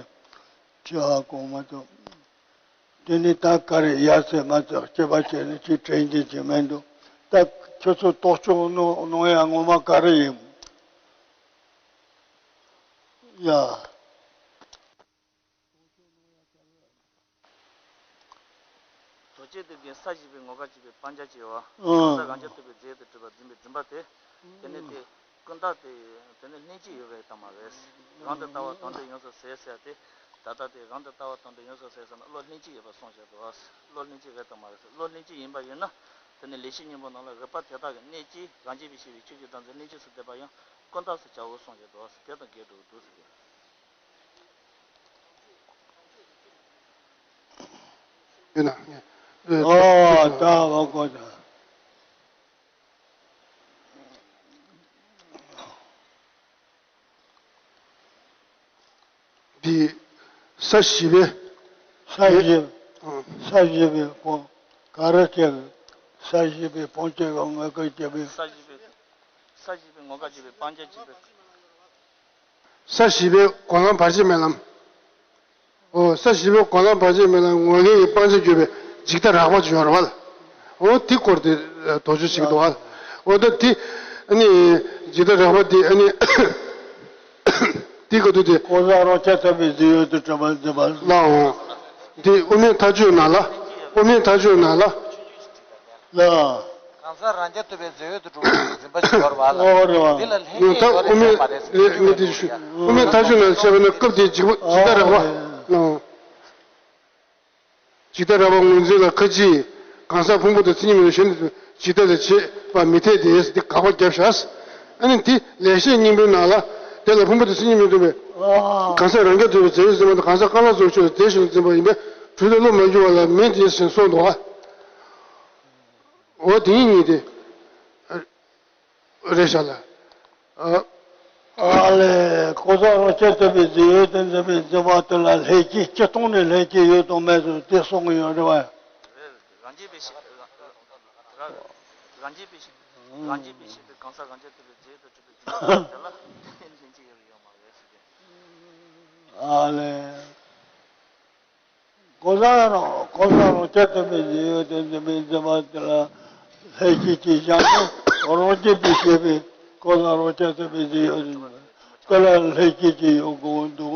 ཅི་ཧ་གོ་མ་ཐུབ། དེ་ནི་ད་ག་རེ་ཡ་ཟེར་མ་ཚོར་སྐྱེ་བ་ཆེ་ནི་ཅི་དྲན་རྒྱུ་ཅི་མི་འདུག་ད་ཁྱོད་ཚོ་རྟོག་ཞིབ་གནང་གནང་ཡ་ངོ་མ་ག་རེ་ཡིན། ཡ། རྡོ་རྗེ་སྡེ་བརྒྱད་ས་བཞི་པའི་ངོ་སྐལ་གཅིག་པའི་སྤང་བྱ་བྱེད་པ། ཨང་། གང་ཟག་རང་རྐྱ་ཐུབ་པའི་རྫས་དུ་གྲུབ་པར་འཛིན་པའི་སྦྱིན་པ་དེ། དེ་ནི་དེ་ཀུན་བརྟགས་དེ་དེ་ནི་ལྷན་སྐྱེས་ཡོད་པའི་གཏན་མ་རེད། རང་དུ་ལྟ་བ་དོན་དུ་ཡོངས་སུ་ཟད་ཟེར་ཏེ། ད་ལྟ་དེ་རང་དུ་ལྟ་བ་དོན་དུ་ཡོངས་སུ་ཟད་ཟེར་ན་བློ་ལྷན་སྐྱེས་ཡོད་པར་གསུངས་བཞག་འདུག་བློ་ལྷན་སྐྱེས་ཡོད་གཏན་མ་རེད་ཟེར། བློ་ལྷན་སྐྱེས་ཡིན་པ་ཡིན་ན། དེ་ནི་ལེགས་བཤད་སྙིང་པོ་ནང་ལ་རིགས་པ་དེ་དག་གི་གནད་ཀྱིས་རང་རྐྱ་པའི་ཤེས་པའི་ཆོས་ཀྱི་བདག་འཛིན་ལྷན་སྐྱེས་སུ་འདོད་པ་ཡང་ཀུན་བརྟགས་སུ་བྱའོ་གསུངས་བཞག་འདུག་དེ་དང་འགལ་འགྲོ་གི་འདུག་ཟེར་ཏེ། ཡོད་ན། ཨོ། ད་བ་གོ་ད། འདི་ས་བཞི་པའི། ས་བཞི། ཨང་། ས་བཞི་པའི་སྤང་། ག་རེ་བྱས་པའི། ས་བཞི་པའི་སྤང་བྱ་བའི་ངོ་སྐལ་བྱས་པའི། ས་བཞི་པའི། ས་བཞི་པའི་ངོ་སྐལ་བྱས་པའི་སྤང་བྱ་བྱས་པའི། ས་བཞི་པའི་སྒོམ་ལམ་བར་ཆད་མེད་ལམ། ཨོ། ས་བཞི་པའི་སྒོམ་ལམ་བར་ཆད་མེད་ལམ་ངོ་མཁན་གྱི་སྤང་བྱར་གྱུར་པའི་འཇིག་ལྟ་རགས་པ་ཅིག་ཡོད་རེད་བ། ཨོ། དེ་སྐོར་དེ་དོགས་གཅོད་བྱེད་ཀྱི་འདུག་བ། ཨོ་ད་དེ་ཨ་ནི་འཇིག་ལྟ་རགས་པ་དེ་ཨ་ནི་དེ་ག་དུས་དེ། ཀོ་ས་རང་རྐྱ་ཐུབ་པའི་རྫས་ཡོད་དུ་གྲུབ་པར་འཛིན་པ། ལའོ། དེ་དབུ་མའི་མཐའ་དཔྱོད་ནང་ལ། དབུ་མའི་མཐའ་དཔྱོད་ནང་ལ། ལ། གང་ཟག་རང་རྐྱ་ཐུབ་པའི་རྫས་ཡོད་དུ་གྲུབ་པའི་འཛིན་པ་ཞིག་ཡོད་རེད་བ་ལ། ཨོ་རེད་བ། འདི་ལ་ལྷན་སྐྱེས་ཡོད་རེད་བསམ་པ་རེད་ཟེར་གྱི་ཡོད་རེད་བ། དབུ་མའི་མཐའ་དཔྱོད་ནང་བཤད་པ་ནི་སྐབས་དེའི་འཇིག་པ་འཇིག་ལྟ་རགས་པ། ཨོ། འཇིག་ལྟ་རགས་པ་ངོས་འཛིན་ལ་ཁ་ཅིག་གང་ཟག་ཕུང་པོ་དང་མཚན་ཉིད་མེད་པའི་གཞན་དུ་འཇིག་ལྟ་ལས་བྱེད་པ་མི་འཐད་དེ་འདི་དགག་པ་བརྒྱབ་བཞག་ཨ་ནི་འདི་ལེགས་བཤད་སྙིང་པོའི་ནང་ལ། དེ་ལ་ཕུང་པོ་དང་མཚན་ཉིད་མི་མཐུན་པའི། ཨ། གང་ཟག་རང་རྐྱ་ཐུབ་པའི་རྫས་ཡོད་འཛིན་པ་དང་གང་ཟག་རྐང་ལག་སོགས་ཆོས་ལ་དེ་བཞིན་དུ་འཛིན་པ་ཡིན་པས་དྲུག་ལས་བློ་མ་འགྱུར་བ་ལ་མེད་དེ་ཞེས་གསུངས་འདུག་བ། འོ་དེ་ཉིད་ཉིད་དེ། རེད་ཤག་ལ། ཨ། ཨ་ལས་ཀོ་ས་རང་རྐྱ་ཐུབ་པའི་རྫས་ཡོད་དུ་འཛིན་པའི་འཛིན་པ་དེ་ལ་ལྷན་སྐྱེས་སྤྱིར་བཏང་ནས་ལྷན་སྐྱེས་ཡོད་དང་མེད་དུ་དེ་གསུང་གི་ཡོད་རེད་བ། རང་རྐྱ་བའི་ཕྱིར། རང་རྐྱ་བའི་ཕྱིར། རང་རྐྱ་བའི་ཕྱིར་དུ་གང་ཟག་རང་རྐྱ་ཐུབ་པའི་རྫས་ཡོད་དུ་གྲུབ་པའི་འཛིན་པ་དེ་ལ་ལྷན་སྐྱེས་ཡོད་ཡོད་མ་རེད་ཟེར་གྱི། ཨ་ལས། ཀོ་ས་རང་ཀོ་ས་རང་རྐྱ་ཐུབ་པའི་རྫས་ཡོད་དུ་འཛིན་པའི་འཛིན་པ་དེ་ལ་ལྷན་སྐྱེས་ཀྱི་བཞག་ན་རང་རྐྱ་བའི་ཕྱིར་པའི་ཀོ་ས་རང་རྐྱ་ཐུབ་པའི་རྫས་ཡོད་དུ་འཛིན་པ་དེ་ལ་ལྷན་སྐྱེས་ཀྱི་ཡོད་དགོས་འདུག་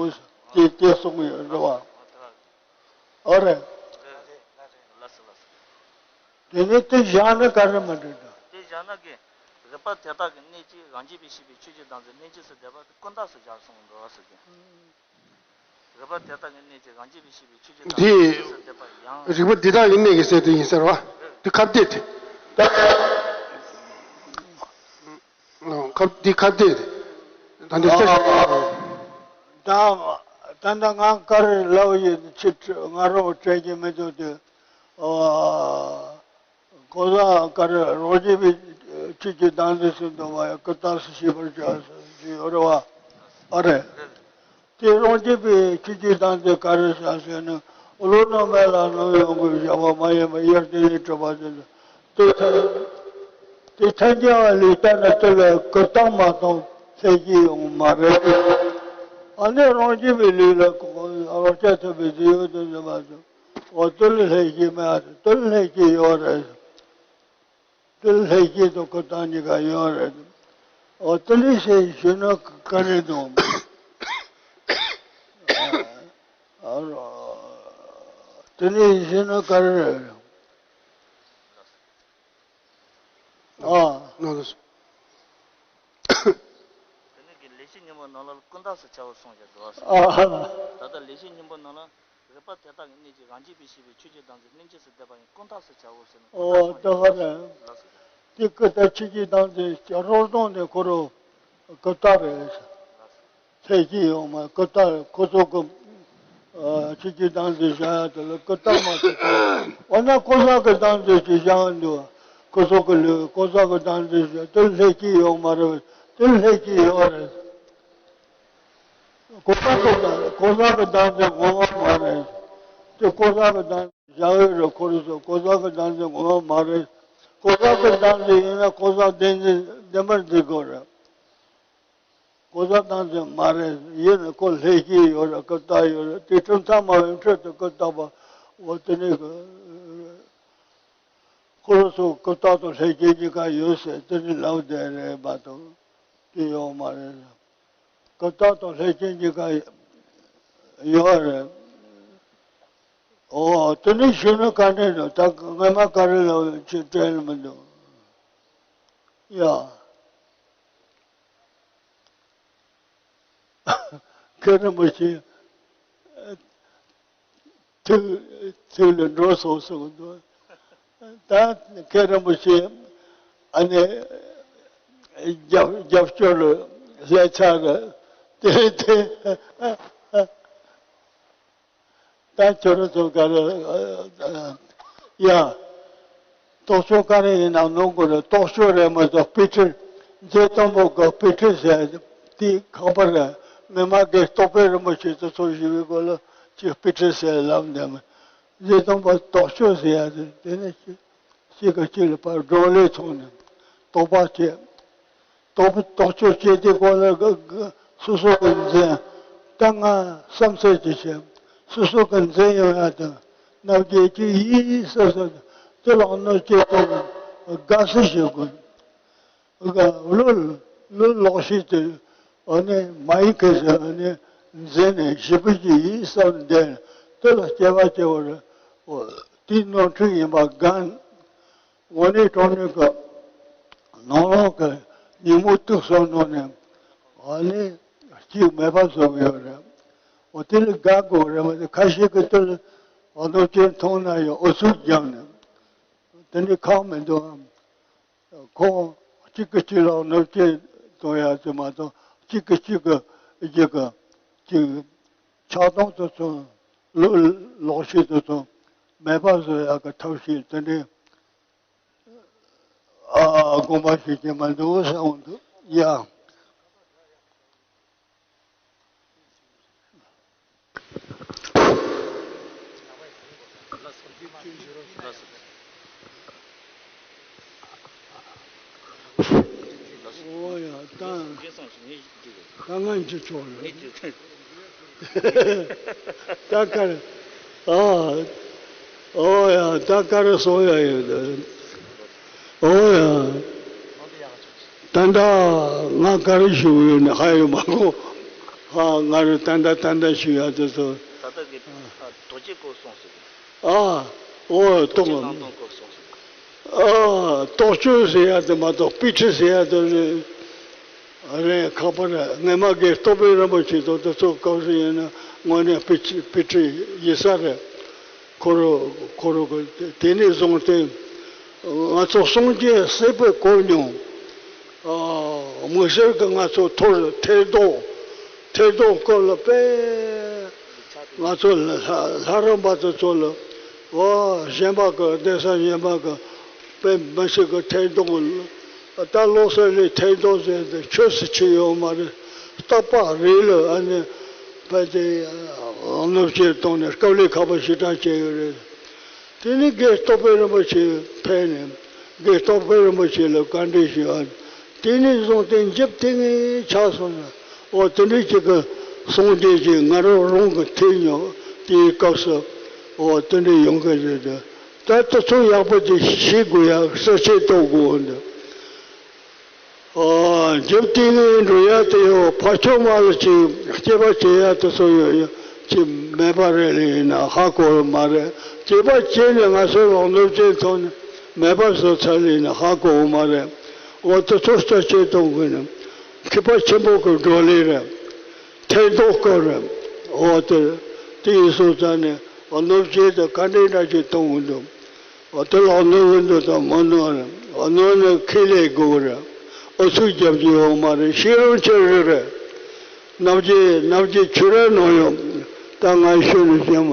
ཅེས་དེ་གསུངས་ཡོད་རེད་བ། ཨོ་རེད། ལགས་སོ་ལགས་སོ། དེ་ནས་དེ་བཞག་ན་ག་རེ་མ་འགྲིག་འགྲོ། དེ་བཞག་ན་གི། རིགས་པ་དེ་དག་གི་གནས་ཀྱིས་རང་རྐྱ་བའི་ཕྱིར་པའི་ཆོས་ཅན་དམ་ཚིག་ལྷན་སྐྱེས་སུ་འདོད་པ་དེ་ཀུན་བརྟགས་སུ་བཞག་སོང་འགྲོ་ཟེར་གི། རིགས་པ་དེ་དག་གི་གནས་ཀྱིས་རང་རྐྱ་བའི་ཕྱིར་པའི་ཆོས་ཅན་དམ་ཚིག་འདི། ལྷན་སྐྱེས་སུ་འདོད་པ་ཡང་། རིགས་པ་འདི་དག་གི་གནས་ཀྱིས་ཟེར་དེ་ཡིན་ཟེར་བ། འདི་ཁ་གཏད་དེ། ཁ་འདི་ཁ་གཏད་དེ། ད་འདི་ཨ། ས་ད་ད་ད་ང་ག་རེ་ལབ་ཡིན་ཕྱི་ང་རང་དྲན་གྱི་མི་འདུག་དེ། ཨ། ཀོ་ས་ག་རེ་རང་རྐྱ་བའི་ཆོས་ཅན་དམ་ཚིག་སུ་འདོད་པ་ཡང་ཀུན་བརྟགས་སུ་ཤེས་པར་བྱ་ཟེར་གྱི་ཡོད་རེད་བ། ཨ་རེད། དེ་རང་རྐྱ་བའི་ཆོས་ཅན་དམ་ཚིག་ག་རེ་བྱ་ཟེར་ན་བློ་རྣམ་སྨིན་ལ་སྣང་ཡོང་དགོས་བྱ་བ་མ་ཡིན་པ་དབྱར་དེ་ནས་གྲུབ་པ་དེ་ལ་དེ་ཐལ་དེ་ཐལ་འགྱུར་བ་ལས་ལྟ་ན་དེ་ལ་ཀུན་བརྟགས་མ་གཏོགས་ལྷན་སྐྱེས་ཡོང་མ་རེད། ཨ་ནི་རང་རྐྱ་བའི་ལུགས་ལ་རང་རྐྱ་ཐུབ་པའི་རྫས་ཡོད་དུ་འཛིན་པ་དང་། འོ་དེ་ལ་ལྷན་སྐྱེས་མེད་ཨ་དེ་ལ་ལྷན་སྐྱེས་ཡོད་རེད། དེ་ལ་ལྷན་སྐྱེས་དང་ཀུན་བརྟགས་གཉིས་ཀ་ཡོད་རེད། འོ་དེ་ལས་ཞེས་ཞུས་ན་ག་རེ་འདུག་ཨ་རོ། དེ་ལས་ཞུས་ན་ག་རེ་རེད། ཨ། ནང་དུ། དེ་ནས་ཀྱི་ལེགས་བཤད་སྙིང་པོ་ནང་ལ་ཀུན་བརྟགས་སུ་བྱའོ་གསུངས་ཀྱང་འདུག་ཨ། ད་ལྟ་ལེགས་བཤད་སྙིང་པོ་ནང་ལ་རིགས་པ་དེ་དག་གི་གནས་ཀྱིས་རང་རྐྱ་བའི་ཕྱིར་པའི་ཆོས་ཅན་དམ་ཚིག་ལྷན་སྐྱེས་སུ་འདོད་པ་ཡང་ཀུན་བརྟགས་སུ་བྱའོ་ཟེར་ན་ཀུན་ཨོ་བརྟགས་ད་ག་རེད། ལགས་སོ། དེ་ཀུན་བརྟགས་ཆོས་ཅན་དམ་ཚིག་རོལ་སྟངས་དེ་ཁོ་རང་ཀུན་བརྟགས་རེད། ལྷན་སྐྱེས་ཡོད་མ་ཀུན་བརྟགས་ཁོ་ཚོ་གི་ཨ་ཆོས་ཅན་དམ་ཚིག་བཞག་ཡ་དེ་ལ་ཀུན་བརྟགས་མ་ཐུབ་ཀྱི། འོ་ན་ཀོ་ས་གི་དམ་ཚིག་ཅིག་བཞག་འདུག་ཁོ་ཚོ་གི་ལུགས་ཀོ་ས་གི་དམ་ཚིག་བཞག་དེ་ལྷན་སྐྱེས་ཡོད་མ་རེད། དེ་ལྷན་སྐྱེས་ཡོད་རེད། ཀོ་ས་གི་དམ་ཀོ་ས་གི་དམ་ཚིག་ངོ་མ་མ་རེད། དེ་ཀོ་ས་གི་དམ་ཚིག་བཞག་ཡོད་རེད། ཁོ་རང་ཚོ་ཀོ་ས་གི་དམ་ཚིག་ངོ་མ་མ་རེད། ཀོ་ས་གི་དམ་ཚིག་ཡིན་ན་ཀོ་ས་བདེན་འཛིན་བདེན་པར་འཛིན་དགོས་རེད། ཀོ་ས་དམ་ཚིག་མ་རེད། ཡིན་ན་ཁོ་ལྷན་སྐྱེས་ཡོད་རེད། ཀུན་བརྟགས་ཡོད་རེད། དེ་ཁྲིམས་ཚང་མ་བའི་འཕྲོད་དུ་ཀུན་བརྟགས་པ་འོ་དེ་ནས་ཁོ་རང་ཚོ་ཀུན་བརྟགས་དང་ལྷན་སྐྱེས་གཉིས་ཀ་ཡོད་ཟེར་དེ་ནི་ལབ་བསྡད་རེད་མ་གཏོགས་དེ་ཡོད་མ་རེད། ཀུན་བརྟགས་དང་ལྷན་སྐྱེས་གཉིས་ཀ་ཡོད་རེད། འོ་དེ་ནི་ཞུས་ན་ག་འདྲ་འདུག་ད་སྔ་མ་ག་རེ་ལབ་ཅིག་དྲན་མི་འདུག་ཡ། མཁན་རིན་པོ་ཆེ། ཐུགས་ཐུགས་ལ་འགྲོ་སོང་གསུངས་འདུག་ད་མཁན་རིན་པོ་ཆེ་ཨ་ནི་རྒྱབ་རྒྱབ་སྐྱོར་ལ་སླེབས་ཚར་གི་དེ་དེ། ད་ཁྱོད་རང་ཚོ་ག་རེ། ཡ། རྟོགས་བརྗོད་ག་རེ་ཡིན་ནམ་ནོར་གི་རེད། རྟོགས་བརྗོད་རེད་མ་གཏོགས་དཔེ་ཁྲིད། མཛད་དང་པོ་གི་དཔེ་ཁྲིད་ཟེར་དེ་ཁག་པོ་རེད། མི་མ་གི་རྟོགས་པའི་རིན་པོ་ཆེ་དེ་ཚོ་ཞུ་བའི་སྐོར་ལ་ཅིག་དཔེ་ཁྲིད་ཟེར་ལབ་འདི་མི། མཛད་དང་པོ་རྟོགས་བརྗོད་ཟེར་ཡ་དེ་དེ་ནས་ཅིག་གཅིག་གིས་གཅིག་ལ་ཕར་བགྲོ་གླེང་ཚོགས་ནས་རྟོགས་པ་བྱེད། རྟོགས་པ་རྟོགས་བརྗོད་བྱེད་དེ་སྐོར་ལ་ག་ག་ སོ་སོ་གི་འཛིན། ད་ང་བསམ་ཚུལ་ཅིག་བྱས། སོ་སོ་གི་འཛིན་ཡོང་ཡ་དང་། རྣམ་རྒྱལ་གྱི་ཡིད་བསམ་བསམ་དེ་ལ་གནོད་སྐྱེལ་གཏོང་དགའ་བསུ་བྱེད་དགོས། ལོ་ལོ་ལོག་ཤེས་དེ་ཨ་ནི་མ་ཡིན་མཁན་ཞིག་ཨ་ནི་འཛིན་ནས་ཞི་བུ་གྱི་ཡིད་བསམ་ལྡན། དེ་ལ་སྐྱེ་བ་སྐྱེ་བ་རེད། དེའི་ནོར་འཁྲུལ་ཡིན་པ་གང་། དངོས་གནས་དྲང་གནས་ཀྱི་ནང་ལོགས་ཀྱི་ཉིན་མོ་དུག་གསུམ་ནང་ནས་ཨ་ནི་གཅིག་མེད་པ་བཟོ་གི་ཡོད་རེད། འོ་དེ་ལ་དགའ་དགོས་རེད་མ་གཏོགས། ཁ་ཤས་ཀྱིས་དེ་ལ་གནོད་སྐྱེལ་མཐོང་ན་ཡང་ཨུ་ཚུགས་བརྒྱབ་ནས་དེ་འདྲའི་ཁག་མི་འདུག་ཨམ། ཁོང་གཅིག་གིས་གཅིག་ལ་གནོད་སྐྱེལ་གཏོང་ཡ་དེ་མ་གཏོགས། གཅིག་གིས་གཅིག་གི་རྒྱུད་ཀྱི་གཅིག་ཆགས་སྡང་དེ་ཚོ་ལོ་ལོག་ཤེས་དེ་ཚོ་མེད་པ་བཟོ་ཡག་གི་ཐབས་ཤེས་དེ་འདྲའི་ཨ་དགོངས་པ་བཞེས་ཀྱི་མི་འདུག་བསམ་འདུག་ཡ། ཨོ་ཡ། ད་ད་ང་འཇུ་ཆོག་ལ། ད་ག་རེ། ཨ། ཨོ་ཡ། ད་ག་རེ་གསུང་ཡ་ཡོད། ཨོ་ཡ། ད་ལྟ་ང་ག་རེ་ཞུ་ཡོད་ནི་ཧ་ཡོད་མ་གོ། ཧ། ང་རེ་ད་ལྟ་ད་ལྟ་ཞུ་ཡ་དེ་ཚོ། ད་ལྟ་གི་ཨ་རྡོ་རྗེ་སྐོར་གསུངས་སོང་། ཨ། ཨོ་རྡོ་རྗེ་སྟོང་སྣང་སྟོང་སྐོར་གསུངས་སོང་། ཨ། རྟོགས་བརྗོད་ཟེར་ཡ་དེ་མ་གཏོགས་དཔེ་ཁྲིད་ཟེར་ཡ་དེ་རེད། རེད། ཁག་པོ་རེད། སྔས་མ་གི་རྟོགས་པའི་རིན་པོ་ཆེ་དང་དེ་ཚོ་སྐབས་སུ་ཡིན་ན་དངོས་གནས་དཔེ་ཁྲིད་དཔེ་ཁྲིད་ཡིན་ས་རེད། ཁོ་རང་ཁོ་རང་གི་དེ་ནས་བཟུང་སྟེ་ང་ཚོ་སངས་རྒྱས་སྲས་པོའི་གོ་མྱོང་། ཨ། དམིགས་བསལ་གྱི་ང་ཚོ་ཐོར་ཐེར་ལྡོག་ཐེར་ལྡོག་སྐོར་ལ་དཔེ། ང་ཚོ་ལྷ་ལྷ་རམས་པ་དེ་ཚོ་ལ། འོ། གཞན་པ་གི་གདན་ས་གཞན་པ་གི་དཔེ་མི་སྲིད་གི་ཐེར་ལྡོག་ལ། ད་ལོ་གསར་ལས་ཐེར་ལྡོག་ཟེར་ཏེ་ཆོས་སུ་ཆུད་ཡོད་མ་རེད། རྟག་པ་རེ་ལ་ཨ་ནི་དཔེ་དེ་གནོད་སྐྱེལ་བཏང་ནས་དཀའ་ལས་ཁག་པོ་ཞེ་དྲག་བྱས་ཡོད་རེད། དེ་ནས་དགེ་རྟོགས་པའི་རིན་པོ་ཆེ་ཕེབས་ནས་དགེ་རྟོགས་པའི་རིན་པོ་ཆེ་ལ་བཀའ་འདྲི་ཞུས། ཨ། དེ་ནས་བཟུང་སྟེ་འཇིབ་ཏིང་ངེ་ཆགས་སོང་ན། འོ་དེ་འདྲའི་ཅིག་གི་སངས་རྒྱས་ཀྱི་ང་རང་རང་གི་ཐོས་མྱོང་དེའི་སྐབས་སུ། འོ་དེ་འདྲའི་ཡོང་གི་རེད་དེ། ད་དེ་ཚོ་ཡག་པོ་ཅིག་ཤེས་དགོས་ཡ། གསལ་བཤད་གཏོང་དགོས་འདུག་ཨ། འཇིབ་ཏིང་ངེ་འགྲོ་ཡ་དེ་ཡོད། ཕར་ཕྱོགས་མ་ལ་ཅིག་སྐྱེས་པ་སྐྱེ་ཡ་དེ་ཚོ་ཡོད་ཡ་ཅིག་མེད་པ་རེད་ལ། ཡིན་ན་ཧ་གོ་བ་མ་རེད། སྐྱེས་པ་སྐྱེས་ནས་ང་ཚོ་ལ་གནོད་སྐྱེལ་ཐོག་ནས་མེད་པ་བཟོ་ཚར་ལ། ཡིན་ན་ཧ་གོ་བ་མ་རེད། འོ་དེ་ཚོ་ལྟ་བྱེད་གཏོང་དགོས་ནས་མཁས་པ་ཆེན་པོ་གི་བགྲོ་གླེང་རེད། ཐེར་ལྡོག་སྐོར་རེད། འོ་དེ་དེ་ཡིན་སོང་ཙང་ནས་གནོད་སྐྱེལ་དེ་ག་འདྲའི་འདྲ་ཅིག་གཏོང་གི་འདུག་འོ་དེ་ལ་གནོད་གི་འདུག་དང་མ་གནོད་རེད། གནོད་ན་ཁས་ལེན་དགོས་རེད། ཨུ་ཚུགས་རྒྱབ་རྒྱུ་ཡོད་མ་རེད། ཤེས་རབ་ཆེ་རུ་རེད། རྣམ་རྒྱལ་རྣམ་རྒྱལ་ཆོས་ར་ནང་ཡོད། ད་ང་ཤོད་ནས་བཤད་མ།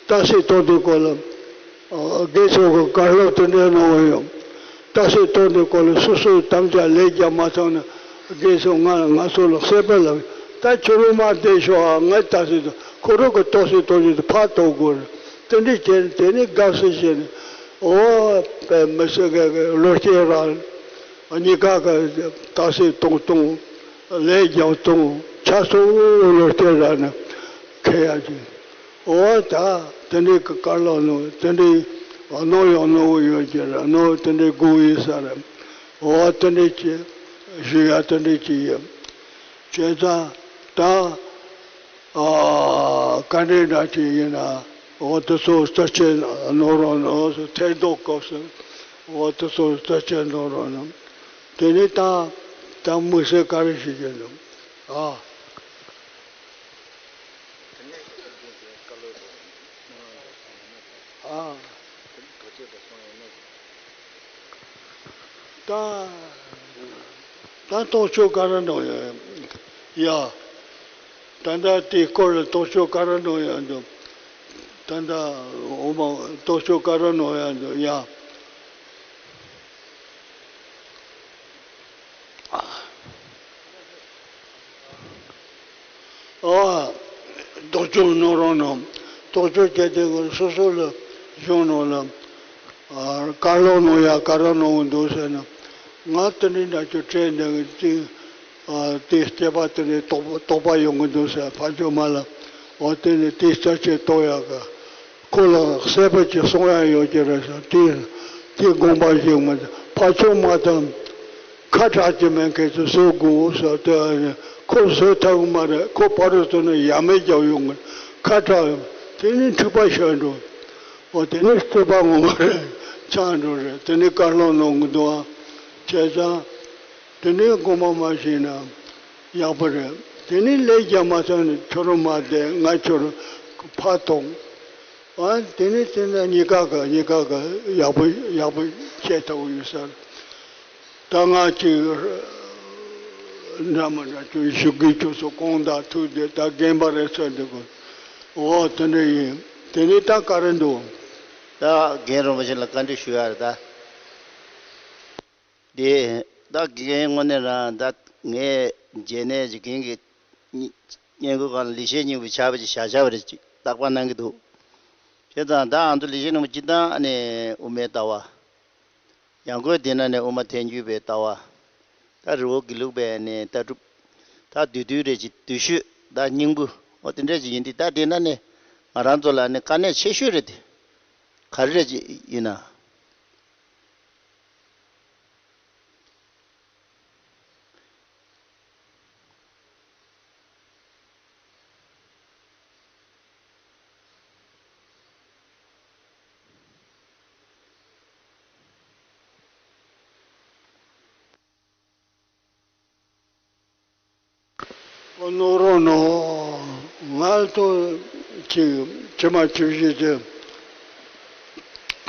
ཏཱ་སི་ཏོ་དེ་སྐོར་ལ། དགེ་ཚོགས་ཀྱི་བཀའ་སློབ་དེ་འདྲའི་གནང་བ་ཡོད། ཏཱ་སི་ཏོ་དེ་སྐོར་ལ་སོ་སོའི་དམ་བཅའ་ལས་རྒྱག་མ་ཐུབ་ན། དགེ་ཚོགས་ང་ང་ཚོ་ལ་གསལ་པོ་ལབ། ད་ཁྱོད་རང་མར་བསྡད་ཤོག་ཨ། ངས་ཏཱ་སི་ཏོ་ཁོ་རང་གི་ཏོག་སི་ཏོག་ཅིག་ཏུ་ཕར་གཏོང་དགོས་རེད། དེ་འདྲའི་བྱས་ནས་དེ་ནས་དགའ་བསུ་བྱས་ནས། འོ་དཔེ་མི་སྲིད་གི་བློ་སྐྱེད་རག་གཉིས་ཀ་གི་ཏཱ་སི་གཏོང་གཏོང་ལས་རྒྱག་གཏོང་ཆ་ཚང་བློ་སྐྱེད་རག་ནས་ཁེལ་ཡ་ཅིག་འོ་ད་དེ་འདྲའི་གི་བཀའ་སློབ་གནང་། དེ་འདྲའི་གནང་ཡང་གནང་བ་ཡོད་ཀྱི་རེད། གནང་དེ་འདྲའི་དགོས་ཡིན་ས་རེད། འོ་དེ་འདྲའི་ཅིག་ཞུ་ཡ་དེ་འདྲའི་ཅིག་ཡིན། བྱས་ཙང་ད་ཨ་བཀའ་འདྲི་འདྲ་ཅིག་ཡིན་ན། འོ་དེ་ཚོ་ལྟ་དཔྱད་གནང་རོགས་གནང་། འོ་ཚོ་ཐེར་ལྡོག་སྐབས་སུ་འོ་དེ་ཚོ་ལྟ་དཔྱད་གནང་རོགས་གནང་། དེ་ནས་ད་ད་དམིགས་བསལ་ག་རེ་ཞིག་ཡིན་ནམ། ཨ། ཨ། ད་ད་རྟོགས་བརྗོད་ག་རེ་གནང་ཡོད་ཡ། ད་ལྟ་དེའི་སྐོར་ལ་རྟོགས་བརྗོད་ག་རེ་གནང་ཡོད་འདུག་ད་ལྟ་འོ་མ་རྟོགས་བརྗོད་ག་རེ་གནང་ཡོད་འདུག་ཡ། ཨ། རྟོགས་བརྗོད་གནང་རོགས་གནང་། རྟོགས་བརྗོད་བྱས་ཏེ་སོ་སོ་ལ་གཞུང་ནང་ལ་ཨ་བཀའ་སློབ་གནང་ཡ་ག་རེ་གནང་གི་འདུག་ཟེར་ན། ང་དེ་འདྲའི་འདྲ་ཅིག་དྲན་བསྡད་ཀྱི་ཅིག་ཨ། དེ་སྐྱེས་པ་དེ་ནས་དོགས་དོགས་པ་ཡོང་གི་འདུག་ཟེར། ཕ་ཆོས་མ་ལ། འོ་དེ་ནས་དེ་རྩ་ཆེ་རྟོགས་ཡག་གི། ཁོ་ལ་གསལ་པོ་ཅིག་གསུང་ཡག་ཡོད་ཀྱི་རེད་ཟེར། དེ་དེ་དགོངས་པ་བཞེས་མ། ཕ་ཆོས་མ་དང་ཁ་གྲག་གི་མེད་མཁན་ཚོ་བཟོ་དགོས་ཟེར། དེ་ཁོ་བཟོ་ཐུབ་ཀྱི་མ་རེད། ཁོ་ཕ་རོལ་ཏུ་ནི་ཡ་མེད་རྒྱག་ཡོང་གི། ཁ་གྲག་དེ་ནི་འཁྲུལ་པ་ཤར་འགྲོ། འོ་དེ་ནི་རྩོད་པ་ངོ་མ་རེད། ཆགས་འགྲོ་རེད། དེ་ནི་བཀའ་སློབ་གནང་གི་འདུག་ཨ། བྱས་ཙང་། དེ་ནས་དགོངས་པ་མ་བཞེས་ན་ཡག་པོ་རེད། དེ་ནས་ལས་རྒྱག་མ་ཐུབ་ན་ཁྱོད་རང་མ་བསྡད། ང་ཁྱོད་རང་ཕར་ཐོངས། ཨ། དེ་ནས་དེ་འདྲ་གཉིས་ཀ་ག་གཉིས་ཀ་ག་ཡག་པོ་ཡག་པོ་བྱེད་ཐུབ་ཡོད་ས་རེད། ད་ང་ཅིག་འདྲ་མི་འདྲ་ཅིག་ཞུ་གི། ཁྱོད་ཚོ་དགོངས་དག། ཐུགས་བདེ། ད་རྒན་པ་རེད་ཚོད་འདུག་གོ། འོ་དེ་འདྲ་ཡིན། དེ་ནས་ད་ག་རེ་འདུག་ད་རྒན་རིན་པོ་ཆེ་ལ་བཀའ་འདྲི་ཞུ་ཡ་རེད་ད། དེ་ད་དགེ་རྒན་དངོས་གནས་རང་ད་ངས་མཇལ་ནས་ཅིག་རྒན་གྱི་སྙན་སྐུལ་སྒང་ལ་ལེགས་བཤད་སྙིང་པོའི་ཕྱག་དཔེ་ཅིག་བཞག་བཞག་པ་རེད། ཅིག་བརྟག་པ་གནང་གི་འདུག་བྱས་ཙང་ད་ང་ཚོ་ལེགས་བཤད་སྙིང་པོ་སྤྱིར་བཏང་ཨ་ནི་དབུ་མའི་ལྟ་བ། ཡང་སྒོས་དེ་ན་ནས་དབུ་མ་ཐལ་འགྱུར་བའི་ལྟ་བ། ད་རི་བོ་དགེ་ལུགས་པའི་ནས་ལྟ་གྲུབ། ད་བསྡུས་བསྡུས་རེད། ཅིག་བསྡུས་ཤོས་ད་སྙིང་པོ། འོ་དེ་འདྲ་ཅིག་ཡིན་དུས། ད་དེ་ན་ནས་ང་རང་ཚོ་ལ་ནི་དཀའ་གནད་ཆེ་ཤོས་རེད་དེ། ག་རེ་རེད་ཅིག་ཡིན་ན། ཨོ། ནོར་རོ་ནོ། ང་ལ་ཏོ་ཅིག་ཅི་མ་ཅི་བཞིན་ཅི་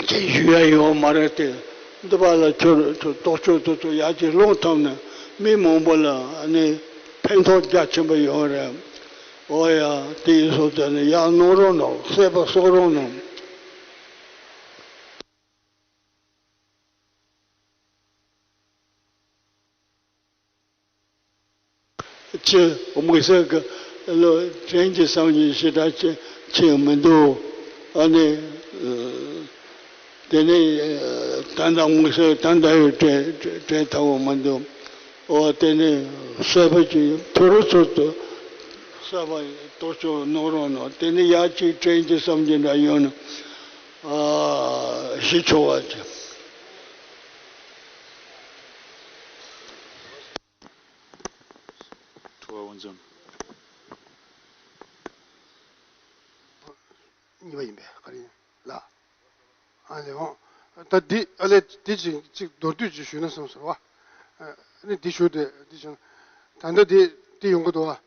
ཅིག་ཞུ་ཡ་ཡོད་མ་རེད་དེ། འདི་པ་ལ་ཁྱོད་ཚོ་རྟོག་དཔྱོད་དེ་ཚོ་ཡར་ཅིག་སློང་ཐུབ་ན་མི་མང་པོ་ལ་ཨ་ནི་ཕན་ཐོགས་རྒྱ་ཆེན་པོ་ཡོད་རེད། ཨོ་ཡ། དེ་ཡིན་སོང་ཙང་ནི་ཡར་ནོར་རོ་ནོ། གསལ་པོ་གསུང་རོགས་གནང་། ཅི་དམིགས་བསལ་གྱི་བློ་དྲན་གྱི་བསམ་གྱི་ཞེ་དྲག་ཅི་ཅི་མི་འདུག་ཨ་ནི་དེ་ནས་ད་ལྟ་དམིགས་བསལ་ད་ལྟ་ཡོད་དྲན་དྲན་ཐུབ་པ་མི་འདུག་འོ་དེ་ནས་གསལ་པོ་ཅིག་ཐོ་རུ་ཚོད་དུ་གསལ་པོ་རྟོགས་ཆོག་ནོར་རོགས་གནང་། དེ་ནས་ཡར་ཅིག་དྲན་གྱི་བསམ་གྱི་འདྲ་ཡོད་ན་ཨ་ཞུ་ཆོག་པ་ཅིག་དྲི་བ་འོ་འཛོམས། གཉིས་པ་ཡིན་པས། ག་རེ་ཡིན་ལ། ཨ་ལེ་འོང་། ད་འདི་ཨ་ལེ་འདི་ཅིག་ཅིག་མདོར་བསྡུས་ཅིག་ཞུས་ན་བསམ་སོང་བ། ཨ་ནི་འདི་ཞུ་དེ་འདི་ཞུ་ན། ད་ལྟ་འདི་འདི་ཡོང་གི་འདུག་བ། ཨ་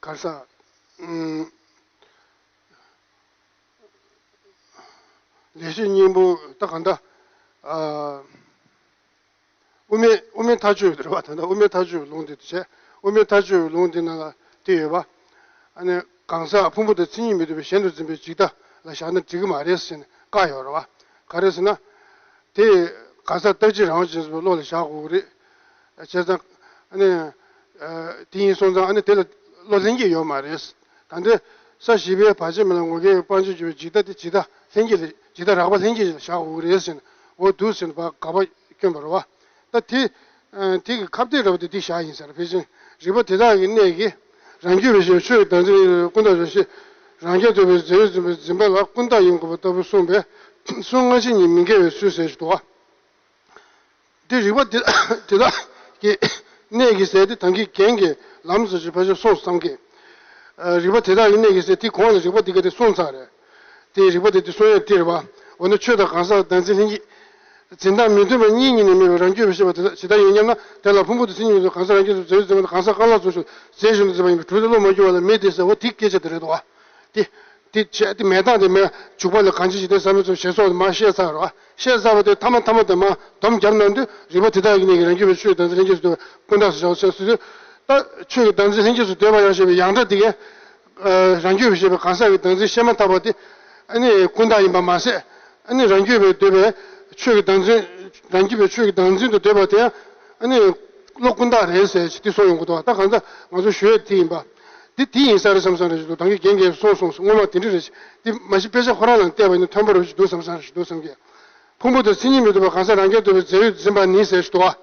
ག་རེ་ཟ། ཨུམ། ལེགས་བཤད་སྙིང་པོ་ད་ག་འདྲ། ཨ། དབུ་མའི་དབུ་མའི་མཐའ་དཔྱོད་རེད་བ། ད་ལྟ་དབུ་མའི་མཐའ་དཔྱོད་ལུང་དེ་བྱས། དབུ་མའི་མཐའ་དཔྱོད་ལུང་དེ་ནང་ལ་དེ་ཡོད་པ། ཨ་ནི་གང་ཟག་ཕུང་པོ་དང་མཚན་ཉིད་མི་ལྡན་པའི་གཞན་དུ་འཛིན་པའི་འཇིག་ལྟ་ལ་བཞག་ན་འགྲིག་གི་མ་རེད་ཟེར་ནས་བཀག་ཡོད་རེད་བ། ག་རེ་ཟེར་ན། དེ་གང་ཟག་རྟག་གཅིག་རང་དབང་ཅན་ཚོའི་བློ་ལ་བཞག་དགོས་ཀྱི་རེད། བྱས་ཙང་ཨ་ནི་དེ་ཡིན་སོང་ཙང་ཨ་ནི་དེ་ལ་བློ་ལྷན་སྐྱེས་ཡོད་མ་རེད། ད་ལྟའི་ས་བཞི་པའི་བར་ཆད་མེད་ལ་ངོ་སྐལ་གྱི་དཔལ་འབྱོར་གྱུར་པའི་འཇིག་ལྟ་དེ་འཇིག་ལྟ་ལྷན་སྐྱེས་ལ་འཇིག་ལྟ་རགས་པ་ལྷན་སྐྱེས་ལ་བཞག་དགོས་ཀྱི་རེད་ཟེར་ནས་འོ་འདུག་ཟེར་ནས་ཕར་དགག་པ་བསྐྱོན་པ་རེད་བ། ད་དེ་དེ་གི་ཁ་གཏད་རེད་བ། དེ་འདི་བཞག་ཡིན་ཟེར། ཕལ་ཆེར་རིགས་པ་དེ་དག་གི་གནས་ཀྱིས་རང་རྒྱུད་པའི་ཆོས་ཀྱི་བདག་འཛིན་ཀུན་བཏགས་རང་བཞིན་རང་རྐྱ་འདོད་པའི་རྫས་ཡོད་འཛིན་པའི་འཛིན་པ་ལ་ཀུན་བཏགས་ཡིན་དགོས་པ་ལྟ་བུ་གསུངས་པས་གསུང་སྔ་ཕྱི་གཉིས་མི་འགལ་བའི་ཚུལ་ཟེར་ཞིག་འདུག་བ། འདི་རིགས་པ་དེ་དེ་དག་གི་གནས་ཀྱི་ཟེར་དེ་ད་གིན་རྒན་གྱིས་ལམ་སང་ཅིག་ཕལ་ཆེར་གསུངས་བསམ་གི། ཨ་རིགས་པ་དེ་དག་གི་གནས་ཀྱི་ཟེར་དེ་གོང་ལ་རིགས་པ་དེ་ག་དེ་གསུངས་ཚར་རེད། དེ་རིགས་པ་དེ་དེ་གསུང་ཡས་དེ་རེད་བ། འོ་ན་ཆོས་དང་གང་ཟག་བདག་འཛིན་ལྷན་སྐྱེས་འཛིན་སྟངས་མི་མཐུན་པ་གཉིས་ཀྱི་ནང་མེད་པའི་རང་རྒྱུད་པའི་ཤེས་པ་དེ་དག་ཇི་ལྟར་ཡིན་སྙམ་ན། དེ་ལ་ཕུང་པོ་དང་མཚན་ཉིད་མི་ལྡན་གང་ཟག་རང་རྒྱུད་དུ་རྫས་ཡོད་འཛིན་པ་དང་གང་ཟག་རྐང་ལག་ཚོ་ཞིག་རྫས་གཞན་དུ་འཛིན་པ་ཡིན་པས་གྲུབ་མཐའ་བློ་མ་འགྱུར་བ་ལ་མེད་དེ་ཟེར། འོ་དེ་སྐད་ཆ་དེ་རེད་དོ། དེ། དེ་བྱས་དེ་མེད་སྟངས་དེ་མེད། འཇུག་པ་ལ་གང་ཅི་ཞིག་དེ་བསམ་པའི་ཚུལ་ཞེས་སོགས་མར་བཤད་ཚར་རོ། བཤད་ཚར་བ་དེ་ཐ་མ་ཐ་མ་དེ་མར་སྡོམ་བརྒྱབ་གནང་དུས་རིགས་པ་དེ་དག་གི་གནས་ཀྱི་རང་རྒྱུད་པའི་ཆོས་བདག་འཛིན་ལྷན་སྐྱེས་སུ་འདོད་པའི་ཀུན་བཏགས་སུ་བྱའོ་ཟེར་དུས། ད་ཆོས་ཀྱི་བདག་འཛིན་ལྷན་སྐྱེས་སུ་འདོད་པ་ཡང་ཞེས་པའི་ཡང་སྒྲ་དེ་གས། རང་རྒྱུད་པའི་ཞེས་པའི་གང་ཟག་གི་བདག་འཛིན་བཤད་མ་ཐག་པ་དེ་ཨ་ནི་ཀུན་བཏགས་ཡིན་པ་མ་ཟད། ཨ་ནི་རང་རྒྱུད་པའི་འདོད་པའི་ཆོས་ཀྱི་བདག་འཛིན། རང་རྒྱུད་པའི་ཆོས་ཀྱི་བདག་འཛིན་དུ་འདོད་པ་དེ་ཡང་ཨ་ནི་བློ་ཀུན་བཏགས་རེད་ཟེར་ཞིག་དེ་གསུངས་ཡོང་གི་འདུག་ད་གང་ཟག་ང་ཚོ་ཞུ་ཡས་དེ་ཡིན་པ། འདི་དེ་ཡིན་ས་རེད་བསམ་བསམ་རེད་ཞིག་འདུག་ད་གིན་རྒན་གྱིས་གསུངས་སོང་། སྔོན་མ་དེ་འདྲ་རེད་ཞིག་འདི་མ་གཞི་དཔེ་ཆ་ཁོ་རང་ལ་བལྟས་པ་ཡིན་ན་མཐོན་པོ་རེད་ཞིག་འདུག་བསམ་བསམ་རེད་ཞིག་འདུག་བསམ་གི། ཕུང་པོ་དང་མཚན་ཉིད་མི་ལྡན་པ་གང་ཟག་རང་རྐྱ་འདོད་པའི་རྫས་ཡོད་འཛིན་པ་ནི་ཟེར་ཞིག་འདུག་བ།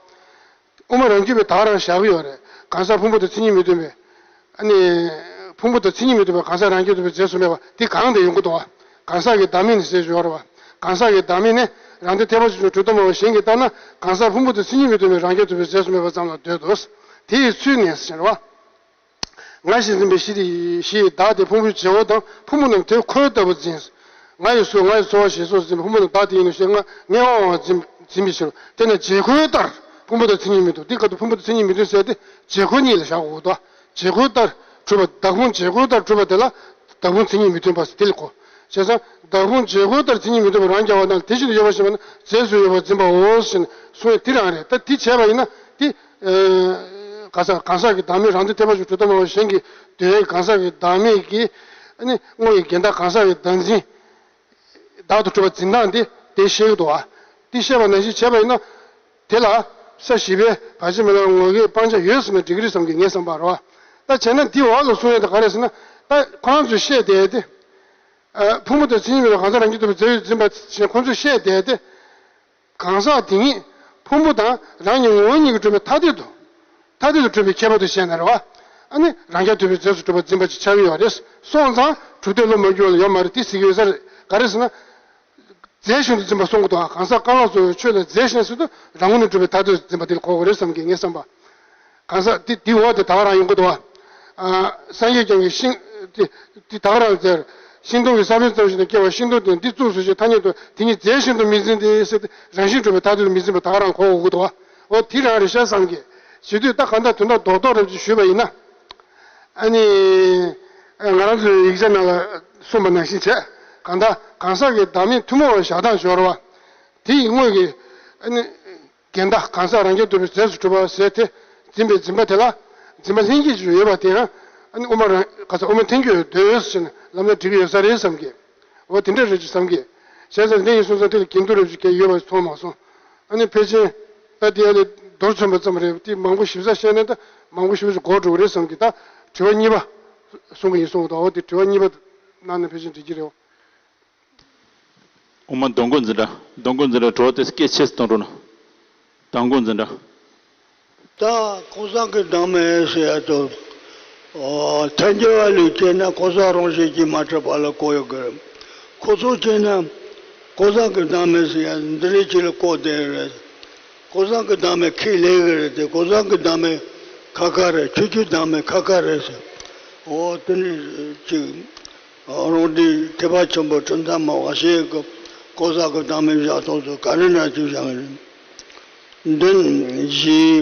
དབུ་མ་རང་རྒྱུད་པས་ད་ག་རང་བཞག་གི་ཡོད་རེད། གང་ཟག་ཕུང་པོ་དང་མཚན་ཉིད་མི་མཐུན་པའི། ཨ་ནི། ཕུང་པོ་དང་མཚན་ཉིད་མི་མཐུན་པའི་གང་ཟག་རང་རྐྱ་ཐུབ་པའི་རྫས་སུ་སྨྲས་པ་དེ་གང་དེ་ཡོང་གི་འདུག་བ། གང་ཟག་གི་བདག་མེད་ནི་ཟེར་ཞུ་བ་རེད་བ། གང་ཟག་གི་བདག་མེད་ནི་རང་དོན་ཐེག་པ་ཆེན་པོའི་གྲུབ་མཐའ་སྨྲ་བ་གཞན་གྱིས་ལྟར་ན་གང་ཟག་ཕུང་པོ་དང་མཚན་ཉིད་མི་མཐུན་པའི་རང་རྐྱ་ཐུབ་པའི་རྫས་སུ་སྨྲས་པ་ཙམ་ལ་འདོད་དོ། དེ་ཡི་ཚུལ་ནི་ཟེར་བ། ང་ཞེས་འཛིན་པའི་གཞི་དེ་གཞི་ཡི་བདག་དེ་ཕུང་པོའི་བྱེད་པོ་དང་ཕུང་པོ་རྣམས་དེ་ཁོ་ལྟ་བུར་འཛིན། ང་ཡི་གཟུགས་ང་ཡི་ཚོར་བ་ཞེས་སོགས་འཛིན་པའི་ཕུང་པོ་རྣམས་བདག་དེ་ཡིན་ནོ་ཞེས་ང་ངེས་པ་འཛིན་འཛིན་པའི་ཕྱིར་རོ། དེས་ན་བྱེད་ཁོའི་ལྟར་ཕུང་པོ་དང་མཚན་ཉིད་མི་མཐུན། འདི་སྐབས་དུ་ཕུང་པོ་དང་མཚན་ཉིད་མི་མཐུན་ཟེར་ཏེ་བྱེད་ཁོ་གཉིས་ལ་བཞག་དགོས་འདུག་བྱེད་ཁོའི་ལྟར་གྲུབ་པ་བདག་ཕུང་བྱེད་ཁོའི་ལྟར་གྲུབ་པ་དེ་ལ་བདག་ཕུང་མཚན་ཉིད་མི་མཐུན་པ་ཟེར་དེ་ལ་གོ། བྱས་ཙང་བདག་ཕུང་བྱེད་ཁོའི་ལྟར་མཚན་ཉིད་མི་མཐུན་པ་རང་རྐྱ་བ་དང་དེ་བཞིན་དུ་ཡོད་པ་ཞེས་པ་ནི་རྫས་སུ་ཡོད་པར་འཛིན་པའོ་ཞེས་གསུངས་ཡས་དེ་རང་རེད། ད་དེ་བྱས་པ་ཡིན་ན་དེ། གང་ཟག་གང་ཟག་གི་བདག་མེད་རང་དོན་ཐེག་པ་ཆེན་གྲུབ་མཐའ་སྨྲ་བ་གཞན་གྱིས་འདོད་ཡས་གང་ཟག་གི་བདག་མེད་ཀྱི་ཨ་ནི་དངོས་ཀྱི་འགལ་ཟླ་གང་ཟག་གི་བདག་འཛིན། བདག་ཏུ་གྲུབ་པ་འཛིན་སྟངས་དེ་དེ་ཤེས་ཀྱི་འདུག་བ། དེ་ཤེས་པ་ནང་བཞིན་བྱས་པ་ཡིན་ན། དེ་ལ་ས་བཞི་པའི་བར་ཆད་མེད་ལམ་ངོ་སྐལ་སྤང་བྱ་ཡོད་ཟེར་ན་འགྲིག་གི་རེད་བསམ་གི་ངས་བསམ་པ་རེད་བ། ད་བྱས་ན་འདི་འོག་ལ་གསུང་ཡས་དེ་ག་རེ་ཟེར་ན། ད་ཁོ་རང་ཚོས་བཤད་བསྡད་དེ། ཕུང་པོ་དང་མཚན་ཉིད་མེད་པའི་གང་ཟག་རང་རྐྱ་ཐུབ་པའི་རྫས་ཡོད་འཛིན་པ་ཞེས་ཁོ་ཚོས་བཤད་བསྡད་དེ། གང་ཟག་དེ་ཉིད་ཕུང་པོ་དང་རང་གི་ངོ་བོ་ཉིད་ཀྱིས་གྲུབ་པའི་ཐ་དད་དུ། ཐ་དད་དུ་གྲུབ་པའི་ཁྱད་པར་དུ་བཤད་ན་རེད་བ། ཨ་ནི་རང་རྐྱ་ཐུབ་པའི་རྫས་སུ་གྲུབ་པར་འཛིན་པ་ཅིག་ཆགས་ཀྱི་ཡོད་རེད། སོང་ཙང་གྲུབ་མཐས་བསླུ་མ་གྱུར་པ་ལ་ཡོད་མ་རེད་དེ་ཟེར་གྱི་ཡོད་ས་རེད། ག་རེ་ཟེར་ན། རྫས་གཞན་དུ་འཛིན་པ་གསུང་གི་འདུག་ཨ། གང་ཟག་གང་ལ་སོགས་པའི་ཆོས་ལ་རྫས་གཞན་ཟེར་དུས་རང་ངོས་ནས་གྲུབ་པའི་ཐ་དད་དུ་འཛིན་པ་དེ་ལ་གོ་དགོས་རེད་བསམ་གྱི་ངས་བསམ་པ། གང་ཟག་དེ་དེའི་འོག་དེ་ད་ག་རང་ཡོང་གི་འདུག་བ། ཨ། སངས་རྒྱས་བསྐྱངས་ཀྱི་ཤིང་། དེ་དེ་ད་ག་རང་ཟེར། ཤིང་སྡོང་གི་ས་བོན་ཙམ་ཞིག་ཏུ་སྐྱེ་བ་ཤིང་སྡོང་དེ་འདི་གཙུགས་སུ་བྱས་ཐ་སྙད་དུ་དེ་ཉིད་རྫས་གཞན་དུ་མི་འཛིན་ཏེ་ཟེར་ཏེ་རང་བཞིན་གྲུབ་པའི་ཐ་དད་དུ་མི་འཛིན་པ་ད་ག་རང་གོ་དགོས་ཀྱི་འདུག་བ། འོ་དེ་རང་རེད་ཤག་བསམ་གྱི། བྱེད་དུས་ད་གང་ལྟར་དོན་དག་རྡོག་རྡོག་རེ་ཞིག་ཞུས་པ་ཡིན་ན། ཨ་ནི། ང་རང་ཚོའི་ཡིག་ཆ་ནང་ལ་གསུངས་པ་ནང་བཞིན་བྱས། གང་ལྟར་གང་ཟག་གི་བདག་མེད་ཐུན་མོང་བའི་བཞག་སྟངས་སྦྱོར་བ། དེ་ཡི་དངོས་ཀྱི། ཨ་ནི། འགལ་ཟླ་གང་ཟག་རང་རྐྱ་ཐུབ་པའི་རྫས་སུ་གྲུབ་པ་ཟེར་ཏེ། འཛིན་པའི་འཛིན་པ་དེ་ལ། འཛིན་པ་ལྷན་སྐྱེས་ཀྱི་ཡོད་པ་དེ་ཡང་། ཨ་ནི་དབུ་མ་རང་ག་ས་དབུ་མ་ཐལ་འགྱུར་འདོད་ཟེར་ནས་ལམ་སྣ་འགྲིག་གི་ཡོད་ས་རེད་བསམ་གི། འོ་དེ་འདྲ་རེད་ཅེས་བསམ་གི། བྱས་ཙང་འདི་ཡིན་སོང་ཙང་དེ་ལ་འགལ་འདུ་རེ་ཞིག་གས་ཡོད་པ་མཐོང་མ་སོང་། ཨ་ནི་ཕལ་ཆེར། ད་དེ་ཡ་ལས་མདོར་མཚོན་པ་ཙམ་རེད་དེ་མང་པོ་ཞིབ་ཚགས་བཤད་ན་ད་མང་པོ་ཞིབ་ཚགས་འགོར་འགྲོ་གི་རེད་བསམ་གི། ད་དྲི་བ་གཉིས་པ། གསུང་གི་ཡིན་སོང་ད་འོ་དེ་དྲི་བ་གཉིས་པ། གནང་ན་ཕལ་ཆེར་འགྲིག་གི་རེད། དབུ་མ་གདོང་སྐུ་འཛིན་གྲྭ། གདོང་སྐུ་འཛིན་གྲྭ་གྲོགས་དེ་སྐད་ཆེ་ཙམ་གཏོང་རོགས་གནང་། གདོང་སྐུ་འཛིན་གྲྭ། ད་གང་ཟག་གི་བདག་མེད་ཟེར་ཡ་དོ། ཨོ། ཐལ་འགྱུར་བ་ལས་བྱས་ན་གང་ཟག་རང་བཞིན་གྱིས་མ་གྲུབ་པ་ལ་གོ་ཡོད་གི་རེད། ཁོ་ཚོ་བྱས་ན་གང་ཟག་གི་བདག་མེད་ཟེར་ཡ་འདི་རེད་ཅིག་ལ་གོ་བསྡད་རེད། གང་ཟག་གི་བདག་མེད་ཁས་ལེན་གི་རེད་དེ་གང་ཟག་གི་བདག་མེད་ཁ་ཁ་རེད། ཁྱོད་ཀྱི་བདག་མེད་ཁ་ཁ་རེད་ཟེར། ཨོ་དེ་ནི་ཅིག་རང་དེ་ཐེག་པ་ཆེན་པོ་གྲུབ་མཐའ་སྨྲ་བ་ཞིག་གི་གང་ཟག་གི་བདག་མེད་བཞག་སྟངས་སུ་ག་རེ་འདྲ་ཅིག་བཞག་གི་རེད། འདི་བཞི།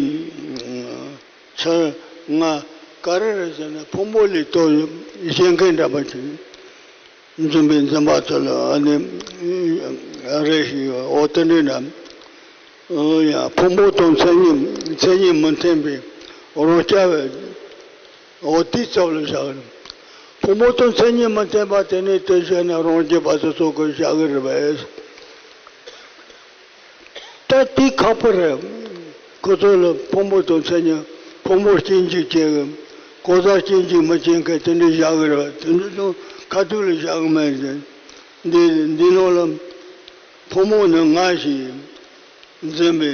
ཆ་ལྔ། ག་རེ་རེད་ཟེར་ན་ཕུང་པོ་ལས་ལྟོས་ཤེས་མཁན་འདྲ་པོ་ཅིག་འཛིན་པའི་འཛིན་པ་ཚོ་ལ་ཨ་ནི་རེ་ཞིག་ཡོད། འོ་དེ་འདྲའི་འདྲ། ཨོ་ཡ། ཕུང་པོ་དང་མཚན་ཉིད་མཚན་ཉིད་མི་མཐུན་པའི་རང་རྐྱ་བའི། འོ་དེའི་ཚབ་ལ་བཞག་གི་རེད། ཕུང་པོ་དང་མཚན་ཉིད་མི་མཐུན་པ་དེ་ནི་དེ་བཞིན་ནི་རང་རྐྱ་བ་སོ་སོ་གི་བཞག་གི་རེད་པས། ད་དེ་ཁག་པོ་རེད། ཁོ་ཚོ་ལ་ཕུང་པོ་དང་མཚན་ཉིད་ཕུང་པོ་སྐྱེ་འཇིག་བྱེད་གི། གང་ཟག་སྐྱེ་འཇིག་མི་སྐྱེ་མཁན་དེ་འདྲ་བཞག་གི་རེད་པས། དེ་འདྲ་དང་ཁ་ཐུག་ལ་བཞག་གི་མེད་ཟེར། འདི་འདི་ནང་ལ་ཕུང་པོ་ནི་ང་ཞེས་འཛིན་པའི་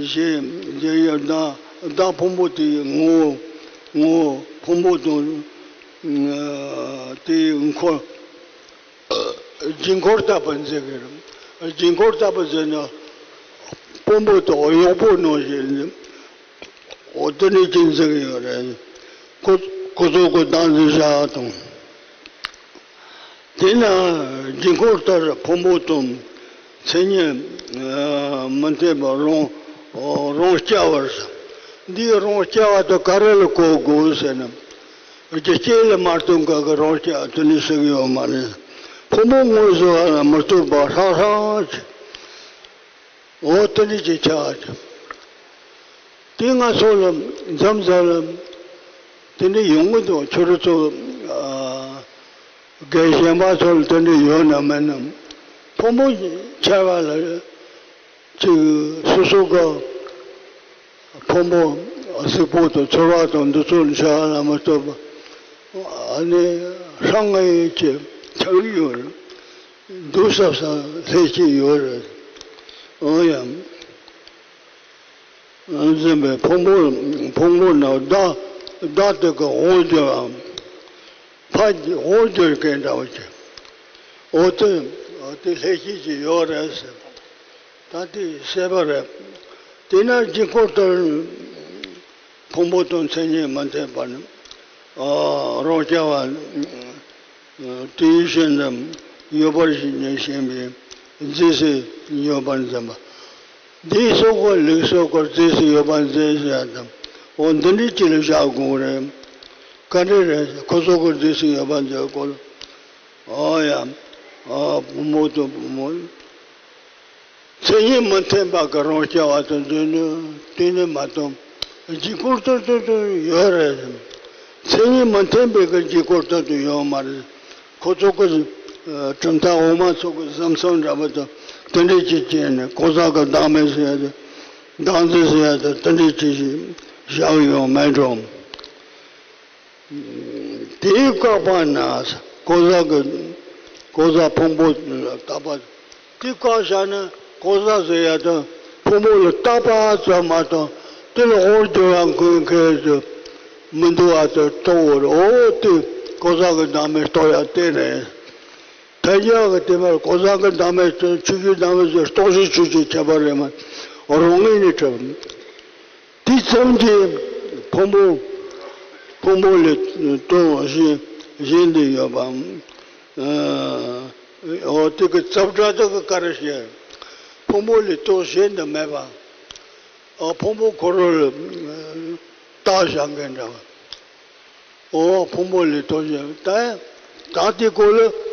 གཞི་འདི་ཡི་བདག་བདག་ཕུང་པོ་དེའི་ངོ་བོ་ངོ་བོ་ཕུང་པོ་དང་དེའི་འཁོར། དཀྱིལ་འཁོར་ལྟ་བུ་འཛིན་གི་རེད། དཀྱིལ་འཁོར་ལྟ་བུ་ཟེར་ན་དཔོན་པོ་དང་གཡོག་པོ་ནང་བཞིན་འོ་དེ་ནས་ཀྱི་འཛིན་གི་ཡོད་རེད། ཁོ་ཁོ་ཚོ་གི་བདག་འཛིན་བྱ་བ་དང་། དེས་ན་དཀྱིལ་འཁོར་ལྟར་ཕུང་པོ་དང་མཚན་ཉིད་མི་མཐུན་པ་རང་རང་རྐྱ་བར། འདིའི་རང་རྐྱ་བ་དེ་ག་རེ་ལ་གོ་དགོས་ཟེར་ན། རྒྱུ་རྐྱེན་ལ་མ་ལྟོས་པ་གི་རང་རྐྱ་དེ་ནི་ཟེར་གི་ཡོད་མ་རེད། ཕུང་པོ་དངོས་སུ་ལ་མི་ལྟོས་པ་ཧྲང་ཧྲང་ཅིག་འོ་དེ་ནི་ཅིག་ཆགས་ཀྱི། དེ་ང་ཚོ་ལ་འཛམ་བཟའ་ལ་དེ་འདྲ་ཡོང་གི་འདུག་ཁྱོད་རང་ཚོ་དགེ་གཞན་པ་ཚོ་ལ་དེ་འདྲ་ཡོད་ན་མེད་ན། ཕུང་པོ་ཆགས་པ་ལ་ཅིག་སོ་སོ་ག་ཕུང་པོ་གཟུགས་པོ་དང་ཚོར་བ་དང་འདི་ཚོ་འཆར་བ་ལ་མ་ལྟོས་པ་ཨ་ནི་ཧྲང་ངེ་ཅིག་ཆགས་ཀྱི་ཡོད་རེད། འདུག་ས་ས་སླེབས་ཀྱི་ཡོད་རེད། འོ་ཡང་། འཛིན་པའི་ཕུང་པོ། ཕུང་པོ་ནང་བདག་བདག་དེ་གི་དབང་སྒྱུར་བའམ། ཕ་དབང་སྒྱུར་མཁན་འདྲ་བོ་ཅིག་འོ་དེ། འོ་དེ་ལྷད་སྐྱེས་ཀྱི་ཡོད་རེད་ཟེར། ད་དེ་བཤད་པ་རེད། དེས་ན་དཀྱིལ་འཁོར་དུ་ཕུང་པོ་དང་མཚན་ཉིད་མི་མཐུན་པ་ནི། རང་རྐྱ་བ། དེའི་ཕྱིར་འཛིན་ཡོད་པར་ཞེན་པའི་རྫས་སུ་ཡོད་པར་འཛིན་པ། འདིའི་སོགས་ཀྱི་ལུགས་སྲོལ་གྱི་རྫས་སུ་ཡོད་པར་འཛིན་ཟེར་ཡ་དང་། འོ་འདི་འདྲའི་ཅིག་ལ་བཞག་དགོས་རེད། ག་འདྲ་རེད། ཁོ་ཚོ་གི་རྫས་སུ་ཡོད་པར་འཛིན་དགོས། ཨོ་ཡ། ཨ་བུ་མོ་དང་བུ་མོ། མཚན་ཉིད་མི་མཐུན་པ་གི་རང་རྐྱ་བ་དང་འདོད་ནི་དེ་ནི་མ་གཏོགས་དཀྱིལ་འཁོར་དུ་དུ་དུ་ཡོད་རེད། མཚན་ཉིད་མི་མཐུན་པའི་གི་དཀྱིལ་འཁོར་དུ་དུ་ཡོད་མ་རེད། ཁོ་ཚོ་གི་གྲུབ་མཐའ་འོག་མ་ཚོ་གི་གཟིམ་ཚང་འདྲ་པོ་དང་དེ་འདྲས་ཅིག་བྱས་ནས་གང་ཟག་གི་བདག་མེད་ཟེར་ཡ་དེ། བདག་འཛིན་ཟེར་ཡ་དེ་དེ་འདྲས་ཅིག་བཞག་ཡོད་མེད་འགྲོ། དེས་བཀག་པ་ན། གང་ཟག་གི། གང་ཟག་ཕུང་པོ་ལ་བཏགས་པ། དེ་བཀག་བཞག་ན་གང་ཟག་ཟེར་ཡ་དང་ཕུང་པོ་ལ་བཏགས་པ་ཙམ་མ་གཏོགས་དེ་ལ་དབང་སྒྱུར་བ་མཁན་མཁན་ཞིག་མི་འདུག་པ་དེ་རྟོགས་འོང་། འོ་དེ་གང་ཟག་གི་བདག་མེད་རྟོགས་ཡ་དེ་རེད། ཐལ་འགྱུར་གྱི་དེ་མར་གང་ཟག་གི་བདག་མེད་ཆོས་ཀྱི་བདག་མེད་ཟེར་རྟོགས་ཤིང་ཆོས་ཀྱི་ཁྱད་པར་རེད་མ། རང་ངོས་ནས་གྲུབ། དེ་ཙམ་གྱིས་ཕུང་པོ། ཕུང་པོ་ལས་སྟོང་གཞན་གཞན་དུ་ཡོད་པའམ། ཨ། འོ་དེ་གི་རྩ་བྲལ་དག་གི་ཀ་ར་ཤེས། ཕུང་པོ་ལས་སྟོང་གཞན་དུ་མེད་པ། ཨ། ཕུང་པོ་ཁོ་རང་ལ་བཏགས་བཞག་མཁན་འདྲ་བ། འོ་ཕུང་པོ་ལས་སྟོང་གཞན་ད། ད་དེ་སྐོར་ལ།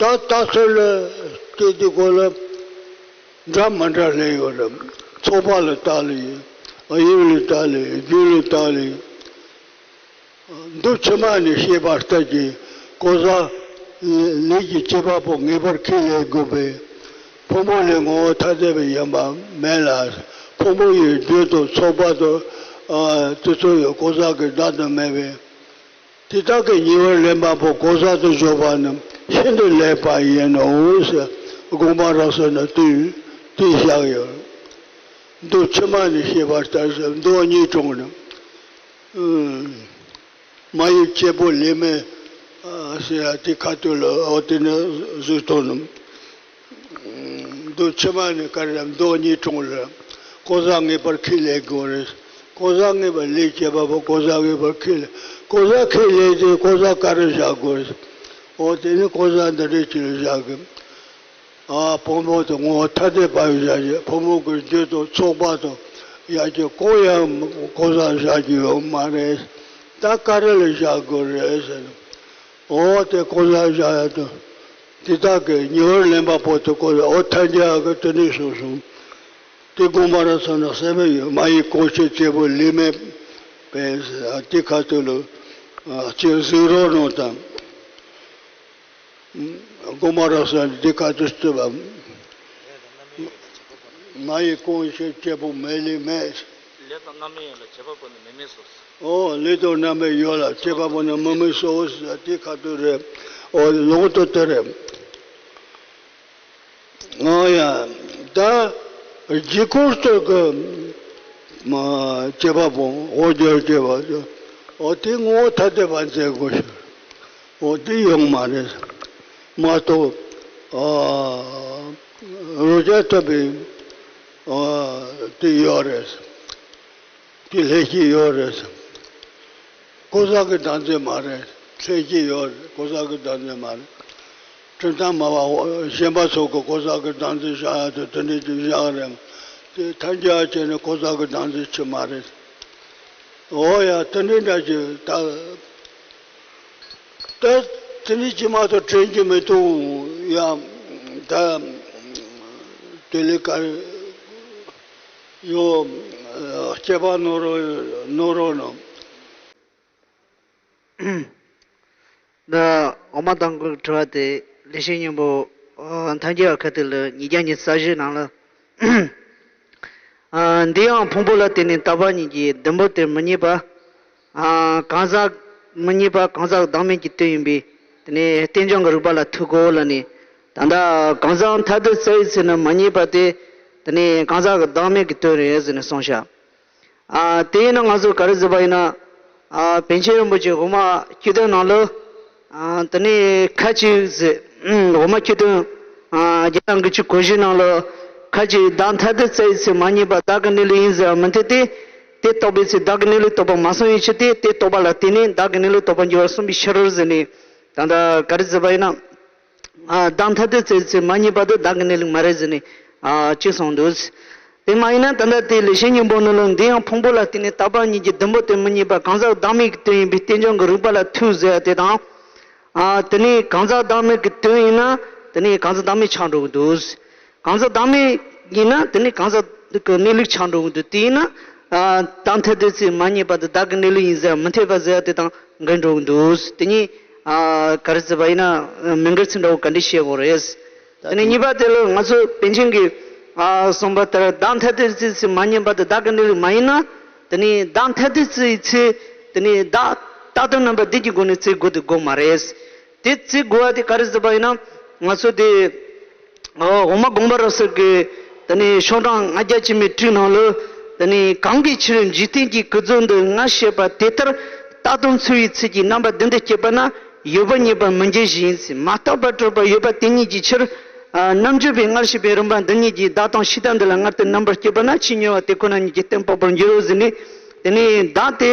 ད་ལྟ་ཚུལ་ལ་བལྟས་དུས་སྐོར་ལ་འདྲ་མི་འདྲ་སླེབས་ཡོད་རེད། ཚོགས་པ་ལ་བལྟས་ལེ། དབྱིབས་ལ་བལྟས་ལེ། རྒྱུ་ལ་བལྟས་ལེ། མདོ་ཕྱི་མ་ནས་བཤད་པ་ལྟར་གྱི་གང་ཟག་ལས་ཀྱི་བྱེད་པ་པོ་ངེས་པར་ཁས་ལེན་དགོས་པས། ཕུང་པོ་ལས་ངོ་བོ་ཐ་དད་པ་ཡིན་པ་མེད་ལ། ཕུང་པོ་ཡི་རྒྱུ་དང་ཚོགས་པ་དང་། ཨ། དེ་ཚོ་ཡང་གང་ཟག་གི་བདག་ཏུ་མེད་པས། དེ་དག་གི་ཉེ་བར་ལེན་པ་པོ་གང་ཟག་ཏུ་འཇོག་པ་ནི་ཤིན་ཏུ་ལེགས་པ་ཡིན་ནོ་ཞེས་དགོངས་པ་རབ་གསལ་ན་དེ་དེ་བཞག་ཡོད། མདོ་ཕྱི་མ་ནས་བཤད་པ་ལྟར་མདོ་གཉིས་དྲུང་ནི། མ་ཡི་སྐྱེས་བུ་ལས་མེད་ཟེར་ཡ་དེ་ཁ་ཐུག་ལ། འོ་དེ་ནི་གཟུགས་སྟོང་ནི། མདོ་ཕྱི་མ་ནས་ག་རེ་རེད། མདོ་གཉིས་དྲུང་ལ་གང་ཟག་ངེས་པར་ཁས་ལེན་དགོས་རེད། གང་ཟག་ངེས་པར་ལས་བྱེད་པ་པོ་གང་ཟག་ངེས་པར་ཁས་ལེན། གང་ཟག་ཁས་ལེན་དེ་གང་ཟག་ག་རེ་བཞག་དགོས་རེད། འོ་དེ་ནི་གང་ཟག་འདི་འདྲའི་ཅིག་ལ་བཞག་གི། ཨ། ཕུང་པོ་དང་ངོ་བོ་ཐ་དད་པ་ཡི་བཞག་གི། ཕུང་པོ་གི་རྒྱུ་དང་ཚོགས་པ་དང་ཡ་གྱི་གང་ཡང་གང་ཟག་བཞག་གི་ཡོད་མ་རེད། ད་ག་རེ་ལ་བཞག་དགོས་རེད་ཟེར་ན། འོ་དེ་གང་ཟག་བཞག་ཡ་དང་། དེ་དག་གི་ཉེ་བར་ལེན་པ་པོ་དེ་གང་ཟག་འོ་ཐལ་འགྱུར་གི་དེ་འདྲ་སོང་སོང་། དེ་དགོངས་པ་རབ་གསལ་ན་གསལ་མི་ཡོད། མ་ཡི་གང་ཞིག་སྐྱེས་བུ་ལས་མེད་པས། དེ་ཁ་ཐུག་ལ་ཅིག་གཟིགས་རོགས་གནང་དང་། དགོངས་པ་རབ་གསལ་འདི་ག་ཚོད་བརྩིས་པ། མ་ཡི་གང་ཞིག་སྐྱེས་བུ་མེད་ལས་མེད། ལས་དང་རྣམ་སྨིན་ཡོད་ལ་བྱེད་པ་པོ་ནི་མི་དམིགས་སོ། ཨོ་ལས་དང་རྣམ་སྨིན་ཡོད་ལ་བྱེད་པ་པོ་ནི་མི་དམིགས་སོ་ཟེར་དེ་ག་ཚོད་རེད། ཨོ་ལོག་ཏུ་དེ་རེད། ཨོ་ཡ། ད་དཀྱིལ་འཁོར་དུ་གི་མ་བྱེད་པ་པོ་འོ་བརྒྱལ་བྱེད་པ་ཨོ་དེ་ངོ་བོ་ཐ་དད་པ་མཛད་དགོས་ཤིང་། འོ་དེ་ཡོང་མ་རེད། མ་གཏོགས་ཨ་རང་རྐྱ་ཐུབ་པའི་ཨ་དེ་ཡོད་རེད། དེ་ལྷད་སྐྱེས་ཡོད་རེད། གང་ཟག་གི་བདག་འཛིན་མ་རེད། ལྷད་སྐྱེས་ཡོད་རེད། གང་ཟག་གི་བདག་འཛིན་མ་རེད། གྲུབ་མཐའ་སྨྲ་བ་གཞན་པ་ཚོ་གི་གང་ཟག་གི་བདག་འཛིན་བཞག་ཡ་དེ་དེ་འདྲའི་ཅིག་བཞག་རེད། དེ་ཐལ་འགྱུར་བྱས་ནས་གང་ཟག་གི་བདག་འཛིན་ཅིག་མ་རེད། འོ་ཡ་དེ་འདྲའི་འདྲ་ཅིག་ད། ད་དེ་ནི་ཅི་མ་གཏོགས་དྲན་གྱི་མི་འདུག་ཡ། ད་དེ་ལས་ཀ་ཡོད། སྐྱེས་པ་ནོར་རོ་ནོར་རོ་ནོ། ད་འོག་མ་དང་པོའི་དྲི་བ་དེ་ལེགས་བཤད་སྙིང་པོ་ཐལ་འགྱུར་བ་ཁ་ཐུག་ལ་ཉིས་བརྒྱ་ཉི་ཤུ་རྩ་བཞི་ནང་ལ། ཨ། འདི་ཡང་ཕུང་པོ་ལ་བརྟེན་ནས་རྟག་པ་ཉིད་ཀྱི་བདུན་པོ་དེ་མི་རྙེད་པ། ཨ། གང་ཟག་མི་རྙེད་པ་གང་ཟག་བདག་མེད་ཀྱི་དོན་ཡིན་པས། དེ་ནས་རྟེན་འབྱུང་གི་རིགས་པ་ལ་ཐུག་གོ་ལ་ནི། ད་ལྟ་གང་ཟག་མཐའ་དག་རྩ་བའི་ཚེ་ན་མ་རྙེད་པ་སྟེ། དེ་ནས་གང་ཟག་གི་བདག་མེད་ཀྱི་དོན་རེད་ཟེར་ནས་གསུངས་ཤག་ཨ་དེ་ཡིན་ན་ང་ཚོ་ག་རེ་ཟེར་བ་ཡིན་ན། ཨ་པཎ་ཆེན་རིན་པོ་ཆེ་འོག་མ་བཅུ་བདུན་ནང་ལ། ཨ་དེ་ནས་ཁ་ཅིག་ཟེར། ཨུམ། འོག་མ་བཅུ་བདུན། ཨ་བརྒྱ་དང་དགུ་བཅུ་གོ་བཞི་ནང་ལ། ཁ་ཅིག་བདག་ཐ་དད་རྩ་བའི་ཚུལ་མ་རྙེད་པར་བདག་གི་གནས་ལུགས་ཡིན་ཟེར་བ་མི་འཐད་དེ། དེ་རྟོགས་པའི་ཚེ་བདག་གི་གནས་ལུགས་རྟོགས་པ་མ་སོང་བའི་ཕྱིར་ཏེ། དེ་རྟོགས་པ་ལ་བརྟེན་ནས་བདག་གི་གནས་ལུགས་རྟོགས་པར་འགྱུར་བར་གསུངས་པའི་ཕྱིར་རོ་ཟེར་ནས། ད་ལྟ་ག་རེ་ཟེར་བ་ཡིན་ན། ཨ་བདག་ཐ་དད་རྩ་བའི་ཚུལ་མ་རྙེད་པ་དེ་བདག་གི་གནས་ལུགས་མ་རེད་ཟེར་ནས། ཨ་ཅིག་གསུངས་འདུག་དེ་མ་ཡིན་ན་ད་ལྟ་དེ་ལེགས་བཤད་སྙིང་པོ་ནང་ལ། འདི་ཡང་ཕུང་པོ་ལ་བརྟེན་ནས་རྟག་པ་ཉིད་ཀྱི་བདེན་པ་དེ་མི་རྙེད་པ་གང་ཟག་བདག་མེད་ཀྱི་དོན་ཡིན་པའི་རྟེན་འབྱུང་གི་རིགས་པ་ལ་ཐུག་ཟེར་ཡ་དེ་དང་། ཨ་དེ་ནས་གང་ཟག་བདག་མེད་ཀྱི་དོན་ཡིན་ན། དེ་ནས་གང་ཟག་བདག་མེད་ཆགས་འགྲོ་གི་འདུག་གང་ཟག་བདག་མེད་ཡིན་ན་དེ་ནས་གང་ཟག་གི་གནས་ལུགས་ཆགས་འགྲོ་གི་འདུག་དེ་ཡིན་ན། ཨ་བདག་ཐ་དད་རྩ་བའི་མ་རྙེད་པ་དེ་བདག་གི་གནས་ལུགས་ཡིན་ཟེར་མི་འཐད་པ་ཟེར་ཡ་དེ་དང་འགལ་འགྲོ་གི་འདུག་དེ་གཉིས་ཨ་ག་རེ་ཟེར་བ་ཡིན་ན། མི་འགལ་ཚུལ་འདྲ་བོ་ག་འདྲ་བཤད་དགོས་རེད། དེ་ནས་གཉིས་པ་དེ་ལ་ང་ཚོ་པཎ་ཆེན་གྱིས་ཨ་གསུངས་པ་ལྟར་བདག་ཐ་དད་རྩ་བའི་ཚུལ་མ་རྙེད་པ་དེ་བདག་གི་གནས་ལུགས་མ་ཡིན་ན། དེ་ནས་བདག་ཐ་དད་རྩ་བའི་ཚུལ། དེ་ནས་བདག་རྟག་དོན་རྣམ་པ་བདུན་གྱི་སྒོ་ནས་བཙལ་དགོས་དེ་དགོས་མ་རེད། དེ་བཙལ་དགོས་པ་དེ་ག་རེ་ཟེར་བ་ཡིན་ན། ང་ཚོ་དེ་འོག་མ་དགོངས་པ་རབ་གསལ་གྱི་དེ་ནས་ཤོག་གྲངས་ལྔ་བརྒྱ་བཅུ་མེད་དྲུག་ནང་ལ། དེ་ནས་གང་གི་ཕྱིར་འཇིག་རྟེན་གྱི་ཀུན་རྫོབ་འདི་ངས་བཤད་པ་དེ་ལྟར་རྟག་དོན་འཚོལ་བའི་ཚུལ་གྱིས་རྣམ་པ་བདུན་དུ་སྐྱེས་པ་ན། ཡོད་པ་རྙེད་པ་མི་འགྱུར་ཞིང་། མ་རྟོགས་པར་གྲུབ་པ་ཡོད་པ་དེ་ཉིད་ཀྱི་ཕྱིར། ཨ་རྣལ་འབྱོར་པས་སྔར་བཤད་པའི་རིམ་པ་འདི་ཉིད་ཀྱིས་བདག་དང་ཕྱི་དོན་འདི་ལ་སྔར་ལྟར་རྣམ་པར་དཔྱོད་པ་ན། ཆོས་ཉིད་པ་དེ་ཁོ་ན་ཉིད་ཀྱིས་གཏན་དཔག་པར་འགྱུར་རོ་ཟེར་ནས། དེ་ནས་བདག་དེ་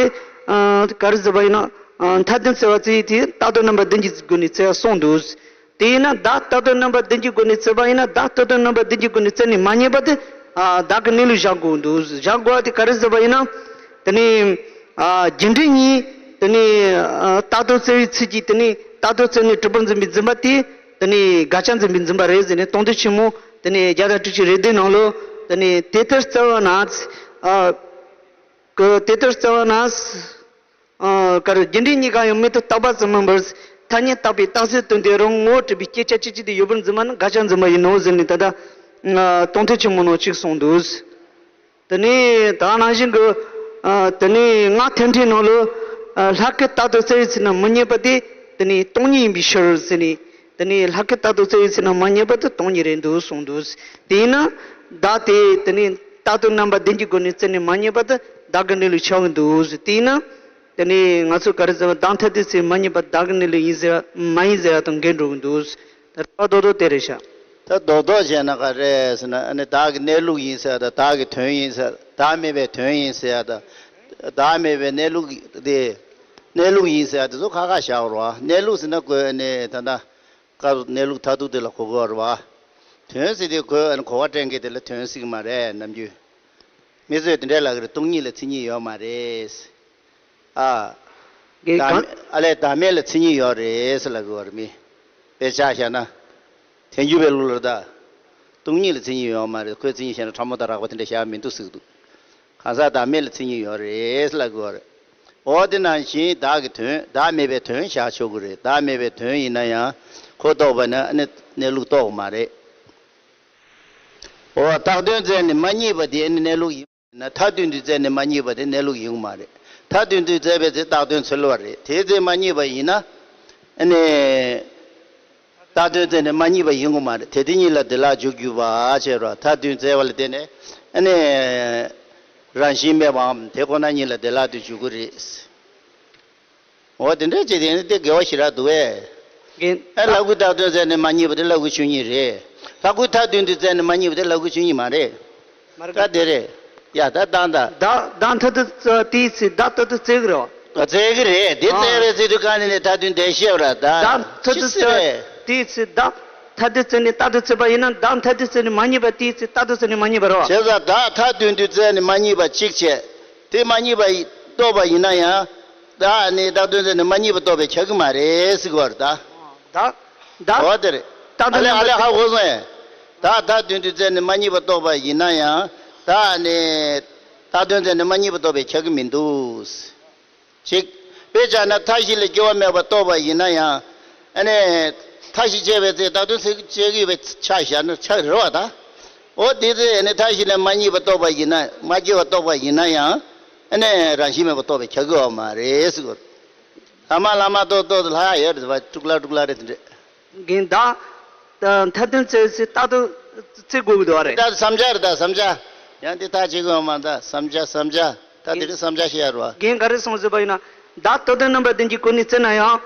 ཨ་ག་རེ་ཟེར་བ་ཡིན་ན། ཨ་ཐ་དད་རྩ་བའི་ཚུལ་དེ་རྟག་དོན་རྣམ་པ་བདུན་གྱི་སྒོ་ནས་བཙལ་གསུངས་འདུག་དེ་ཡིན་ན་བདག་རྟག་དོན་རྣམ་པ་བདུན་གྱི་སྒོ་ནས་བཙལ་བ་ཡིན་ན། བདག་རྟག་དོན་རྣམ་པ་བདུན་གྱི་སྒོ་ནས་བཙལ་ནས་མ་རྙེད་པ་དེ་ཨ་བདག་གི་གནས་ལུགས་བཞག་དགོས་འདུག་བཞག་དགོས་པ་དེ་ག་རེ་ཟེར་བ་ཡིན་ན། དེ་ནས་ཨ་རྒྱུ་འབྲས་གཉིས། དེ་ནས་ཨ་རྟག་དོན་བཙལ་བའི་ཚུལ་གྱིས། དེ་ནས་རྟག་དོན་བཙལ་ནས་གྲུབ་པར་འཛིན་པའི་འཛིན་པ་དེ། དེ་ནས་དགག་བྱ་འཛིན་པའི་འཛིན་པ་རེད་ཟེར་ནས། སྟོང་ཐུན་ཆེན་མོ་དེ་ནས་བརྒྱ་དང་དྲུག་ཅུ་རེ་བདུན་ནང་ལོ། དེ་ནས་དེ་ལྟར་བཙལ་བ་ན། ཨ་གི་དེ་ལྟར་བཙལ་བ་ན། ཨ་གར་རྒྱུ་འབྲས་གཉིས་ཀ་ཡང་མིག་ཏུ་བཏགས་པ་ཙམ་མིན་པར། ཐ་སྙད་བཏགས་པའི་རྟགས་ཚད་དོན་དེ་རང་ངོ་བོ་གྲུབ་པའི་སྐྱེ་ཆ་ཅི་ཅི་དེ་ཡོད་པར་འཛིན་པ་ནི་དགག་བྱ་འཛིན་པ་ཡིན་ནོ་ཟེར་ནས། ད་ལྟ་སྟོང་ཐུན་ཆེན་མོ་ནང་གཅིག་གསུངས་འདུག་དེ་ནས་ད་ནང་བཞིན་གྱི་ཨ་དེ་ནས་སྔགས་ཐེག་ཕྲེང་ནང་ལ། ཨ་ལྷག་གི་རྟག་ཏུ་བཙལ་བའི་ཚེ་ན་མི་རྙེད་པ་དེ་དེ་ནས་སྟོང་ཉིད་ཡིན་པའི་ཕྱིར་ཟེར་ནས། དེ་ནས་ལྷག་གི་རྟག་ཏུ་བཙལ་བའི་ཚེ་ན་མ་རྙེད་པ་དེ་སྟོང་ཉིད་རེད་འདུག་གསུངས་འདུག་དེས་ན་བདག་དེ་དེ་ནས་རྟག་ཏུ་རྣམ་པ་བདུན་གྱི་སྒོ་ནས་བཙལ་ནས་མ་རྙེད་པ་དེ་བདག་གི་གནས་ལུགས་ཆགས་ཀྱི་འདུག་དེས་ན་དེ་ནས་ང་ཚོས་ག་རེ་ཟེར་བ། བདག་ཐ་དད་རྩ་བའི་མ་རྙེད་པ་བདག་གི་གནས་ལུགས་ཡིན་ཟེར་མ་ཡིན་ཟེར་ཡ་དང་འགལ་འགྲོ་གི་འདུག་ད་རེད་པ། རྡོག་རྡོག་དེ་རེད་ཤག་ད་རྡོག་རྡོག་བྱས་ན་ག་རེ་ཟེར་ན། ཨ་ནི་བདག་གི་གནས་ལུགས་ཡིན་ཟེར་ཡ་དང་། བདག་གི་དོན་ཡིན་ཟེར། བདག་མེད་པའི་དོན་ཡིན་ཟེར་ཡ་དང་། བདག་མེད་པའི་གནས་ལུགས་དེ། གནས་ལུགས་ཡིན་ཟེར་ཡ་དེ་ཚོ་ཁ་ཁ་བཞག་རོགས། གནས་ལུགས་ཟེར་ན་ཁོས་ཨ་ནི་ད་ལྟ་སྐབས་གནས་ལུགས་མཐར་ཐུག་དེ་ལ་གོ་དགོས་རེད་བ། དོན་ཟེར་དུས་ཁོས་ཨ་ནི་གོ་བ་སྤྲད་མཁན་དེ་ལ་དོན་ཟེར་གི་མ་རེད། ནམ་རྒྱུན་མི་ཚོས་དེ་འདྲའི་ལབ་ཀྱི་རེད། སྟོང་ཉིད་ལ་མཚན་ཉིད་ཡོད་མ་རེད། ཨ། གི་བདག་གང་མེད། ཨ་ལས། བདག་མེད་ལ་མཚན་ཉིད་ཡོད་རེད་ཟེར་ལབ་ཀྱི་ཡོད་རེད། མི་དཔེ་ཆ་བཞག་ན། ཐལ་འགྱུར་བའི་ལུགས་ལ་ད། སྟོང་ཉིད་ལ་མཚན་ཉིད་ཡོད་མ་རེད། ཁོས་མཚན་ཉིད་བཤད་ན་ཕྲ་མོ་དང་རགས་པ་དེ་འདྲ་བཞག་མི་འདུག་ཟེར་གྱི་འདུག་གང་ཟག་བདག་མེད་ལ་མཚན་ཉིད་ཡོད་རེད་ཟེར་ལབ་ཀྱི་ཡོད་རེད། འོ་དེ་ནང་བཞིན་བདག་གི་དོན། བདག་མེད་པའི་དོན་བཞག་ཆོག་གི་རེད། བདག་མེད་པའི་དོན་ཡིན་ན་ཡང་ཁོ་རྟོགས་པ་ན་ཨ་ནི་གནས་ལུགས་རྟོགས་མ་རེད། འོ། རྟག་དོན་བཙལ་ནས་མ་རྙེད་པ་དེ་ཨ་ནི་གནས་ལུགས་ཡིན་ན། མཐའ་དོན་དུ་བཙལ་ནས་མ་རྙེད་པ་དེ་གནས་ལུགས་ཡིན་གྱི་མ་རེད། མཐའ་དོན་དུ་བཙལ་བའི་ཚེ་རྟག་དོན་འཚོལ་བ་རེད། དེའི་ཚེ་མ་རྙེད་པ་ཡིན་ན། ཨ་ནི། རྟག་དོན་བཙལ་ནས་མ་རྙེད་པ་ཡིན་དགོས་མ་རེད། དེ་དེ་གཉིས་ལ་བདེ་བླག་འཇུག་རྒྱུ་བ་བྱས་རོགས། མཐའ་དོན་བཙལ་བ་ལ་བརྟེན་ནས་ཨ་ནི་རང་བཞིན་མེད་པའམ་དེ་ཁོ་ན་ཉིད་ལ་བདེ་བླག་ཏུ་འཇུག་གི་རེད། འོ་དེ་འདྲ་བྱས་དེ་ནི་དེ་དགེ་བ་ཞེ་དྲག་འདུག་བས། རྒན། ཨེ་ལྷ་སྐུའི་རྟག་དོན་བཙལ་ནས་མ་རྙེད་པ་དེ་ལྷ་སྐུའི་ཆོས་ཉིད་རེད། ལྷ་སྐུའི་མཐའ་དོན་དུ་བཙལ་ནས་མ་རྙེད་པ་དེ་ལྷ་སྐུའི་ཆོས་ཉིད་མ་རེད། མ་རེད། ད་དེ་རེད། ཡ་ད་ད་ད། བདག་བདག་མཐར་ཐུག་བཙལ་བ་དེའི་ཚེ་བདག་མཐར་ཐུག་བཙལ་གི་རེད་བ། བཙལ་གི་རེད། དེ་ཨ། བཙལ་བའི་ཚེ་དུས་གང་ནས་ནས་མཐའ་དོན་བདེ་ཤེས་ར་ད། བདག་མཐར་ཐུག་ཅི་བཙལ་བ་ཟེར་རེད། དེའི་ཚེ་བདག་མཐར་ཐུག་བཙལ་ནས་རྟག་ཏུ་བཙལ་བ་ཡིན་ན། བདག་མཐར་ཐུག་བཙལ་ནས་མ་རྙེད་པ་དེའི་ཚེ་རྟག་ཏུ་བཙལ་ནས་མ་རྙེད་པ་རེད་བ། བྱས་ཙང་བདག་མཐའ་དོན་དུ་བཙལ་ནས་མ་རྙེད་པ་གཅིག་བྱས། དེ་མ་རྙེད་པ་ཡི་རྟོགས་པ་ཡིན་ན་ཡང་། བདག་ནི་རྟག་དོན་བཙལ་ནས་མ་རྙེད་པ་རྟོགས་པས་ཁྱབ་ཀྱི་མ་རེད་ཟེར་གྱི་ཡོད་རེད་ད། བདག་བདག་འོ་དེ་རེད། རྟག་ཨ་ལས་ཨ་ལས་ཧ་གོ་སོང་ངས། བདག་མཐའ་དོན་དུ་བཙལ་ནས་མ་རྙེད་པ་རྟོགས་པ་ཡིན་ན་ཡང་། བདག་ནི་རྟག་དོན་བཙལ་ནས་མ་རྙེད་པ་རྟོགས་པས་ཁྱབ་ཀྱི་མི་འདུག་ཅིག་དཔེ་བཞག་ན་མཐའ་བཞི་ལས་སྐྱེ་བ་མེད་པ་རྟོགས་པ་ཡིན་ན་ཡང་། ཨ་ནི། མཐའ་བཞི་བྱས་པའི་ཚེ་རྟག་དོན་ཚིག་བཅད་ཀྱི་ཡོད་པའི་ཆ་བཞག་ན་ཆ་རེད་བ་ད། འོ་དེ་ཚེ་ཨ་ནི་མཐའ་བཞི་ལས་མ་རྙེད་པ་རྟོགས་པ་ཡིན་ན། མ་སྐྱེས་པ་རྟོགས་པ་ཡིན་ན་ཡང་། ཨ་ནི་རང་བཞིན་མེད་པ་རྟོགས་པས་ཁྱབ་ཀྱི་ཡོད་མ་རེད་ཟེར་གོ། ལྷག་མ་ལྷག་མ་རྟོགས་རྟོགས་ལྷག་ཡོད་རེད་བ། དཀྲུག་ལྷག་དཀྲུག་ལྷག་རེད་དེ་འདྲས། རྒན་བདག་མཐའ་དོན་བཙལ་ཚེ་རྟག་ཏུ་ བརྩི་དགོས་ཀྱི་འདུག་བ་རེད། ད་བསམ་འཆར་ད་བསམ་འཆར། ཡང་འདི་ཐག་ཆོད་ཀྱི་ཡོད་མ་རེད། ད་བསམ་འཆར་བསམ་འཆར། ད་དེ་རིང་བསམ་འཆར་བཤད་ཡ་རེད་བ། རྒན་ག་རེ་གསུངས་ཟེར་བ་ཡིན་ན། བདག་རྟག་དོན་རྣམ་པ་བདུན་གྱི་སྒོ་ནས་བརྩིས་ན་ཡང་།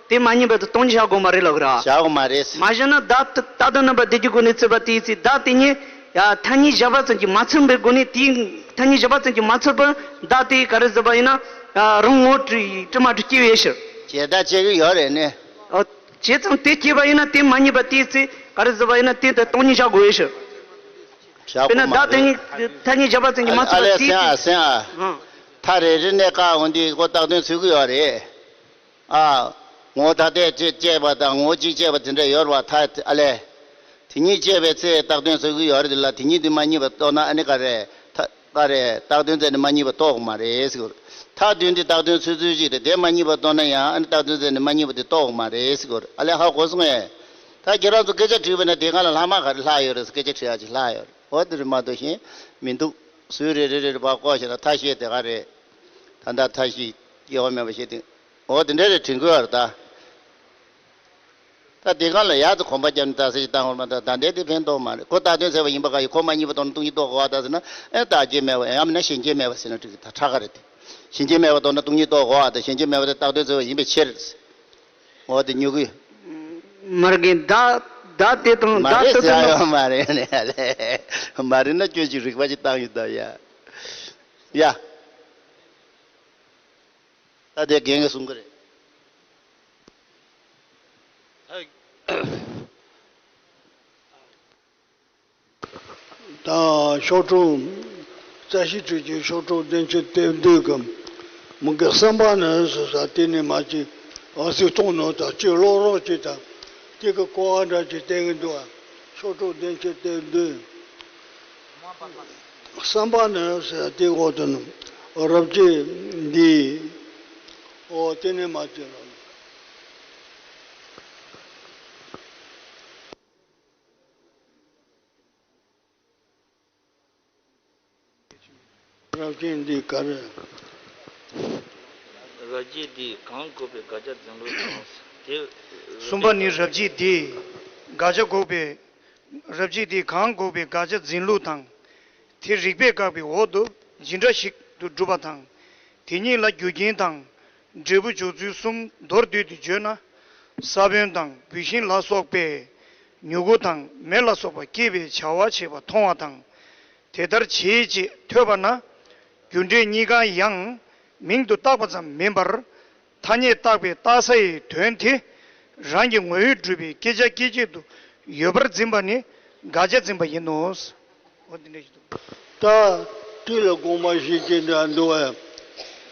དེ་མ་ཉན་པ་དེ་སྟོང་ཉིད་བཞག་དགོས་མ་རེད་ལབ་ཀྱི་རེད། བཞག་དགོས་མ་རེད། མ་བཞག་ན་བདག་རྟག་དོན་རྣམ་པ་བདུན་གྱི་སྒོ་ནས་བརྩིས་པ་དེའི་ཚེ་བདག་དེ་ཉིད་ཡ་ཐ་སྙད་བཞག་པ་ཙམ་གྱིས་མ་ཚིམ་པའི་སྒོ་ནས། དེའི་ཐ་སྙད་བཞག་པ་ཙམ་གྱིས་མ་ཚིམ་པར་བདག་དེ་ག་རེ་ཟེར་བ་ཡིན་ན། ཡ་རང་ངོ་དྲི་དྲི་མ་དྲི་སྐྱེ་བའི་ཕྱིར། བྱས་ད་བྱེད་ཀྱི་ཡོད་རེད་ནི། ཨོ། བྱས་ཙང་དེ་སྐྱེས་པ་ཡིན་ན་དེ་མ་ཉན་པ་དེའི་ཚེ་ག་རེ་ཟེར་བ་ཡིན་ན། དེ་ད་སྟོང་ཉིད་བཞག་དགོས་པའི་ཕྱིར། བཞག་དཔེར་ན་དགོས་མ་བདག་དེ་རེད། ཉིད་ཐ་སྙད་བཞག་པ་ཙམ་གྱིས་མ་ཨ་ཚིམ་པ་ལས་དེའི་སེང་ཨ་ཚེ། སེང་ཨ། ཨང་། ཐག་རེ་རེ་ནས་བཀག་འོང་དུས་ཁོ་བཏགས་དོན་ཚུད་ཀྱི་ཡོད་རེད། ཨ། ངོ་ཐ་དད་ཅེས་བཅས་པ་དང་ངོ་གཅིག་བཅས་པ་དེ་འདྲ་ཡོད་རེད་བ། ཐ་ཨ་ལས། དེ་གཉིས་བཅས་པའི་ཚེ་བཏགས་དོན་ཚུད་ཀྱི་ཡོད་རེད། དེ་ལ་དེ་གཉིས་དེ་མ་རྙེད་པ་རྟོགས་ན་ཨ་ནི་ག་རེ། ཐ་ག་རེ་བཏགས་དོན་བཙལ་ནས་མ་རྙེད་པ་རྟོགས་མ་རེད་ཟེར་གྱི་ཡོད་རེད། ཐ་དོན་དེ་བཏགས་དོན་ཚུད་ཚུད་ཅིག་རེད། དེ་མ་རྙེད་པ་རྟོགས་ན་ཡང་ཨ་ནི་བཏགས་དོན་བཙལ་ནས་མ་རྙེད་པ་དེ་རྟོགས་མ་རེད་ཟེར་གྱི་ཡོད་རེད། ཨ་ལས་ཧ་གོ་སོང་ངས། ད་ཁྱེད་རང་ཚོ་སྐད་ཆ་དྲིས་པ་ན་དེ་སྒང་ལ་ལྷག་མ་ག་རེ་ལྷག་ཡོད་རེད་ཟེར། སྐད་ཆ་དྲི་ཡག་ཅིག་ལྷག་ཡོད་རེད། འོ་དེ་རེད་མ་གཏོགས་གཞན་མི་འདུག་ཟུར་རེ་རེ་རེ་རེ་བ་བཀོག་བྱས་ན་ཐ་ཤལ་དེ་ག་རེད། ད་ལྟ་ཐ་ཤལ་སྐྱེ་བ་མེད་པ་ཞེས་དེ། འོ་དེ་འདྲ་རེད། དྲན་དགོས་པ་རེད་ད། ད་དེ་སྒང་ལ་ཡག་ཏུ་གོམ་པ་བརྒྱབ་ནས་ད་ཟེར་ཞིག་བཏང་བར་མ་ད་ད་འདས་དེ་ཕན་ཐོགས་མ་རེད། ཁོ་བཏགས་དོན་བཙལ་བ་ཡིན་པ་ག་ཡིན། ཁོ་མ་རྙེད་པ་རྟོགས་ན་སྟོང་ཉིད་རྟོགས་དགོས་པ་ད་ཟེར་ན། ཨེ་བདག་རྐྱེན་མེད་པ་ཡང་མིན་ན་གཞན་རྐྱེན་མེད་པ་ཟེར་ན་འགྲིག་གི། ད་ཁྲ་ཁ་རེད་དེ། གཞན་རྐྱེན་མེད་པ་རྟོགས་ན་སྟོང་ཉིད་རྟོགས་དགོས་པ་ད། གཞན་རྐྱེན་མེད་པ་དེ་བཏགས་དོན་བཙལ་བ་ཡིན་པའི་ཕྱིར། འོ་དེ་ཉོ་གི། མ་རྒན་བདག་བདག་དེ་དང་མ་བདག་རེད་ཏུ་ཟེར་ཡ་དང་། ཡོད་མ་རེད་ནས་ལས། མ་རེད་ན་སྐྱོན་ཅིག་རིག་པ་ཅིག་བཏང་ཡོད་ད་ཡ། ཡ། ད་དེ་རྒན་གྱིས་གསུང་གི་རེད། ད་ཤོག་དྲུག་རྩ་ཤེ་ཁྲིད་ཀྱི་ཤོག་དྲུག་བདུན་ཅུ་དོན་བདུན་གྱི་མི་དགེ་བསམ་པ་ནི་ཟེར་ས་དེ་ནས་མ་ཅིག་ཨ་སི་གཏོང་ནོ་ད་ཅིག་ཀློག་རོགས་ཅིག་དང་། དེ་གི་གོ་བ་འདྲ་ཅིག་བསྟན་གི་འདུག་ཨ། ཤོག་དྲུག་བདུན་ཅུ་དོན་བདུན། བསམ་པ་ནི་ཟེར་དེ་འོག་ཏུ་ནི་རབ་བྱེད་འདི། ཨོ་དེ་ནས་མ་ཅིག་ལ། རབ་བྱེད་འདི་ག་རེ། རབ་བྱེད་འདི་གང་འགོག་པའི་དགག་བྱ་འཛིན་ལུགས་དང་། དེ། གསུམ་པ་ནི་རབ་བྱེད་འདི་དགག་བྱ་འགོག་པའི། རབ་བྱེད་འདི་གང་འགོག་པའི་དགག་བྱ་འཛིན་ལུགས་དང་། དེ་རིགས་པས་བཀག་པའི་འོག་ཏུ་ཇི་འདྲ་ཞིག་ཏུ་སྒྲུབ་པ་དང་། དེ་ཉིད་ལ་རྒྱུ་རྐྱེན་དང་། འབྲས་བུ་འཇོག་ཚུལ་གསུམ་མདོར་བསྡུས་ཏེ་བརྗོད་ན། ས་བོན་དང་བུད་ཤིང་ལ་སོགས་པས་མྱུ་གུ་དང་མེ་ལ་སོགས་པ་སྐྱེད་པའི་བྱ་བ་བྱེད་པ་མཐོང་བ་དང་། དེ་ལྟར་བྱེད་ཅེས་ཐོས་པ་ན། རྒྱུ་འབྲས་གཉིས་ཀ་ཡང་མིང་དུ་བཏགས་པ་ཙམ་མིན་པར། ཐ་སྙད་བཏགས་པའི་བཏགས་སའི་དོན་དེ་རང་གི་ངོ་བོས་གྲུབ་པའི་བསྐྱེད་བྱ་སྐྱེད་བྱེད་དུ་ཡོད་པར་འཛིན་པ་ནི་དགག་བྱ་འཛིན་པ་ཡིན་ནོ། འོ་འདི་འདྲ་ཞིག་འདུག་ད་དེ་ལ་དགོངས་པ་བཞེས་ཀྱི་འདྲ་འདུག་བས།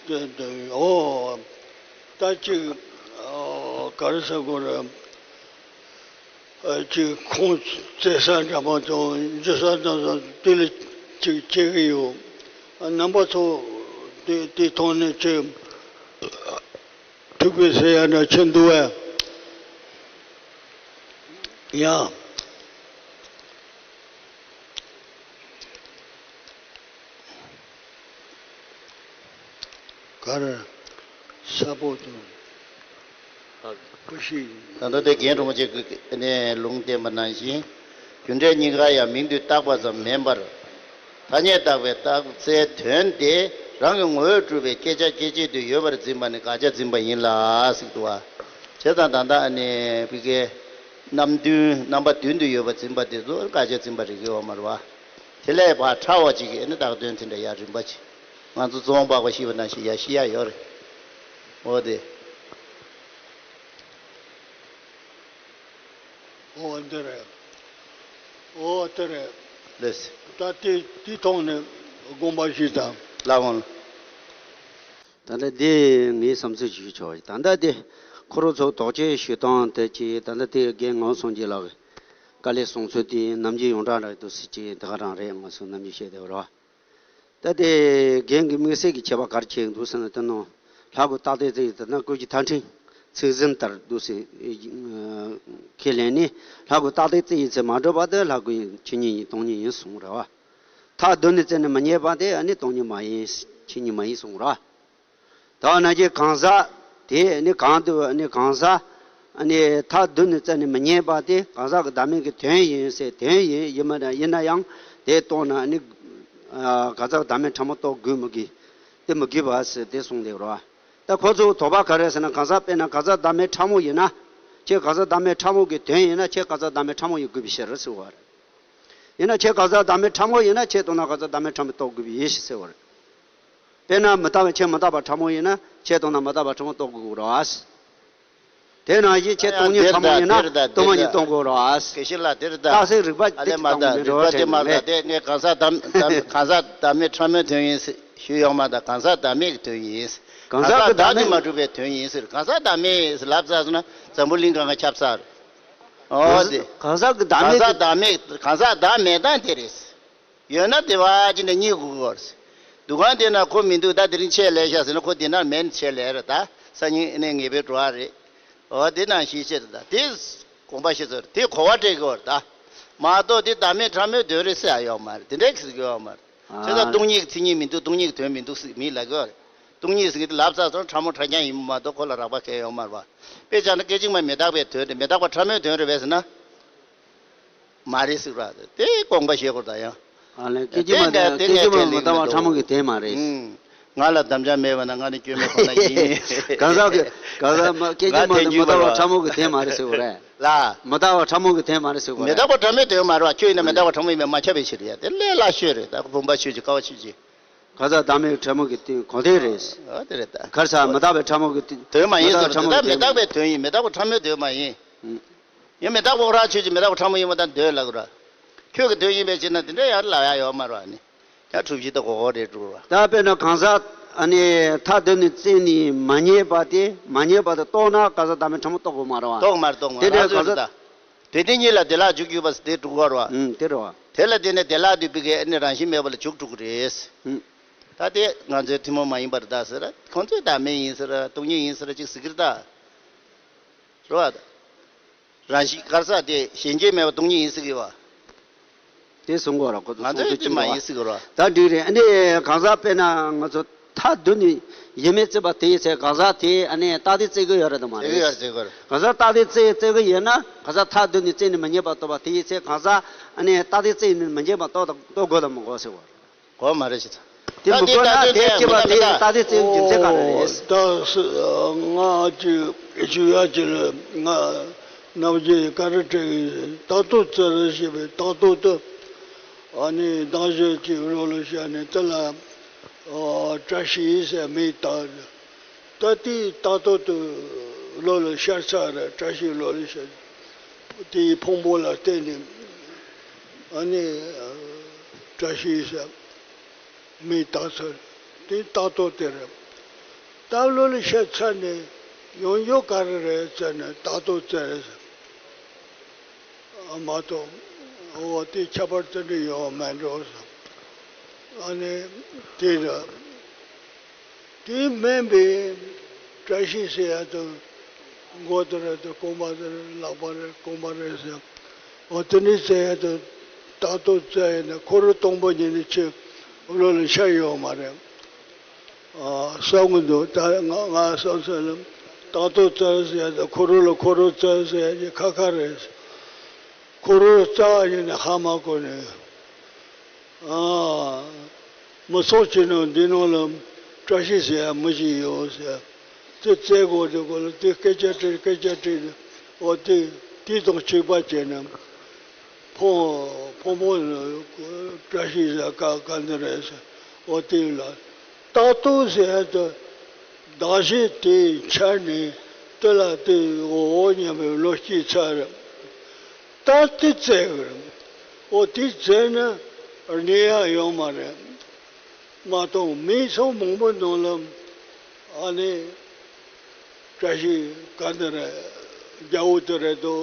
དེ་དེ་ཨོ། ད་ཅིག་ཨོ་ག་རེ་ཟེར་དགོས་རེད། ཨ་ཅིག་ཁུངས་བཙན་ས་འདྲ་མ་གཏོགས་འཇུ་ས་འདྲ་ས་དེ་ལ་ཅིག་བྱེད་ཀྱི་ཡོད། རྣམ་པ་ཚོ་དེ་དེ་ཐོག་ནས་ཅིག་ཐུགས་ཕན་གསོས་ཡ་འདྲ་ཆེ་འདུག་བས། ཡ། གར་ས་པོ་དང་ཀུ་ཤི། ད་ལྟ་དེ་རྒན་རིན་པོ་ཆེ་གིས་ནས་ལུང་བསྟན་པ་ནང་བཞིན། རྒྱུ་འབྲས་གཉིས་ཀ་ཡང་མིང་དུ་བཏགས་པ་ཙམ་མིན་པར། ཐ་སྙད་བཏགས་པའི་བཏགས་སའི་དོན་དེ་རང་གི་ངོ་བོས་གྲུབ་པའི་བསྐྱེད་བྱ་སྐྱེད་བྱེད་དུ་ཡོད་པར་འཛིན་པ་ནི་དགག་བྱ་འཛིན་པ་ཡིན་ལ་ཟེར་འདུག་བ། བྱས་ཙང་ད་ལྟ་ཨ་ནི་བི་ཀའི་རྣམ་བདུན་རྣམ་པ་བདུན་དུ་ཡོད་པར་འཛིན་པ་དེ་ཚོ་དགག་བྱ་འཛིན་པ་རིགས་ཀྱི་འོག་མར་བ། དེ་ལས་ཕར་ཕྲ་བ་གཅིག་གིས་ཨ་ནི་བཏགས་དོན་དེ་འདྲ་ཡར་རིམ་པ་ཅིག་ང་ཚོ་རྫོང་འབག་པ་ཤེས་པ་ནང་བཞིན་ཡར་ཤེས་ཡ་ཡོད་རེད། འོ་དེ། ཨོ་འདི་རེད། ཨོ་དེ་རེད། ལགས་སོ། ད་དེ་དེ་ཐོག་ནས་དགོངས་པ་བཞེས་དང་། ལགས་འོང་། ད་ལྟ་འདི་ངའི་བསམ་ཚུལ་ཞུ་ཆོག་ད་ལྟ་འདི་ཁོ་རང་ཚོ་དོགས་གཅོད་ཞུ་སྟངས་དེ་ཅིག་ད་ལྟ་དེ་རྒན་ངག་དབང་སངས་རྒྱས་ལགས་ཀྱི་བཀའ་ལན་གསུང་ཚུལ་དེ་ནམ་རྒྱུན་ཡོངས་གྲགས་འདྲ་འདུག་ཟེར་ཅིག་དེ་ག་རང་རེད། ང་ཚོ་ནམ་རྒྱུན་བཤད་བསྡད་པ་རེད་བ། ད་དེ་རྒན་གྱི་དམིགས་བསལ་གྱི་ཁྱད་པར་ག་རེ་ཕྱེ་འདུག་ཟེར་ན། དེ་ནང་ལྷ་སྐུ་རྟགས་དེ་ཚེ་ད་ནང་བཀོད་ཀྱི་ཐ་ཕྲེང་ཚིག་ཟིན་ལྟར་འདུག་ཟེར། ཁས་ལེན་ནི་ལྷ་སྐུ་རྟགས་དེ་ཚེ་ཡིན་ཚེ་མ་གྲུབ་པ་དེ་ལྷ་སྐུ་ཡིན་ཆོས་ཉིད་ཡིན་སྟོང་ཉིད་ཡིན་གསུངས་རེད་བ། ཐག་བསྡུ་ནས་བཙལ་ནས་མ་རྙེད་པ་དེ་ཨ་ནི་སྟོང་ཉིད་མ་ཡིན་ཆོས་ཉིད་མ་ཡིན་གསུངས་རེད་བ། ད་ནང་གི་གང་ཟག་དེ་ཨ་ནི་གང་དུ་ཨ་ནི་གང་ཟག་ཨ་ནི་མཐའ་བསྡུས་ནས་བཙལ་ནས་མི་རྙེད་པ་དེ་གང་ཟག་གི་བདག་མེད་ཀྱི་དོན་ཡིན་ཟེར། དོན་ཡིན་ཡིན་མ་ཡིན་ན་ཡང་དེ་རྟོགས་ན་ཨ་ནི་གང་ཟག་གི་བདག་མེད་ཕྲ་མོ་རྟོགས་དགོས་མི་དགོས་དེ་མི་དགོས་པ་ཟེར་དེ་གསུངས་འདུག་རོ། ད་ཁོ་ཚོ་དོགས་པ་ག་རེ་ཟེར་ན། གང་ཟག་དཔེར་ན་གང་ཟག་བདག་མེད་ཕྲ་མོ་ཡིན་ན། ཁྱེད་གང་ཟག་བདག་མེད་ཕྲ་མོ་གི་དོན་ཡིན་ན་ཁྱེད་གང་ཟག་བདག་མེད་ཕྲ་མོ་ཡིན་དགོས་པའི་ཕྱིར་ཟེར་བ་རེད། ཡིན་ན་ཁྱེད་གང་ཟག་བདག་མེད་ཕྲ་མོ་ཡིན་ན་ཁྱེད་རྟོགས་ན་གང་ཟག་བདག་མེད་ཕྲ་མོ་རྟོགས་དགོས་པའི་ཡིན་ཞེས་ཟེར་བ་རེད། དཔེར་ན་མི་རྟག་པའི་ཁྱེད་མི་རྟག་པ་ཕྲ་མོ་ཡིན་ན་ཁྱེད་རྟོགས་ན་མི་རྟག་པ་ཕྲ་མོ་རྟོགས་དགོས་རོ། དེ་ནང་བཞིན་ཁྱེད་སྟོང་ཉིད་ཕྲ་མོ་ཡིན་ན་སྟོང་པ་ཉིད་སྟོན་དགོས་རོ། དགེ་བཤེས་ལགས་དེ་རེད་ད། རྟགས་གསལ་རིགས་པ་ཨ་ལས་མ་ད་རིགས་པ་དེ་མ་རེད་ད། དེ་ངས་གང་ཟག་དམ་དམ་གང་ཟག་བདག་མེད་ཕྲ་མོའི་དོན་ཡིན་ཞུས་ཡོད་མ་ད། གང་ཟག་བདག་མེད་ཀྱི་དོན་ཡིན། གང་ཟག་གི་བདག་མེད་ནི་མ་གྲུབ་པའི་དོན་ཡིན་ཟེར། གང་ཟག་བདག་མེད་ལབ་ཚར་སོང་ན་འཛམ་བུ་གླིང་གང་ག་ཁྱབ་ཚར། ཨོ་དེ། གང་ཟག་གི་བདག་གང་མེད་ཟག་ཀྱི་བདག་མེད་གང་ཟག་བདག་མེད་སྟངས་དེ་རེད། ཡོད་ན་དེ་བ་ཅི་ནས་རྙེད་དགོས་ཀྱི་ཡོད་རེད། འདུ་ཁང་དེ་ན་ཁོ་མི་འདུག་ད་དེ་རིང་ཆད་ལས་ཤག་ཟེར་ན་ཁོ་དེ་ན་མེད་ཆད་ལས་རེད་ད། སང་ཉིན་ཨ་ནི་ངེས་པའི་འགྲོ་བ་རེད། འོ་དེ་ནང་བཞིན་ཆད་རེད་ད། དེ་དགོངས་པ་བཞེས་ཚར་དེ་གོ་བ་སྤྲད་ཀྱི་ཡོད་རེད་ད། མ་གཏོགས་དེ་བདག་མེད་ཕྲ་མོའི་དོན་རེད་ཟེར་ཡ་ཡོད་མ་རེད། དེ་འདྲའི་ཟེར་གྱི་ཡོད་མ་རེད། བྱས་ཙང་སྟོང་ཉིད་ཀྱི་མཚན་ཉིད་མི་འདུག་སྟོང་ཉིད་ཀྱི་དོན་མི་འདུག་ཟེར་མི་ལབ་ཀྱི་ཡོད་རེད། སྟོང་ཉིད་ཟེར་གྱི་དེ་ལབ་ཚར་སོང་ཕྲ་མོ་ཕྲ་རྐྱང་ཡིན་པ་མ་གཏོགས་ཁོ་ལ་རགས་པ་གང་ཡང་ཡོད་མ་རེད་པ། དཔེ་བཞག་ན་སྐད་ཅིག་མ་མི་རྟག་པའི་དོན་རེད། མི་རྟག་པ་ཕྲ་མོའི་དོན་རེད་པས་ཟེར་ན། མ་རེད་ཟེར་བ་དེ་དགོངས་པ་བཞེས་དགོས་ད་ཡང་། ཨ་ལས་སྐད་ཅིག་མ་དེ་དེ་སྐད་ཅིག་མ་མི་རྟག་པ་ཕྲ་མོ་གི་དོན་མ་རེད། ཨུམ། ང་ལ་དམ་བཅའ་མེད་པ་ན་ང་ནི་སྐྱོན་མེད་ཁོ་ན་ཡིན། གང་ཟག་གི་གང་ཟག་མ་སྐད་ཅིག་མ་དེ་མི་རྟག་པ་ཕྲ་མོ་གི་དོན་མ་རེད་ཟེར་བ་རེད། ལ། མི་རྟག་པ་ཕྲ་མོ་གི་དོན་མ་རེད་ཟེར་བ་རེད། མི་རྟག་པ་ཕྲ་མོའི་དོན་མ་རེད་བ། ཁྱོད་ཡིན་ན་མི་རྟག་པ་ཕྲ་མོ་ཡིན་པས་མ་ཁྱབ་པའི་ཕྱིར་ཡ། དེ་ལས་སླ་ཤོས་རེད་ད། བུམ་པ་ཆོས་ཀྱི་ཀ་བ་ཆོས་ཀྱི། གང་ཟག་བདག་མེད་ཕྲ་མོ་གི་དོན་གོ་དོན་རེད། ཨ་དེ་རེད་ད། གར་ས་མི་རྟག་པའི་ཕྲ་མོ་གི་དོན་མ་ཡིན་ཟེར་བ་དེ་ད་མི་རྟག་པའི་དོན་ཡིན། མི་རྟག་པ་ཕྲ་མོའི་དོན་མ་ཡིན། ཡང་མི་རྟག་པ་རང་ཆོས་ཀྱི་མི་རྟག་པ་ཕྲ་མོ་ཡིན་པ་དང་འདོད་ལ་གོ་ར། ཁྱོད་ཀྱི་དོན་ཡིན་པའི་ཕྱིར་ན་དེ་འདྲ་ཡང་ལབ་ཡ་ཡོད་མ་རེད་ནི། ཡང་གྲུབ་གཞི་དང་གོ་གོ་རེད་འགྲོ་ར། ད་དཔེར་ན་གང་ཟག་ཨ་ནི་མཐའ་བསྡུས་ནས་བཙལ་ནས་མ་རྙེད་པ་དེ་མ་རྙེད་པ་དེ་རྟོགས་ན་གང་ཟག་བདག་མེད་ཕྲ་མོ་རྟོགས་དགོས་མ་རེད་བ། རྟོགས་མ་རེད་རྟོགས་མ་དེ་འདྲའི་རེད་གང་ཟག་རེད་ད། དེ་དེ་གཉིས་ལ་དེ་ལ་འཇུག་འགྱུར་བ་དེ་འགྲུབ་གོ་ར་བ། ཨུམ་དེ་རེད་བ། དེ་ལ་བརྟེན་ནས་དེ་ལ་འདུས་པའི་གི་ཨ་ནི་རང་བཞིན་མེད་པ་ལ་འཇུག་འགྲོ་གི་རེད། ཨུམ། ད་དེ་ང་ཚོའི་ཐུན་མོང་མ་ཡིན་པར་གདའ་ཟེར། ཁོང་ཚོས་བདག་མེད་ཡིན་ཟེར། སྟོང་ཉིད་ཡིན་ཟེར་ཅིག་ཟེར་གི་རེད་ད། རེད་བ། རང་བཞིན་གར་ས་དེ་གཞན་གྱིས་མེད་པ་སྟོང་ཉིད་ཡིན་ཟེར་གི་བ། དེ་གསུང་གོ་ར་ཁོ་ཚོ་ང་ཚོས་དེ་མ་ཡིན་ཟེར་གི་ར། ད་འགྲིག་རེད། ཨ་ནི་གང་ཟག་དཔེར་ན་ང་ཚོ་མཐའ་བསྡུས་ནས་ཡིན་མིན་བརྩིས་པ་དེ་ཡིན་ཚེ་གང་ཟག་དེ་ཨ་ནི་རྟགས་དེ་བརྩི་གི་ཡོད་རེད་དམ་མ་རེད། བརྩི་གི་ཡོད་རེད་བརྩི་གི་ཡོད་རེད། གང་ཟག་རྟགས་དེ་བརྩི་བརྩི་གི་ཡོད་ན་གང་ཟག་མཐའ་བསྡུས་ནས་བརྩིས་ནས་མི་རྙེད་པ་རྟོགས་པ་དེ་ཡིན་ཚེ་གང་ཟག་ཨ་ནི་རྟགས་དེ་བརྩིས་ནས་མི་རྙེད་པ་རྟོགས་རྟོགས་དགོས་དམ་མི་དགོས་ཟེར་བ། གོ་མ་རེད་ཅི་ཚ། དེ་མི་དགོས་ན་དེ་སྐྱེ་བ་དེ་རྟགས་དེ་བརྩིས་རྒྱུ་མཚན་ག་རེ་རེད། ད་ང་ཅིག་ཞུ་ཡ་ཅིག་ལ་ང་རྣམ་འབྱེད་ཀ་རེ་སྤྲད་ཀྱི་ཡིན། རྟགས་རྟོགས་བཙལ་ཞེས་པའི་རྟགས་རྟོགས་དེ་ཨ་ནི་གདངས་གཞི་གཅིག་བློ་ལ་ཤར་ནས་དེ་ལ་བཀྲ་ཤིས་ཟེར་མིང་བཏགས། ད་དེའི་རྟགས་རྟོགས་དེ་བློ་ལ་ཤར་ཚར་རེད། བཀྲ་ཤིས་བློ་ལ་ཤར། དེའི་ཕུང་པོ་ལ་བརྟེན་ནས་ཨ་ནི་བཀྲ་ཤིས་ཟེར་མིང་བཏགས་ཚར། དེ་རྟགས་རྟོགས་དེ་རེད། ད་བློ་ལ་ཤར་ཚར་ནས་ཡོང་རྒྱུ་ག་རེ་རེད་ཟེར་ན་རྟགས་རྟོགས་བཙལ་ཟེར། མ་གཏོགས་འོ་དེ་ཁྱད་པར་དེ་འདྲ་ཡོད་མེད་འགྲོ་ཟེར། ཨ་ནི་དེ་རེད། དེ་མིན་པའི་བཀྲ་ཤིས་ཟེར་ཡ་དང་། མགོ་དེ་རེད་དང་རྐང་པ་དེ་རེད། ལག་པ་རེད་རྐང་པ་རེད་ཟེར། འོ་དེ་འདྲ་ཟེར་ཡ་དང་རྟགས་རྟོགས་བཙལ་ཡིན་ན་འཁོར་བ་སྟོང་པ་ཉིད་ནས་ཁྱོད་བློ་ལ་ཤར་ཡོད་མ་རེད། ཨ་བསམ་གི་འདུག་ད་ང་ང་བསམ་ཚུལ་ལ་རྟགས་རྟོགས་བཙལ་ཟེར་ཡ་དང་འཁོར་བ་ལ་འཁོར་བ་བཙལ་ཟེར་ཡ་གཉིས་ཁ་ཁ་རེད། འཁོར་བ་རྩ་བ་ཉིད་ནས་ཧ་མ་གོ་ནས། ཨ། མི་ཚོགས་ཀྱི་ནང་འདི་ནང་ལ་བཀྲ་ཤིས་ཟེར་ཡ་མི་ཞིག་ཡོད་ཟེར། དེ་བཙལ་དགོས་དེ་སྐོར་ལ་དེ་སྐད་ཆ་དྲིས་སྐད་ཆ་དྲིས་ནས་འོ་དེ་དེ་དང་གཅིག་པ་བྱས་ནས་ཕོ་ཕོ་མོ་བཀྲ་ཤིས་ཟེར་ག་ག་འདི་རེད་ཟེར། འོ་དེ་ལ་རྟགས་རྟོགས་ཟེར་ཡ་དེ་གདངས་གཞི་དེ་འཆར་ནས་དེ་ལ་དེ་འོ་འོ་སྙམ་པའི་བློ་སྐྱེས་ཚར་རེད། ད་དེ་བཙལ་གི་རེད། འོ་དེ་བཙལ་ན་རྙེད་ཡ་ཡོད་མ་རེད། མ་གཏོགས་མིང་ཚང་མང་པོ་ནང་ལ་ཨ་ནི་བཀྲ་ཤིས་ག་འདི་རེད། རྒྱལ་པོ་དེ་རེད་དོ།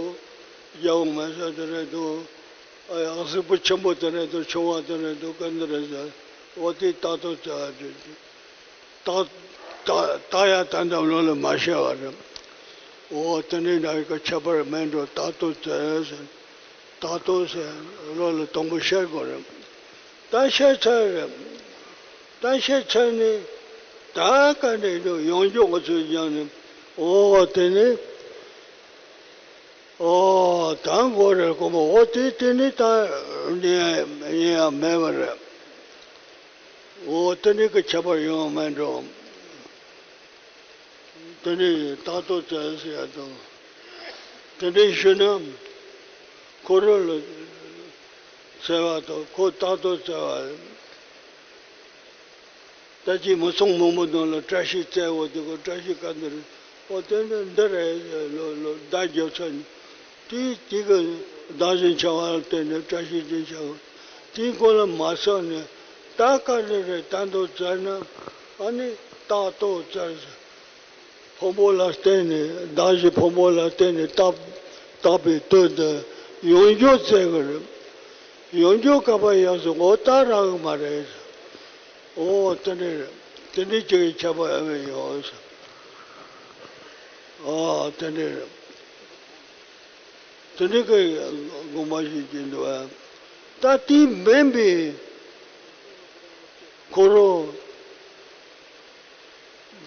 རྒྱལ་པོ་མེད་ས་དེ་རེད་དོ། ཨ་ཡ་གཟིགས་པོ་ཆེན་པོ་དེ་རེད་དོ། ཆུང་བ་དེ་རེད་དོ། ག་འདི་རེད་ཟེར། འོ་དེ་རྟགས་རྟོགས་བཙལ་བ་དེ། རྟགས་རྟགས་རྟགས་ཡང་ད་ལྟ་བློ་ལ་མ་ཤར་བ་རེད། འོ་དེ་འདྲའི་འདྲ་བའི་ཁྱད་པར་མེད་འགྲོ། རྟགས་རྟོགས་བཙལ་ཟེར། རྟགས་རྟོགས་ཟེར་བློ་ལ་དང་པོ་ཤར་དགོས་རེད། ད་ཤར་ཚར་རེད། ད་ཤར་ཚར་ནས་ད་ག་འདྲ་འགྲོ་ཡོང་རྒྱུ་ང་ཚོས་སྦྱངས་ནས་འོ་དེ་ནས། ཨོ་ད་མགོ་རེ་སྐོམ་པ། ཨོ་དེ་དེ་ནི་ད་ནི་ཡང་མེད་པ་རེད། ཨོ་དེ་ནི་གི་ཁྱད་པར་ཡོང་མེད་འགྲོ། དེ་ནི་རྟག་ཏུ་བཙལ་ཟེར་ཡ་དང་། དེ་འདྲའི་ཞུ་ན་ཁོ་རང་ལ་བཙལ་བ་དང་ཁོ་རྟག་ཏུ་བཙལ་བ། ད་ཅི་མི་ཚང་མང་པོ་ནང་ལ་བཀྲ་ཤིས་བཙལ་བ་དེ་ཁོ་བཀྲ་ཤིས་ག་འདི་རེད། ཨོ་དེ་འདི་འདི་རེད། ལོ་ལོ་ཟླ་རྒྱབ་ཚར་ནས་དེ་དེ་གི་བདག་གཞན་བྱ་བ་ལ་བརྟེན་ནས་བཀྲ་ཤིས་ཅན་བྱ་བ་དེའི་སྐོར་ལ་མ་བསམ་ནས་ད་ག་འདི་རེད། ད་འདི་བཙལ་ན་ཨ་ནི་རྟག་ཏུ་བཙལ་ཟེར། ཕུང་པོ་ལ་བརྟེན་ནས་བདག་གཞན་ཕུང་པོ་ལ་བརྟེན་ནས་བཏགས་བཏགས་པའི་དོན་དེ་ཡོངས་གྱུར་བཙལ་དགོས་རེད། ཡོངས་གྱུར་ག་པར་ཡོད་ཟེར་ངོ་ལྟ་རག་གི་མ་རེད། ཨོ་དེ་འདྲ་རེད། དེ་འདྲའི་ཅིག་གི་ཁྱད་པར་ཨ་མེ་ཡོད་ཟེར། ཨོ་དེ་འདྲ་རེད། དེ་འདྲའི་གི་དགོངས་པ་བཞེས་ཀྱི་འདུག་ཨ། ད་དེ་མིན་པའི་ཁོ་རང་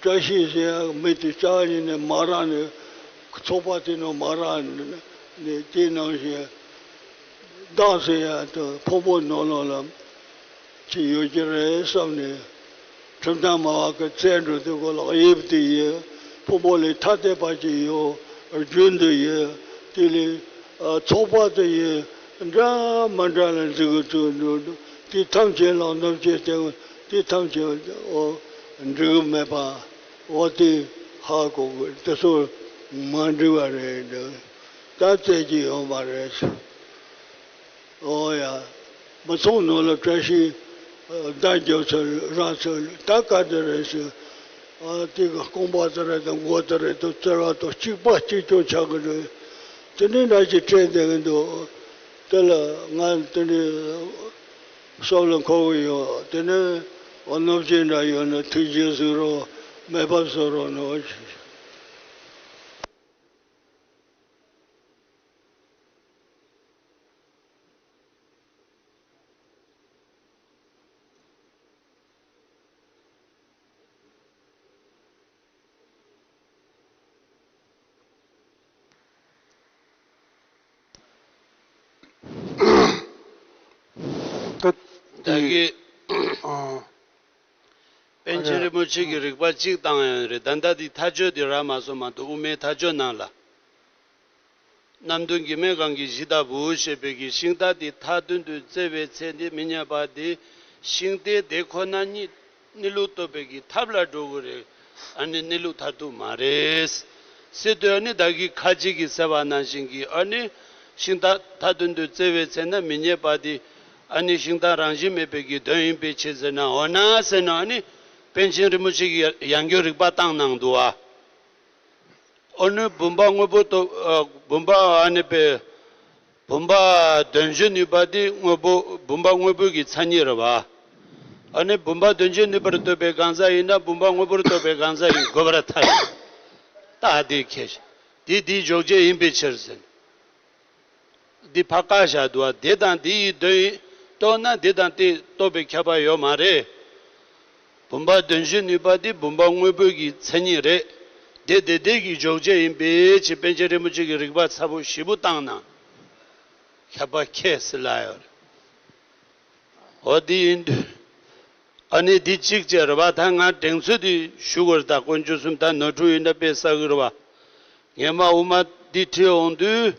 བཀྲ་ཤིས་ཟེར་ཡ་མི་དེ་རྩ་བ་ཉིད་ནས་མ་རག་ནས་ཚོགས་པ་དེ་ནང་མ་རག་ནས་དེ་ནང་བཞིན་བདག་ཟེར་ཡ་དང་ཕུང་པོ་ནང་ལོགས་ལ་ཅིག་ཡོད་ཀྱི་རེད་བསམ་ནས་ཁྲིམས་དང་སྨྲ་བ་གི་བཙལ་འགྲོ་དུས་ཁོ་ལ་དབྱིབས་དེ་ཡིན། ཕུང་པོ་ལས་ཐ་དད་པ་ཅིག་ཡོད། རྒྱུན་དུ་ཡོད། དེ་ལས་ཚོགས་པ་དེ་ཡིན། འདྲ་མི་འདྲ་ལ་འཛུགས་བཙུགས་འགྲོ་འདུག་དེ་ཐམས་ཅད་ལ་ནུབ་ཅེས་བསྟན། དེ་ཐམས་ཅད་འོ་འགྲིག་གི་མེད་པ། འོ་དེ་ཧ་གོ་དགོས། དེ་ཚོ་མ་འགྲིག་པ་རེད་འདུག་ད་བཙལ་གྱི་ཡོད་མ་རེད། ཨོ་ཡ། མི་ཚང་ནང་ལ་བཀྲ་ཤིས་ཟླ་རྒྱབ་ཚར་རག་ཚར་ད་ག་འདི་རེད་ཟེར། ཨ་དེ་གི་རྐང་པ་དེ་རེད་དང་མགོ་དེ་རེད་དང་བཙལ་བ་དང་གཅིག་པ་གཅིག་རྐྱང་ཆགས་ཀྱི་རེད། དེ་འདྲའི་འདྲ་ཞིག་དྲན་བསྡད་ཀྱི་འདུག་དེ་ལ་ང་དེ་འདྲའི་སོབ་ལ་འཁོར་གྱི་ཡོད། དེ་ནས་ཨོ་ནུབ་ཅིག་འདྲ་ཡོད་ན་ཐུགས་རྗེ་གཟིགས་རོགས། མེད་པ་བཟོ་རོགས་གནང་ཞེས། ད་ད་གི་ཨ། པཎ་ཆེན་རིན་པོ་ཆེ་གི་རིགས་པ་གཅིག་བཏང་ཡོད་རེད། ད་ལྟ་འདི་མཐའ་དཔྱོད་འདི་རག་མ་སོང་མ་གཏོགས་དབུ་མའི་མཐའ་དཔྱོད་ནང་ལ། གནམ་དོན་གྱི་སྨན་གང་གིས་གཞི་ལྟ་བུ་ཞེས་པའི་གི་ཤིང་རྟ་འདི་མཐའ་དོན་དུ་བཙལ་བའི་ཚེ་འདི་མི་རྙེད་པ་འདི་ཤིང་རྟའི་དེ་ཁོ་ན་ཉིད་གནས་ལུགས་རྟོགས་པའི་གི་ཐབས་ལ་འགྲོ་དགོས་རེད། ཨ་ནི་གནས་ལུགས་མཐར་ཐུག་མ་རེད། སྲིད་དོན་ནི་བདག་གིས་ཁ་ཅིག་གིས་ཟེར་བ་ནང་བཞིན་གྱི་ཨ་ནི་ཤིང་རྟ་མཐའ་དོན་དུ་བཙལ་བའི་ཚེ་ན་མི་རྙེད་པ་འདི་ཨ་ནི་ཤིང་རྟ་རང་བཞིན་མེད་པའི་གི་དོན་ཡིན་པའི་ཕྱིར་ཟེར་ན། འོ་ན་ཟེར་ན་ཨ་ནི་པཎ་ཆེན་རིན་པོ་ཆེ་གི་ཡང་སྒོས་རིགས་པ་བཏང་གནང་འདུག་ཨ། ཨ་ནི་བུམ་པ་དངོས་པོ་ལྟོ་ཨ་བུམ་པ་ཨ་ནི་པའི་བུམ་པ་དོན་བྱེད་ནུས་པ་འདི་དངོས་པོ་བུམ་པ་དངོས་པོ་གི་མཚན་ཉིད་རེད་བ། ཨ་ནི་བུམ་པ་དོན་བྱེད་ནུས་པར་ལྟོས་པའི་གང་ཟག་ཡིན་ན་བུམ་པ་དངོས་པོར་ལྟོས་པའི་གང་ཟག་ཡིན་དགོས་པར་ཐལ། རྟགས་འདི་ཁས། འདི་འདིའི་འཇོག་བྱེད་ཡིན་པའི་ཕྱིར་ཟེར། འདི་ཕར་བཀག་བཞག་འདུག་བ། དེ་དང་དེ་ཡི་དོན་ཡིན་རྟོགས་ན་འདི་དང་དེ་རྟོགས་པའི་ཁྱབ་པ་ཡོད་མ་རེད། བུམ་པ་དོན་བྱེད་ནུས་པ་འདི་བུམ་པ་དངོས་པོ་གི་མཚན་ཉིད་རེད། དེ་དེ་དེ་གི་འཇོག་བྱེད་ཡིན་པའི་ཕྱིར་པཎ་ཆེན་རིན་པོ་ཆེ་གི་རིགས་པ་ཚ་པོ་ཞེ་པོ་བཏང་ན། ཁྱབ་པ་ཁས་ཟེར་ལ་ཡོད་རེད། འོ་དེ་ཡིན་དུས། ཨ་ནི་འདི་གཅིག་བྱས་རེད་བ། ད་ང་དྲན་ཚོད་དེ་ཞུ་དགོས་རེད། ད་དཀོན་མཆོག་གསུམ་ད་ནོར་འཁྲུལ་ཡིན་ན་དཔེ་བསགས་གི་རེད་བ། ངས་མ་དབུ་མ་འདི་ཁྲིད་འོང་དུས།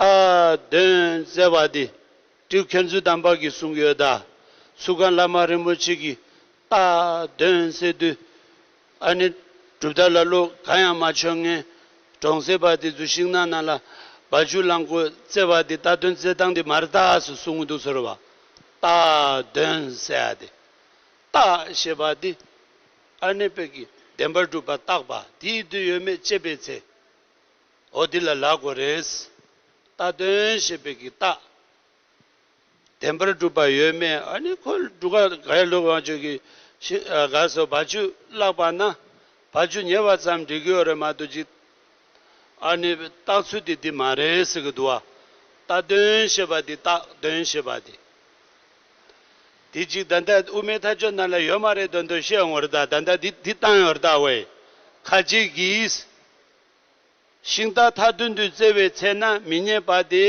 རྟགས་དོན་བཙལ་བ་འདི་སྤྲེའུ་མཁྱེན་བརྩེ་དམ་པ་གིས་གསུངས་ཡོད་ད། ཚུལ་ཁང་བླ་མ་རིན་པོ་ཆེ་གིས་རྟགས་དོན་བཙལ་དུས། ཨ་ནི་གྲུབ་མཐའ་ལ་ལུགས་གང་ཡང་མ་ཆོད་མཁན་གྲོང་གསེབ་པ་དེ་ཚོ་ཤིང་ནགས་ནང་ལ་བ་ཕྱུགས་གླང་གོ་བཙལ་བ་དེ་རྟགས་དོན་བཙལ་སྟངས་དེ་མ་རེད་ད་ཟེར་གསུང་གི་འདུག་ཟེར་བ། རྟགས་དོན་ཟེར་ཡ་དེ། རྟགས་ཞེས་པ་དེ་ཨ་ནི་དཔེ་གི་བདེན་པར་གྲུབ་པ་རྟག་པ་དེའི་དུས་ཡོད་མེད་དཔྱད་པའི་ཚེ། འོ་འདི་ལ་ལབ་དགོས་རེད། རྟགས་དོན་ཞེས་པའི་གི་རྟགས། བདེན་པར་གྲུབ་པ་ཡོད་མེད། ཨ་ནི་ཁོ་འབྲུག་ག་ག་ཡ་ལུག་དབང་ཕྱུག་གིས་ཤི་ཨ་ག་སོ་བ་ཕྱུགས་བརླགས་པ་ན་བ་ཕྱུགས་ཉེ་བ་ཙམ་འགྲིག་གི་ཡོད་རེད་མ་གཏོགས་ཅིག་ཨ་ནི་རྟགས་ཚུལ་དེ་འདི་མ་རེད་ཟེར་གི་འདུག་བ། རྟགས་དོན་ཞེས་པ་འདི་རྟགས་དོན་ཞེས་པ་འདི། དེ་གཅིག་ད་ལྟ་དབུ་མའི་ཐ་ཆོད་ནང་ལ་ཡོད་མ་རེད་དོན་དུ་བཤད་འོང་བ་རེད་ད། ད་ལྟ་འདི་འདི་བཏང་ཡོད་རེད་ད་ཝེ། ཁ་ཅིག་གིས། ཤིང་རྟ་མཐའ་དོན་དུ་བཙལ་བའི་ཚེ་ན་མི་རྙེད་པ་དེ་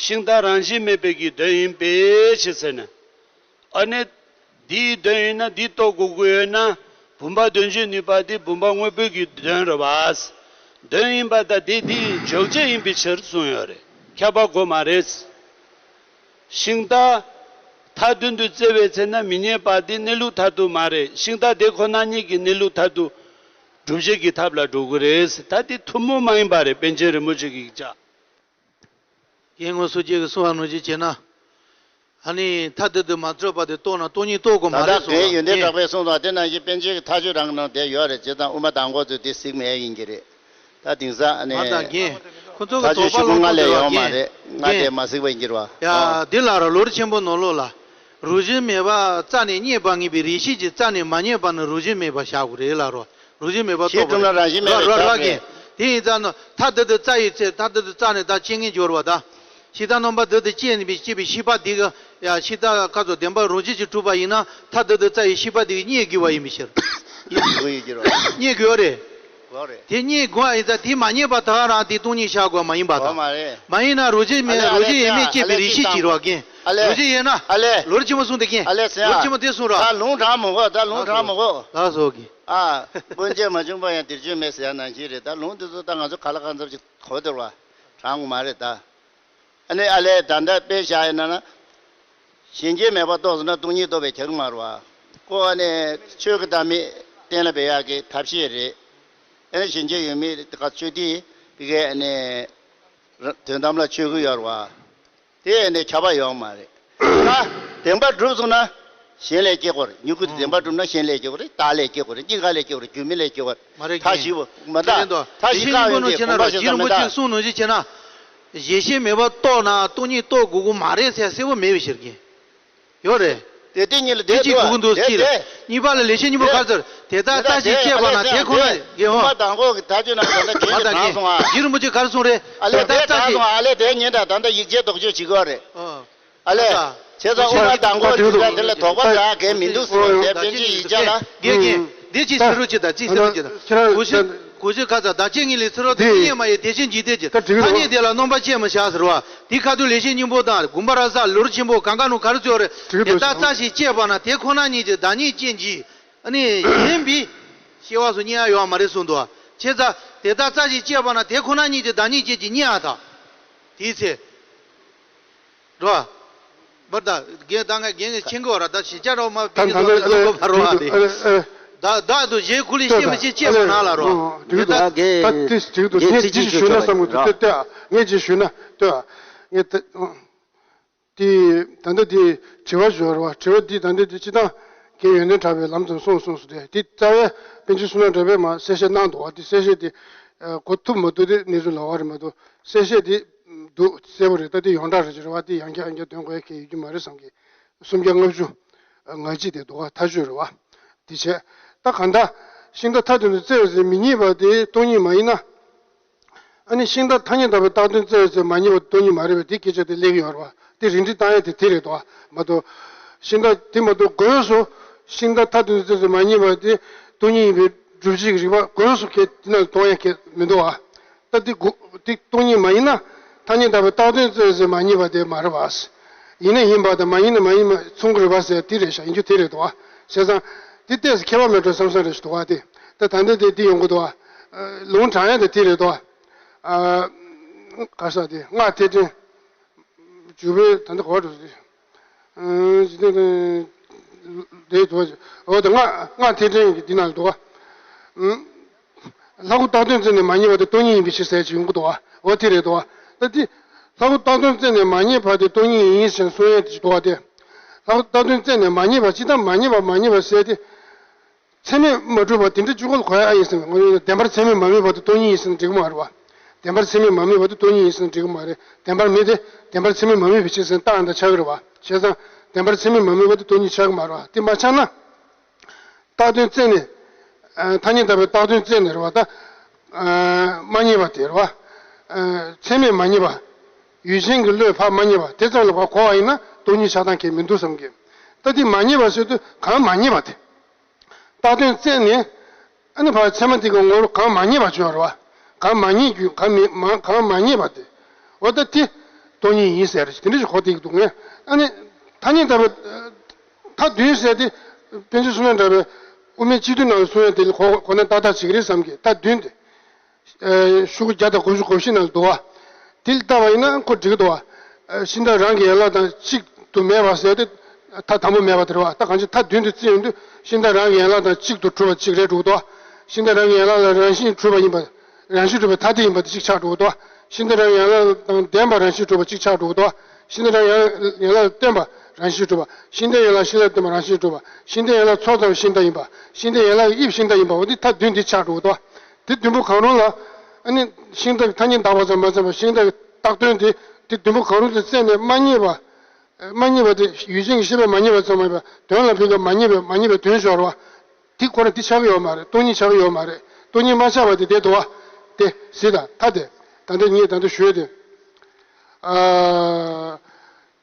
ཤིང་རྟ་རང་བཞིན་མེད་པའི་གི་དོན་ཡིན་པས་ཞེས་ཟེར་ན། ཨ་ནི། འདིའི་དོན་ཡིན་ན་འདི་རྟོགས་དགོས་ཀྱི་ཡོད་ན། བུམ་པ་དོན་བྱེད་ནུས་པ་འདི་བུམ་པ་དངོས་པོའི་གི་དོན་རེད་བ། དོན་ཡིན་པ་དང་དེ་འདིའི་འཇོག་བྱེད་ཡིན་པའི་ཕྱིར་གསུངས་ཡོད་རེད། ཁྱབ་པ་དགོས་མ་རེད། ཤིང་རྟ་མཐའ་དོན་དུ་བཙལ་བའི་ཚེ་ན་མི་རྙེད་པ་འདི་གནས་ལུགས་མཐར་ཐུག་མ་རེད། ཤིང་རྟ་དེ་ཁོ་ན་ཉིད་ཀྱི་གནས་ལུགས་མཐར་ཐུག་སྒྲུབ་བྱེད་ཀྱི་ཐབས་ལ་འགྲོ་གི་རེད། ད་དེ་ཐུན་མོང་མ་ཡིན་པ་རེད། པཎ་ཆེན་རིན་པོ་ཆེ་གིས་ཀྱང་། རྒན་ངོ་སོ་སྐྱེ་གི་གསུང་བ་ནང་བཞིན་བྱས་ན། ཨ་ནི་མཐའ་དོན་དུ་མ་བཙལ་བ་དེ་རྟོགས་ན་སྟོང་ཉིད་རྟོགས་དགོས་མ་ད་རེད་ལྟ་གསུངས་དགོས་ཡོན་ཏན་གྲགས་པས་གསུངས་དང་དེ་ནང་བཞིན་པཎ་ཆེན་གྱི་མཐའ་དཔྱོད་རང་གི་ནང་དེ་ཡོད་རེད། བྱས་ཙང་དབུ་མ་དང་པོ་ཚོས་དེ་གཟིགས་མེད་ཡིན་གྱི་རེད། ད་དེང་སང་ཨ་ནི་མ་དང་རྒན། ཁོ་ཚོ་གི་མཐའ་དཔྱོད་དོགས་པ་ཤོག་གུ་ལོག་ལྔ་ཐུབ་ལས་འདུག་ཡོད་མ་རྒན། རེད། ང་རྒན། དེ་མ་གཟིགས་པ་ཡིན་གྱི་རེད་བ། ཡ་འདི་ལ་ར་ལོ་རྒྱུས་ཆེན་པོ་ནང་ལོགས་ལ། རང་བཞིན་མེད་པ་རྩ་ནས་རྙེད་པར་ངེས་པའི་རིགས་ཤེས་ཀྱི་རྩ་ནས་མ་རྙེད་པ་ནི་རང་བཞིན་མེད་པར་བཞག་དགོས་རེད་ལ་རོ། རང་བཞིན་མེད་པར་ཤེས་རྟོགས་དགོས་རེད། རང་བཞིན་མེད་པར་རོ་རོ་རོ་རྒན། དེ་ཡིན་ཙང་ནི་མཐའ་དོན་དུ་བཙལ་ཡི་ཚེ་མཐའ་དོན་དུ་བཙལ་ནས་ད་རྐྱེན་ངན་སྦྱོར་བ་དང་། ཤིང་རྟ་རྣམ་པ་དོན་དུ་དཔྱད་ནས་པའི་སྐྱེས་པའི་ཤེས་པ་འདི་གི་ཡ་ཤིང་རྟ་ཀ་ཚོ་བདེན་པ་རང་བཞིན་གྱིས་གྲུབ་པ་ཡིན་ན་མཐའ་དོན་དུ་བཙལ་ཡི་ཤེས་པ་འདི་གིས་རྙེད་དགོས་པ་ཡིན་པའི་ཕྱིར། རྙེད་དགོས་ཡོད་ཀྱི་རོ། རྙེད་དགོས་རེད། གོ་རེད། དེ་རྙེད་དགོས་པ་ཡིན་ཙང་དེ་མ་རྙེད་པ་ད་ག་རང་དེ་སྟོང་ཉིད་བཞག་དགོས་མ་ཡིན་པ་དང་། གོ་མ་རེད། མ་ཡིན་ན་རང་བཞིན་མེད་ཨ་ལེ་རང་བཞིན་ཡིན་མིན་སྐྱེས་པའི་རིགས་ཤེས་ཀྱི་རོ་རྒན། ཨ་ལེ། རང་བཞིན་ཡིན་ན། ཨ་ལེ། ལོ་རྒྱུས་ཆེན་པོ་གསུངས་དེ་རྒན། ཨ་ལེ་ཟེར་ཡ། ལོ་རྒྱུས་ཆེན་པོ་དེ་གསུངས་རོ། ད་ལུང་དྲངས་མི་དགོས། ད་ལུང་དྲངས་མི་དགོས། ལགས་སོ་རྒན། ཨ། སྤུན་མཆེད་མ་བྱུང་པ་ཡང་དེར་བྱོན་མེད་ཟེར་ཡ་ནང་བཞིན་རེད། ད་ལུང་འདི་ཚོ་ད་ང་ཚོ་ག་ལ་གང་འཚམ་ཅིག་གོ་བསྡད་པ་དྲངས་དགོས་མ་རེད་ད། ཨ་ནི་ཨ་ལས་ད་ལྟ་དཔེ་བཞག་ཡིན་ན་ན། གཞན་གྱིས་མེད་པར་རྟོགས་ཟེར་ན་སྟོང་ཉིད་རྟོགས་པའི་གྱ་གི་མ་རེད་བ། ཁོ་ཨ་ནི་ཆོས་ཀྱི་བདག་མེད་གཏན་ལ་འབེབས་ཡག་གི་ཐབས་ཤེས་རེད། ཨ་ནི་གཞན་གྱིས་ཡོད་མེད་དེ་ག་ཆོས་དེ་དེ་གའི་ཨ་ནི་དོན་དམ་ལ་ཆོས་ཀྱི་ཡོད་རེད་བ། དེ་ཨ་ནི་ཁྱབ་པ་ཡོད་མ་རེད། ད་བདེན་པར་གྲུབ་སོང་ན། གཞན་ལས་སྐྱེ་དགོས་རེད། མྱུ་གུ་དེ་བདེན་པར་གྲུབ་ན་གཞན་ལས་སྐྱེ་དགོས་རེད། བདག་ལས་སྐྱེ་དགོས་རེད། སྙིང་ག་ལས་སྐྱེ་དགོས་རེད། རྒྱུ་མེད་ལས་སྐྱེ་དགོས་རེད། མ་རེད་མཐའ་རྒན། བཞི་པོ་མ་མཐའ་རྒན་དོ། མཐའ་བཞི་ཁ་ཡོད་དེ་གོམས་པ་ཞེས་ཙམ་མེད་ད། གཞན་ཤེས་མེད་པར་རྟོགས་ན་སྟོང་ཉིད་རྟོགས་དགོས་ཀྱི་མ་རེད་ཟེར་གསལ་པོ་མེད་པའི་ཕྱིར་རྒན། ཡོད་རེད། དེ་དེ་གཉིས་ལ་དེ་དེ་གཅིག་དགོས་ཀྱི་འདུག་སྐྱིད་ལ། གཉིས་པ་ལ་ལེགས་བཤད་སྙིང་པོ་ག་ཚོད་དེ་ལྟར་བརྟག་ཅིང་དཔྱད་པ་ན་དེ་ཁོ་ན་རྒན་འོ། མ་དང་པོ་གི་མཐའ་དཔྱོད་ན་ད་ལྟ་རྒན་གྱིས་དྲངས་སོང་ཨ། རྒྱུ་རིན་པོ་ཆེ་ག་རེ་གསུངས་རེད། ཨ་ལས་དེ་ལྟར་བརྟག་ཅིང་། དྲངས་སོང་ཨ་ལས་དེ་ཉིན་དང་ད་ལྟ་ཡིག་ཆའི་དོགས་གཅོད་བྱེད་དགོས་རེད། ཨ་ལས། བྱས་ཙང་དབུ་མ་དང་པོ་དེ་ལ་དེ་ལ་དོགས་པ་འདྲ་གས་མི་འདུག་ཟེར་བའི་དེ་པཎ་ཆེན་ཡིག་ཆ་ལ། རྒན་རྒན། འདི་ཅིག་ཟེར་རོ་ཅིག་དང་ཅིག་ཟེར་རོ་ཅིག་དང་། གོ་ཤེས་གོ་ཤེས་ཁ་ཚ་བདག་ཅེས་ངེས་ལས་ཚེ་རོགས་དེ་ཉིད་མ་ཡིན་དེ་བཞིན་འཇིག་རྟེན་གྱི་ཐ་སྙད་དེ་ལ་རྣམ་པར་དཔྱད་མི་བྱ་ཟེར་བ། དེ་ཁ་ཐུག་ལེགས་བཤད་སྙིང་པོ་དང་དགོངས་པ་རབ་གསལ་ལུང་ཆེན་པོ་གང་ག་ནང་ག་རེ་ཚོད་རེད། དེ་ལྟར་བརྟག་ཅིང་དཔྱད་པ་ན་དེ་ཁོ་ན་ཉིད་ཀྱི་བདག་ཉིད་ཅན་གྱི་ཨ་ནི་ཡིན་པས་སྐྱེ་བ་སོགས་རྙེད་ཡ་ཡོད་མ་རེད་གསུངས་འདུག་བ། བྱས་ཙང་དེ་ལྟར་བརྟག་ཅིང་དཔྱད་པ་ན་དེ་ཁོ་ན་ཉིད་ཀྱི་བདག་ཉིད་ཅན་གྱི་རྙེད་ཡ་དང་། དེའི་ཚེ། རོ། བར་ད་རྒན་ད་ང་རྒན་གྱི་ཆེན་གོ་ར་ད་ཞི་ཅ་རོ་མ་པི་ད་ད་ད་ད་ད་རོ་ཨ་དེ། ད་ད་དུ་རྗེ་ཁུ་ལི་ཤེས་མི་ཤེས་ཅེས་མ་ན་ལ་རོ། ད་དེ་དེ་དེ་ཅི་ཞུ་ན་བསམ་གི་འདུག་ལྟོས་ལྟོས་ངས་ཅི་ཞུ་ན་ལྟོས། ངས་ད་དེ་ད་ལྟ་དེ་དྲི་བ་ཞུ་བ་རེད་བ། དྲི་བ་འདི་ད་ལྟ་དེ་སྤྱི་བཏང་རྒན་ཡོན་ཏན་གྲགས་པའི་ལམ་ཙམ་གསུངས་གསུངས་སུ་དེ་དེ་རྩ་བའི་པཎ་ཆེན་བསོད་ནམས་གྲགས་པས་མ་གསལ་བཤད་གནང་འདུག་བ། དེ་གསལ་བཤད་དེ་གོ་ཐུབ་མ་ཐུབ་དེ་གནས་ཚུལ་ལོགས་ཀ་རེད་མ་གཏོགས་གསལ་བཤད་དེ། འདུག་གསལ་པོ་རེད། ད་དེ་ཡོངས་གྲགས་རེད་ཅེས་རེད་བ། དེ་ཡང་བསྐྱར་ཡང་བསྐྱར་འདོན་དགོས་ཡ་གལ་ཡོད་ཀྱི་མ་རེད་བསམ་གི། སུམ་བརྒྱ་ལྔ་བཅུ་ང་གཅིག་དེ་འདུག་ག་མཐའ་དཔྱོད་རེད་བ། དེ་བྱས། ད་གང་ལྟར་ཤིང་རྟ་མཐའ་དོན་དུ་བཙལ་བའི་ཚེ་མི་རྙེད་པ་དེ་སྟོང་ཉིད་མ་ཡིན་ན། ཨ་ནི་ཤིང་རྟ་ཐ་སྙད་བཏགས་པའི་བཏགས་དོན་བཙལ་བའི་ཚེ་མ་རྙེད་པ་སྟོང་ཉིད་མ་རེད་པས་དེ་སྐད་ཆ་དེ་སླེབས་ཀྱི་ཡོད་རེད་བ། དེ་རིགས་འགྲེ་བཏང་ཡ་དེ་དེ་རེད་དོ། མ་གཏོགས། ཤིང་རྟ་དེ་མ་གཏོགས་སྒོས་སུ་ཤིང་རྟ་མཐའ་དོན་དུ་བཙལ་བའི་ཚེ་མ་རྙེད་པ་དེ་སྟོང་ཉིད་ཡིན་པའི་སྒྲུབ་བྱེད་ཀྱི་རིགས་པ་སྒོས་སུ་གལ་དེ་ན་གཏོང་ཡ་གལ་མི་འདུག་བ། ད་འདི་དགུ་འདི་སྟོང་ཉིད་མ་ཡིན་ན། ཐ་སྙད་བཏགས་པའི་བཏགས་དོན་བཙལ་ཚེ་མ་རྙེད་པ་དེ་མ་རེད་པ། ཡིན་ན་ཡིན་པ་དང་མ་ཡིན་ན་མ་ཡིན་པ་མཚུངས་ཀྱི་རེད་པ་ཟེར་དེ་རེད་ཤག་ཡིན་རྒྱུ་དེ་རེད་དོ། བྱས་ཙང་། འདི་ལྟས་སུ་ཁྱད་པར་མེད་འགྲོ་བསམ་བསམ་རེད་ཞུ་དོ་བ་དེ། ད་ད་འདི་དེ་འདི་ཡོང་གི་འདུག་བ། ལུང་དྲངས་ཡ་དེ་དེ་རེད་དོ། ག་ས་དེ་སྔགས་ཐེག་ཕྲེང་། འཇུག་པའི་ད་ལྟ་གོ་བ་འགྲོ་ཟེར། ཨ་ཇི་ལྟར་དེའི་དུ་བ་འོ་དེ་སྔགས་སྔགས་ཐེག་ཕྲེང་གི་འདི་ནང་ལ་འདུག་བ། ལྷ་སྐུ་བཏགས་དོན་བཙལ་ནས་མ་རྙེད་པ་དེ་སྟོང་ཉིད་ཡིན་པའི་ཕྱིར་ཟེར་ཅིག་ཡོང་གི་འདུག་བ། འོ་དེ་རེད་འདུག་བ། ད་དེ་ལྷ་སྐུ་བཏགས་དོན་བཙལ་ནས་མ་རྙེད་པ་དེ་སྟོང་ཉིད་ཡིན་ཟེར་གསུང་ཡས་དེ་ཅིག་འདུག་བ་དེ། ལྷ་སྐུ་བཏགས་དོན་བཙལ་ནས་མ་རྙེད་པ་ཅི་ལྟར་མ་རྙེད་པ་མ་རྙེད་པ་ཟེར་དེ། ཚད་མས་མ་གྲུབ་པ་དེ་འདྲ་གཅིག་པོ་ལ་གོ་ཡ་ཨ་ཡིན་ཟེར་ནས་ངོས་ནས་བདེན་པར་ཚད་མས་མ་དམིགས་པ་དེ་སྟོང་ཉིད་ཡིན་ཟེར་ན་འགྲིག་གི་མ་རེད་བ། བདེན་པར་ཚད་མས་མ་དམིགས་པ་དེ་སྟོང་ཉིད་ཡིན་ཟེར་ན་འགྲིག་གི་མ་རེད། བདེན་པར་མེད་དེ་བདེན་པར་ཚད་མས་མ་དམིགས་པའི་ཕྱིར་ཟེར་ན་རྟགས་ཡང་དག་ཆགས་ཀྱི་རེད་བ། བྱས་ཙང་བདེན་པར་ཚད་མས་མ་དམིགས་པ་དེ་སྟོང་ཉིད་ཆགས་ཀྱི་མ་རེད་བ། དེ་མ་ཆགས་ན། བཏགས་དོན་བཙལ་ནས། ཐ་སྙད་བཏགས་པའི་བཏགས་དོན་བཙལ་ནས་རེད་བ་ད། མ་རྙེད་པ་དེ་རེད་བ། ཚད་མས་མ་རྙེད་པ། ཡུལ་ཅན་གྱི་བློས་ཕར་མ་རྙེད་པ་དེ་ཙམ་ལ་ཕར་གོ་བ་ཡིན་ན་སྟོང་ཉིད་ཆགས་སྡང་གང་ཡང་མི་འདུག་བསམ་གི། ད་དེ་མ་རྙེད་པ་ཟེར་དུས་གང་མ་རྙེད་པ་དེ། བཏགས་དོན་བཙལ་ནས། ཨ་ནི་ཕར་ཚད་མ་དེ་གི་ངོ་བོ་གང་མ་རྙེད་པ་བྱུང་བ་རེད་ གང་མ་རྙེད་རྒྱུ་གང་མི་མ་གང་མ་རྙེད་པ་དེ། འོ་ད་དེ་སྟོང་ཉིད་ཡིན་ཟེར་དེ་འདྲ་ཞིག་གོ་བསྡད་ཀྱི་འདུག་ངས་ཨ་ནི། ཐ་སྙད་ལྟ་བུ། མཐའ་བདུན་ཟེར་དེ། པཎ་ཆེན་བསོད་ནམས་གྲགས་པས་དབུ་མའི་སྤྱི་དོན་ནང་ལ་གསུང་ཡ་དེ་ལ་གོ་གོ་ན་ཏག་ཏག་བྱེད་ཀྱི་རེད་བསམ་གི། མཐའ་བདུན་དེ། ཨ་ཤོག་གུ་བརྒྱ་དང་དགུ་བཅུ་གོ་བཞི་ནང་ལ་འདུག་བ། དེ་ལ་ལྟ་བ་ཡིན་ན་ཁོ་འགྲིག་གི་འདུག་བ། ཤིང་རྟ་རང་གི་ཡན་ལག་དང་གཅིག་ཏུ་མེད་པ་ཟེར་ཏེ། མཐའ་དང་པོ་མེད་པ་དེ་རེད་བ། ད་གང་ཅི་མཐའ་བདུན་དུ་བརྩིས་ཡོང་དུས་ཤིང་རྟ་རང་གི་ཡན་ལག་དང་གཅིག་ཏུ་གྲུབ་པ་གཅིག་རེད་འགྲོ་གི་འདུག་བ། ཤིང་རྟ་རང་གི་ཡན་ལག་ལ་རང་བཞིན་གྲུབ་པ་ཡིན་པ། རང་བཞིན་གྲུབ་པའི་ཐ་དད་ཡིན་པ་དེ་གཅིག་ཆགས་འགྲོ་གི་འདུག་བ། ཤིང་རྟ་རང་གི་ཡན་ལག་དང་ལྡན་པ་རང་བཞིན་གྲུབ་པ་གཅིག་ཆགས་འགྲོ་གི་འདུག་བ། ཤིང་རྟ་རང་གི་ཡན་ལག་ལ་བརྟེན་པ་རང་བཞིན་གྲུབ་པ། ཤིང་རྟའི་ཡན་ལག་ཤིང་རྟ་ལ་བརྟེན་པ་རང་བཞིན་གྲུབ་པ། ཤིང་རྟའི་ཡན་ལག་ཚོགས་ཙམ་ཤིང་རྟ་ཡིན་པ། ཤིང་རྟའི་ཡན་ལག་གི་དབྱིབས་ཤིང་རྟ་ཡིན་པ། འོ་དེ་མཐའ་བདུན་དེ་ཆགས་འགྲོ་གི་འདུག་བ། དེ་བདུན་པོ་གང་རུང་ལ། ཨ་ནི། ཤིང་རྟ་གི་ཐ་སྙད་འདག་པ་ཙམ་མ་ཟད་པར་ཤིང་རྟ་གི་བཏགས་དོན་དེ། དེ་བདུན་པོ་གང་རུང་དེ་བཙལ་ནས་མ་རྙེད་པ། མ་རྙེད་པ་དེ་ཡུལ་ཅན་གྱི་ཤེས་པས་མ་རྙེད་པ་ཙམ་མ་ཡིན་པར་དོན་ལ་འཕེན་སྐབས་མ་རྙེད་པའི་མ་རྙེད་པའི་དོན་ཤོར་བ། དེ་ཁོ་རང་དེ་ཆགས་ཀྱི་ཡོད་མ་རེད། སྟོང་ཉིད་ཆགས་ཀྱི་ཡོད་མ་རེད། སྟོང་ཉིད་མ་ཆགས་པ་དེ་བསྡད་འདུག་བ། དེ་གཟིགས་དང་ཐ་དད། ད་ལྟ་ངས་ད་ལྟ་ཞུས་ཏེ། ཨ།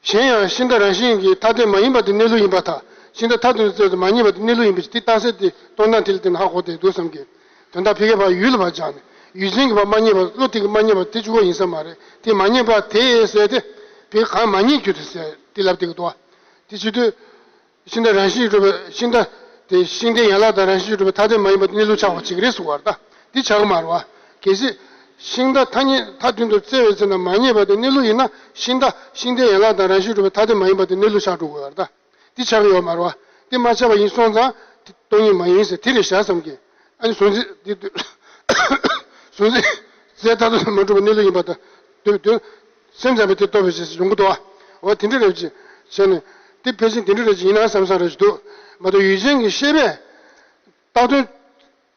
གཞན་ཡང་ཤིང་རྟ་རང་བཞིན་གྱིས་ཐ་དད་མ་ཡིན་པ་དེ་གནས་ལུགས་ཡིན་པར་ཐལ། ཤིང་རྟ་མཐའ་དོན་རྩལ་དུ་མ་རྙེད་པ་དེ་གནས་ལུགས་ཡིན་པའི་ཕྱིར་དེ་རྟགས་གསལ་དེ་སྟོང་ན་དེ་ལ་བརྟེན་ནས་ཧ་གོ་བསྡད་འདུག་བསམ་གི། དོན་དག་ཕ་གིའི་བར་ཡུལ་ལ་བར་སྦྱར་ནས་ཡུལ་ཅན་གྱི་བར་མ་རྙེད་པ་བློ་དེ་གིས་མ་རྙེད་པ་དེ་གཅིག་པོ་ཡིན་ས་མ་རེད། དེ་མ་རྙེད་པ་དེ་ཟེར་ཏེ། ཕ་གིས་གང་མ་རྙེད་རྒྱུ་དེ་ཟེར་དེ་ལབ་བསྡད་ཀྱི་འདུག་བ། དེ་བྱེད་དུས། ཤིང་རྟ་རང་བཞིན་གྱིས་གྲུབ་པའི་ཤིང་རྟ་དེ་ཤིང་རྟའི་ཡན་ལག་དང་རང་བཞིན་གྱིས་གྲུབ་པའི་ཐ་དད་མ་ཡིན་པ་དེ་གནས་ལུགས་ཆགས་པ་ཅིག་རེད་གསུངས་པ་རེད་ད། དེ་ཆགས་ཀྱི་མ་རེད་བ། གལ་སྲིད། ཤིང་རྟ་ཐ་སྙད་མཐའ་དོན་དུ་བཙལ་བའི་ཚེ་ན་མ་རྙེད་པ་དེ་གནས་ལུགས་ཡིན་ན་ཤིང་རྟ་ཤིང་རྟའི་ཡན་ལག་དང་རང་བཞིན་གྱིས་གྲུབ་པའི་ཐ་དད་མ་ཡིན་པ་དེ་གནས་ལུགས་ཆགས་འགྲོ་དགོས་པ་རེད་ད། དེ་ཆགས་ཀྱི་ཡོད་མ་རེད་བ། དེ་མ་ཆགས་པ་ཡིན་སོང་ཙང་དེ་སྟོང་ཉིད་མ་ཡིན་ཟེར་དེ་རེད་བཞག་བསམ་གི། ཨ་ནི་གཟུང་འཛིན་དེ་སྡུག་གཟུང་འཛིན་རྫས་མཐར་ཐུག་ལ་མ་གྲུབ་པ་གནས་ལུགས་ཡིན་པ་དང་། དུས་དུས། སེམས་ཙམ་པས་དེ་རྟོགས་པའི་རྗེས་སུ་ཡོང་གི་འདུག་བ། འོ་དེ་འདྲ་རེད་ཅེས་བྱས་ནས། དེ་ཕལ་ཆེར་དེ་འདྲ་རེད་ཅེས་ཡིན་ན་བསམ་བསམ་རེ་ཞིག་འདུག་མ་གཏོགས་ཡུལ་ཅན་གྱི་ཤེས་པས། བཏགས་དོན།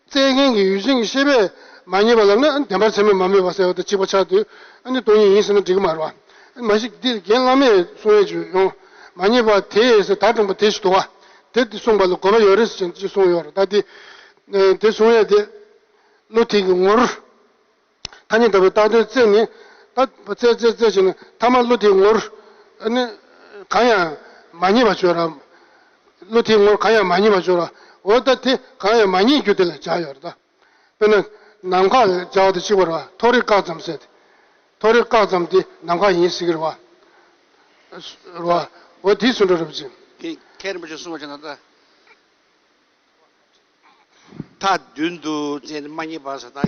བཙལ་མཁན་གྱི་ཡུལ་ཅན་གྱི་ཤེས་པས་མ་རྙེད་པ་ལབ་ན་བདེན་པར་ཚད་མས་མ་དམིགས་པ་ཟེར་བ་དང་གཅིག་པ་ཆགས་དུས། ཨ་ནི་སྟོང་ཉིད་ཡིན་ཟེར་ན་འགྲིག་གི་མ་རེད་བ། མ་གཞི་འདི་རྒན་བླ་མས་གསུང་ཡས་ཅིག་ཡོང་། མ་རྙེད་པ་དེ་ཟེར་ད་དྲང་པོ་དེ་ཞིག་འདུག་བ། དེ་དེ་གསུངས་པ་ལ་དགོས་པ་ཡོད་རེད་ཟེར་ཅིག་གསུངས་ཡོད་རེད་ད་དེ། དེ་གསུང་ཡས་དེ། བློ་དེ་གི་ངོར། ཐ་སྙད་ལྟ་བུའི་བཏགས་དོན་བཙལ་ནས། ད་བཙལ་བཙལ་བཙལ་བྱས་ནས་ཐ་མ་བློ་དེའི་ངོར། ཨ་ནི། གང་ཡང་མ་རྙེད་པ་བྱོས་ར། བློ་དེའི་ངོར་གང་ཡང་མ་རྙེད་པ་བྱོས་ར། འོ་ད་དེ་གང་ཡང་མ་རྙེད་རྒྱུ་དེ་ལ་སྦྱར་ཡོད་རེད་ད། དཔེར་ན། ནམ་མཁའ་ལ་སྦྱར་བ་དེ་གཅིག་པ་རེད་བ། མཐོ་རིས་བཀག་ཙམ་ཟེར་ཏེ། མཐོ་རིས་བཀག་ཙམ་དེ་ནམ་མཁའ་ཡིན་ཟེར་གི་རེད་བ། རེད་བ། འོ་དེའི་ཚུལ་འགྲོ་རེད་པ་ཅིག་མཁན་རིན་པོ་ཆེ་གསུངས་པ་བྱས་ན་ད། མཐའ་བདུན་དུ་བཙལ་ནས་མ་རྙེད་པ་ཟེར་ད།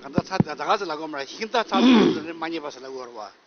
གང་ལྟར་མཐའ་ད་ག་ཚོད་ལབ་དགོས་མ་རེད། ཤིང་རྟ་མཐའ་བདུན་དུ་བཙལ་ནས་མ་རྙེད་པ་ཟེར་ལབ་དགོས་རེད་བ།